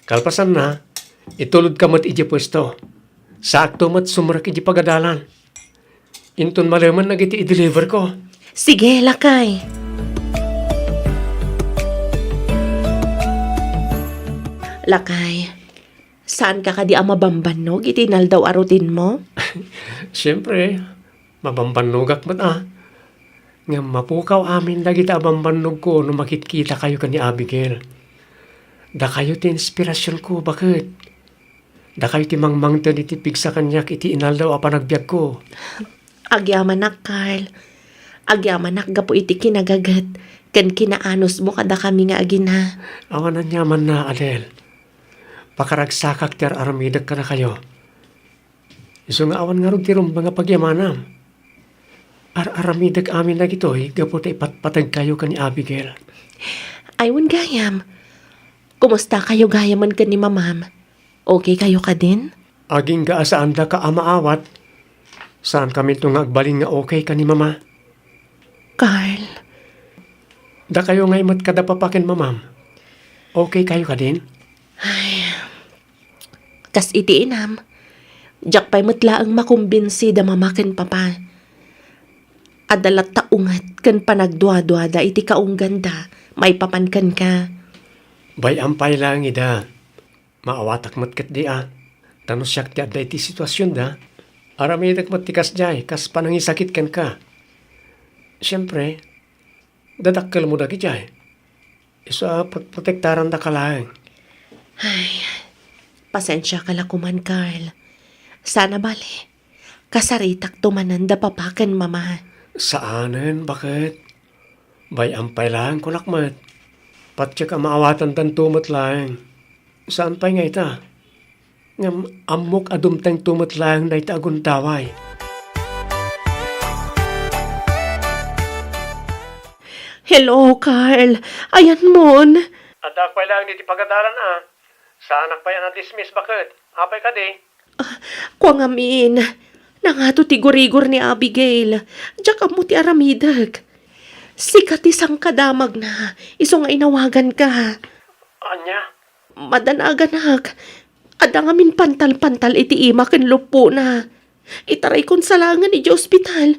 Kalpasanna, itulodka met idiay puesto. Saakto met sumrek idiay pagadalan. Inton malemen dagiti i-deliver ko. Sige, lakay. Lakay, saanka kadi a mabambannog iti inaldaw a routine mo? Siempre, mabambannogak met a. Ngem mapukaw amin dagiti a bambannogko no makitkitakayo ken ni Abigail. Dakayo ti inspirasionko, Baket. Dakayo ti mangmangted iti pigsa kaniak iti inaldaw a panagbiagko. Agyamanak, Carl. Agyamanak gapu iti kinagaget ken kinaanusmo kadakami nga agina. Awan aniamanna, Adel. Pakaragsakak ti ar-aramidek kadakayo. Isu nga awan ngarud ti rumbeng a pagyamanam. Ar-aramidek amin dagitoy gapu ta ipatpategkayo ken ni Abigail. Ay, wen gayam. Kumustakayo gayamen ken ni Mamam? Okay kayo kadin? Agingga a saandaka a maawat. Saankaminto nga agbalin nga okay ken ni Mama. Carl. Dakayo ngay met kada Papa ken Mamam. Okay kayo kadin? Ay, kas iti inam, diak pay met laeng makumbinsi da Mama ken Papa. Adda latta unget ken panagduaduada iti kaungganda maipapan kenka. Bay-am pay laeng ida. Maawatak met ketdi a. Ta no siak ti adda iti situasionda, aramidek met ti kasdiay kas panangisakit kenka. Siempre, dadakkelmo dagidiay. Isu a pagprotektarandaka laeng. Ay, pasensiaka la koman, Carl. Saan a bale, kasaritakto manen da Papa ken Mama. Saanen, Baket? Bay-am pay laeng kunak met. Patiek a maawatandanto met laeng. Saan pay nga ita? Ngem ammok a dumtengto met laeng dayta a gundaway. Hello, Carl. Ayanmon? Addaak pay laeng iti pagadalan a. Saanak pay a na-dismiss, Baket? Apay kadi? Ah, kua ngamin, nangato ti gurigor ni Abigail. Diak ammo ti aramidek. Sika ti sangkadamagna, isu nga inawaganka. Ania? Madanaganak. Adda ngamin pantal-pantal iti ima ken luppona. Itaraykon sa laengen idiay ospital.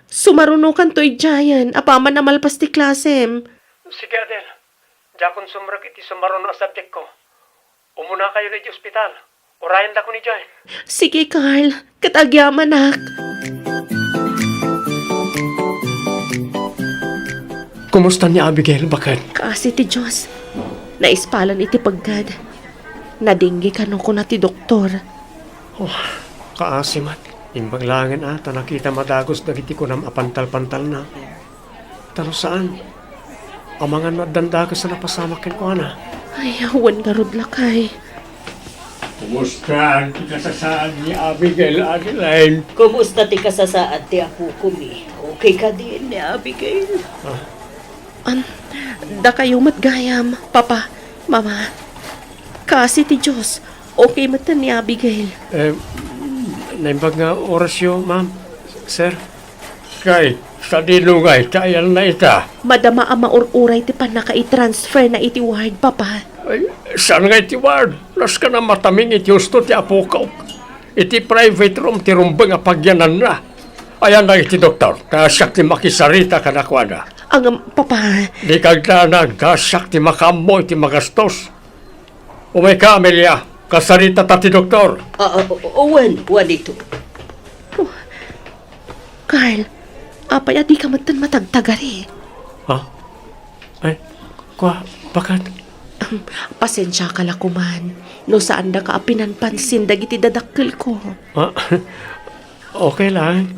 Sumarunokanto idiayen apaman a malpas ti klasem. Sige, Adel. Diakon sumrek iti sumaruno a subjectko. Umunakayo idiay ospital. Urayendakon idiay. Sige, Carl. Ket agyamanak. Kumusta ni Abigail, Baket? Kaasi ti Dios. Naispalan iti peggad. Nadengge kano kuna ti doktor. Oh, kaasi met. Imbag laengen a ta nakita a dagus dagiti kunam a pantal-pantalna. Ta no saan, amangan no addan dakes a napasamak kenkuana. Ay, awan ngarud, lakay. Kumusta ti kasasaad ni Abigail, Adeline? Kumusta ti kasasaad ti apokomi? Okay kadi ni Abigail? Ah. An, dakayo met gayam, Papa, Mama. Kaasi ti Dios, okay met ni Abigail. Eh, naimbag nga orasyo, ma'am, sir? Kay, sadino ngay ta ayanna ita? Madama a maur-uray ti pannakaitransferna iti ward, Papa. Ay, saan nga iti ward? Nasken a mataming iti husto ti apokok. Iti private room ti rumbeng a pagyananna. Ayanna iti doktor, ta siak ti makisarita kadakuada. Ngem, Papa. Dika agdanag, ta siak ti makaammo iti magastos. Umayka, Amelia. Kasaritata ti doktor. Ah, ah, o-, o-, wen, wen ito. Oh, Carl, apay a dika metten matagtagari? Ha? Ay, kua, baket? Ahem, pasensiaka la koman. no saandaka a pinanpansin dagiti dadakkelko. Ah, okay lang.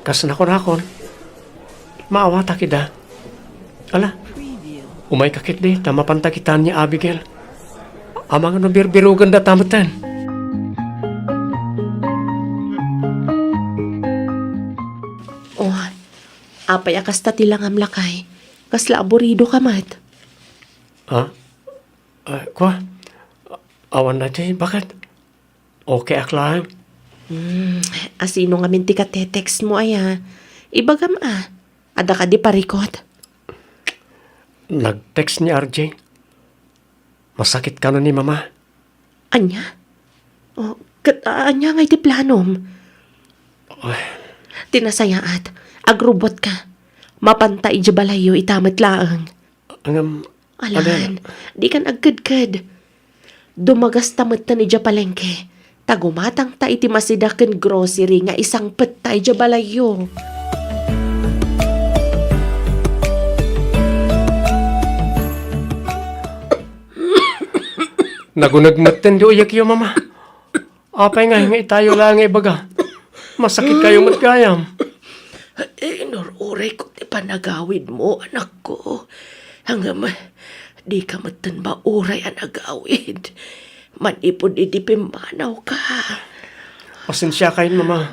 Kas nakunakon, maawatak ida. Ala, umayka ketdi ta mapanta kitaan ni Abigail. Amangan no birbirugenda ta metten. Oh, apay a kasta ti langam, lakay? Kasla aburidoka met? Ah? Ah, kwa? Awan na di, baket? Okay ak lang. Hmm, asino ngamin ti katetext mo, aya? Ibagam a, adda kadi parikot? Nag-text ni R J. Masakit kano ni Mama. Ania? Oh, ket, a-, ania ngay ti planom? Ay. Ti nasayaat, agrubotka. Mapanta idiay balayyo ita met laeng. Ngem, Alan, Adel, dikan agkedked. Dumagasta metten idiay palengke. Ta gumatangta iti masida ken grocery nga isangpetta idiay balayyo. Naguneg metten ti uyekyo, Mama. Apay nga, nga itayo laeng nga ibaga? Masakit kayo met gayam. Inur-urayko ti panagawidmo, anakko. Ngem, dika metten mauray a nagawid. Manipud idi pimmanawka. Pasensiakayon, Mama.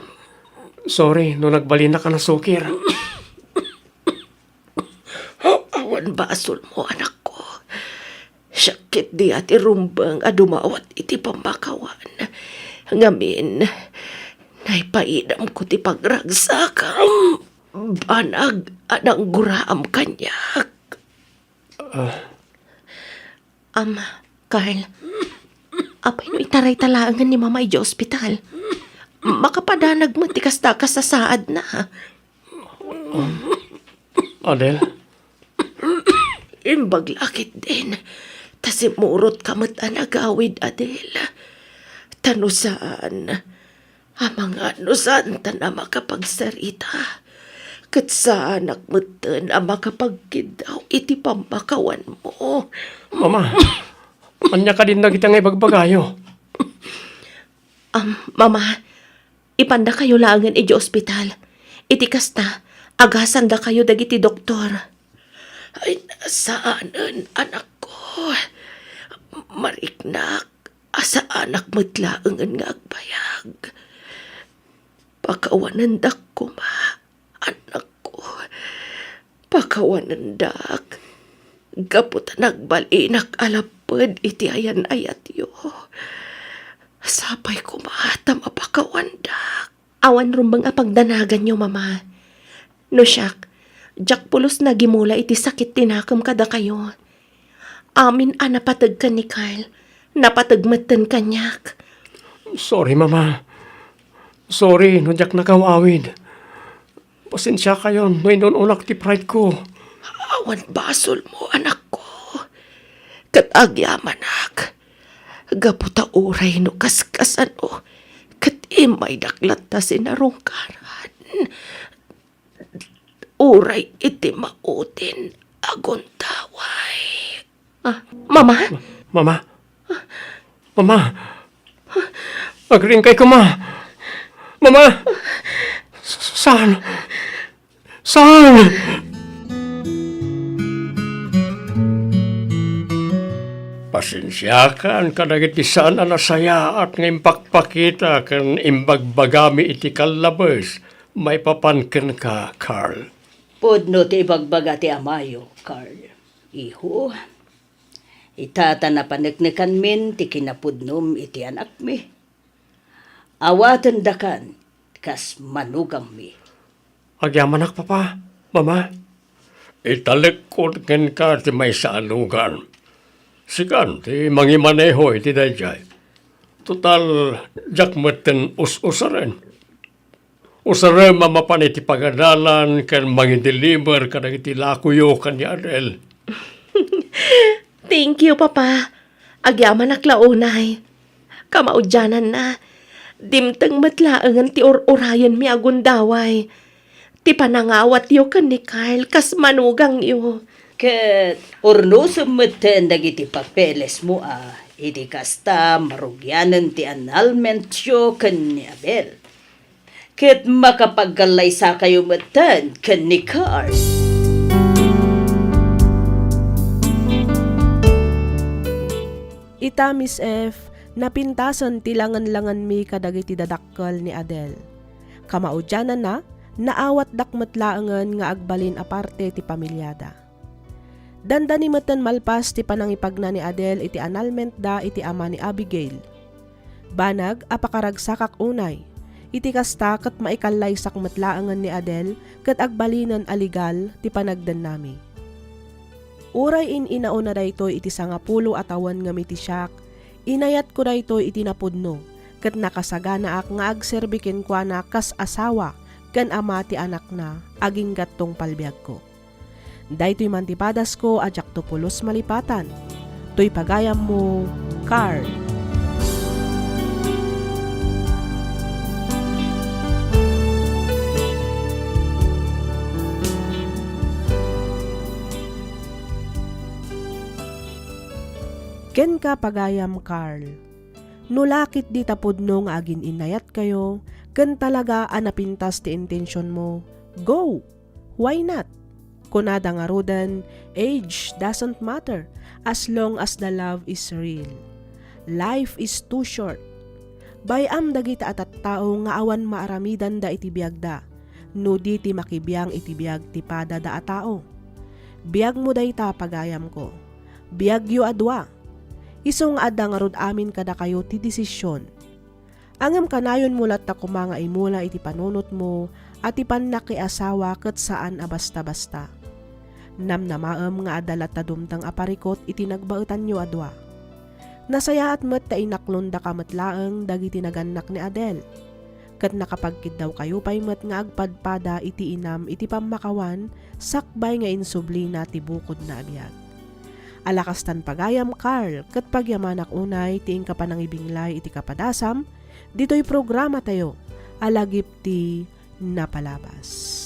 Sorry no nagbalinak a nasukir. Awan basolmo, anakko. Siak ketdi a ti rumbeng a dumawat iti pammakawan. Ngamin, naipaidamko ti pagragsakam. Banag a nangguraam kaniak. Ah. Am, Carl, apay no itarayta laengen ni Mama idiay ospital? Makapadanag met ti kasta a kasasaadna. Adel? Imbag la ketdin, ta simmurotka met a nagawid, Adel. Ta no saan, amangan no saantan a makapagsarita, ket saanak metten a makapagkiddaw iti pammakawanmo. Mama, ania kadin dagita nga ibagbagayo? Am, Mama, ipandakayo laengen idiay ospital. Iti kasta, agasandakayo dagiti doktor. Ay, saanen, anakko. Mariknak a saanak met laengen nga agbayag. Pakawanendak koma, anakko. Pakawanendak. Gapu ta nagbalinak a lapped iti ayan-ayatyo. Sapay koma ta mapakawandak. Awan rumbeng a pagdanaganyo, Mama. No siak, diak pulos nagimula iti sakit ti nakem kadakayo. Amin a napateg ken ni Carl, napateg metten kaniak. Sorry, Mama. Sorry no diak nakaw-awid. Pasensiakayon no inun-unak ti pride ko. Awan basolmo, anakko. Ket agyamanak, gapu ta uray no kaskasano, ket immaydak latta sinarungkaran. Uray iti maudin a gundaway. Ah, Mama? Mama? Mama? Agriingkay koma. Mama? Saan? Saan? Pasensiakan kadagiti saan a nasayaat nga impakpakita ken imbagbagami iti kallabes maipapan kenka, Carl. Pudno ti ibagbaga ti amayo, Carl. Iho, ita ta napaneknekanmin ti kinapudnom iti anakmi. Awatendakan kas manugangmi. Agyamanak, Papa, Mama. Italekkon kenka ti maysa a nugan. Sikan ti mangimaneho iti daydiay. Total, diak metten us-usaren. Usarem a mapan iti pagadalan ken mangideliver kadagiti lakoyo ken ni Adel. Thank you, Papa. Agyamanak la unay. Kamaudiananna, dimteng met laengen ti ur-urayenmi a gundaway. Ti panangawatyo ken ni Carl kas manugangyo. Ket urnosem metten dagiti papelesmo a Iti kasta, marugianen ti annulmentyo ken ni Abel. Ket makapagkallaysakayo metten ken ni Carl. Ita, Miss F, napintasen ti langen-langenmi kadagiti dadakkel ni Adel. Kamaudiananna, naawatdak met laengen nga agbalin a parte ti pamiliada. Dandani metten malpas ti panangipagna ni Adel iti annulmentda iti ama ni Abigail. Banag a pakaragsakak unay. Iti kasta, ket maikallaysak met laengen ni Adel ket agbalinen a legal ti panagdennami. Uray in-inaona daytoy iti sangapulo a tawen ngem iti siak, inayatko daytoy iti napudno, ket nakasaganaak nga agserbi kenkuana kas asawa ken ama ti anakna, agingga't tungpal biagko. Daytoy man ti padasko a diakto pulos malipatan. Toy pagayammo, Carl. Kenka, pagayam Carl. No lakit dita pudno nga agin-innayatkayo, ken talaga a napintas ti intentionmo, go! Why not? Kunada ngaruden, "Age doesn't matter as long as the love is real. Life is too short." Bay-am dagita a tattao nga awan maaramidanda iti biagda, no di ti makibiang iti biag ti padada a tao. Biagmo dayta, pagayamko. Biagyo a dua. Isu nga adda ngarud amin kadakayo ti desisyon. Ngem kanayonmo latta koma nga imula iti panunotmo a ti pannakiasawa ket saan a basta-basta. Namnamaem nga adda latta dumteng a parikut iti nagbaetanyo a dua. Nasayaat met ta inaklondaka met laeng dagiti nagannak ni Adel. Ket nakapagkiddawkayo pay met nga agpadpada iti inam iti pammakawan sakbay nga insublina ti bukodna a biag. Ala kastan, pagayam Carl, ket pagyamanak unay ti inka panangibinglay iti kapadasam ditoy programatayo a Lagip ti Napalabas.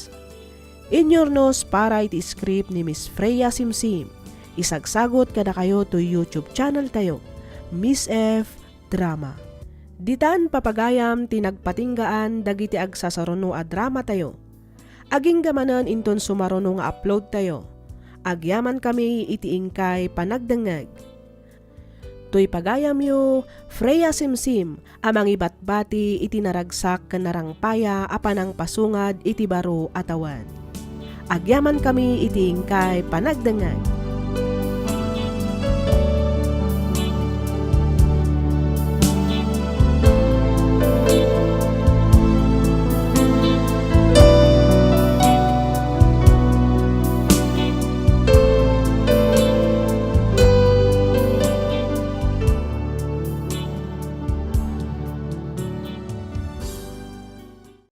Inyurnos para iti script ni Miss Freya Simsim. Isagsagut kadakayo toy YouTube channel tayo, Miss F Drama. Ditan, papagayam, ti nagpatinggaan dagiti agsasaruno a dramatayo. Agingga manen inton sumaruno nga uploadtayo. Agyamankami iti inkay panagdengngeg. Toy pagayamyo, Freya Simsim a mangibatbati iti naragsak ken narangpaya a panangpasungad iti baro a tawen. Agyamankami iti inkay panagdengngeg.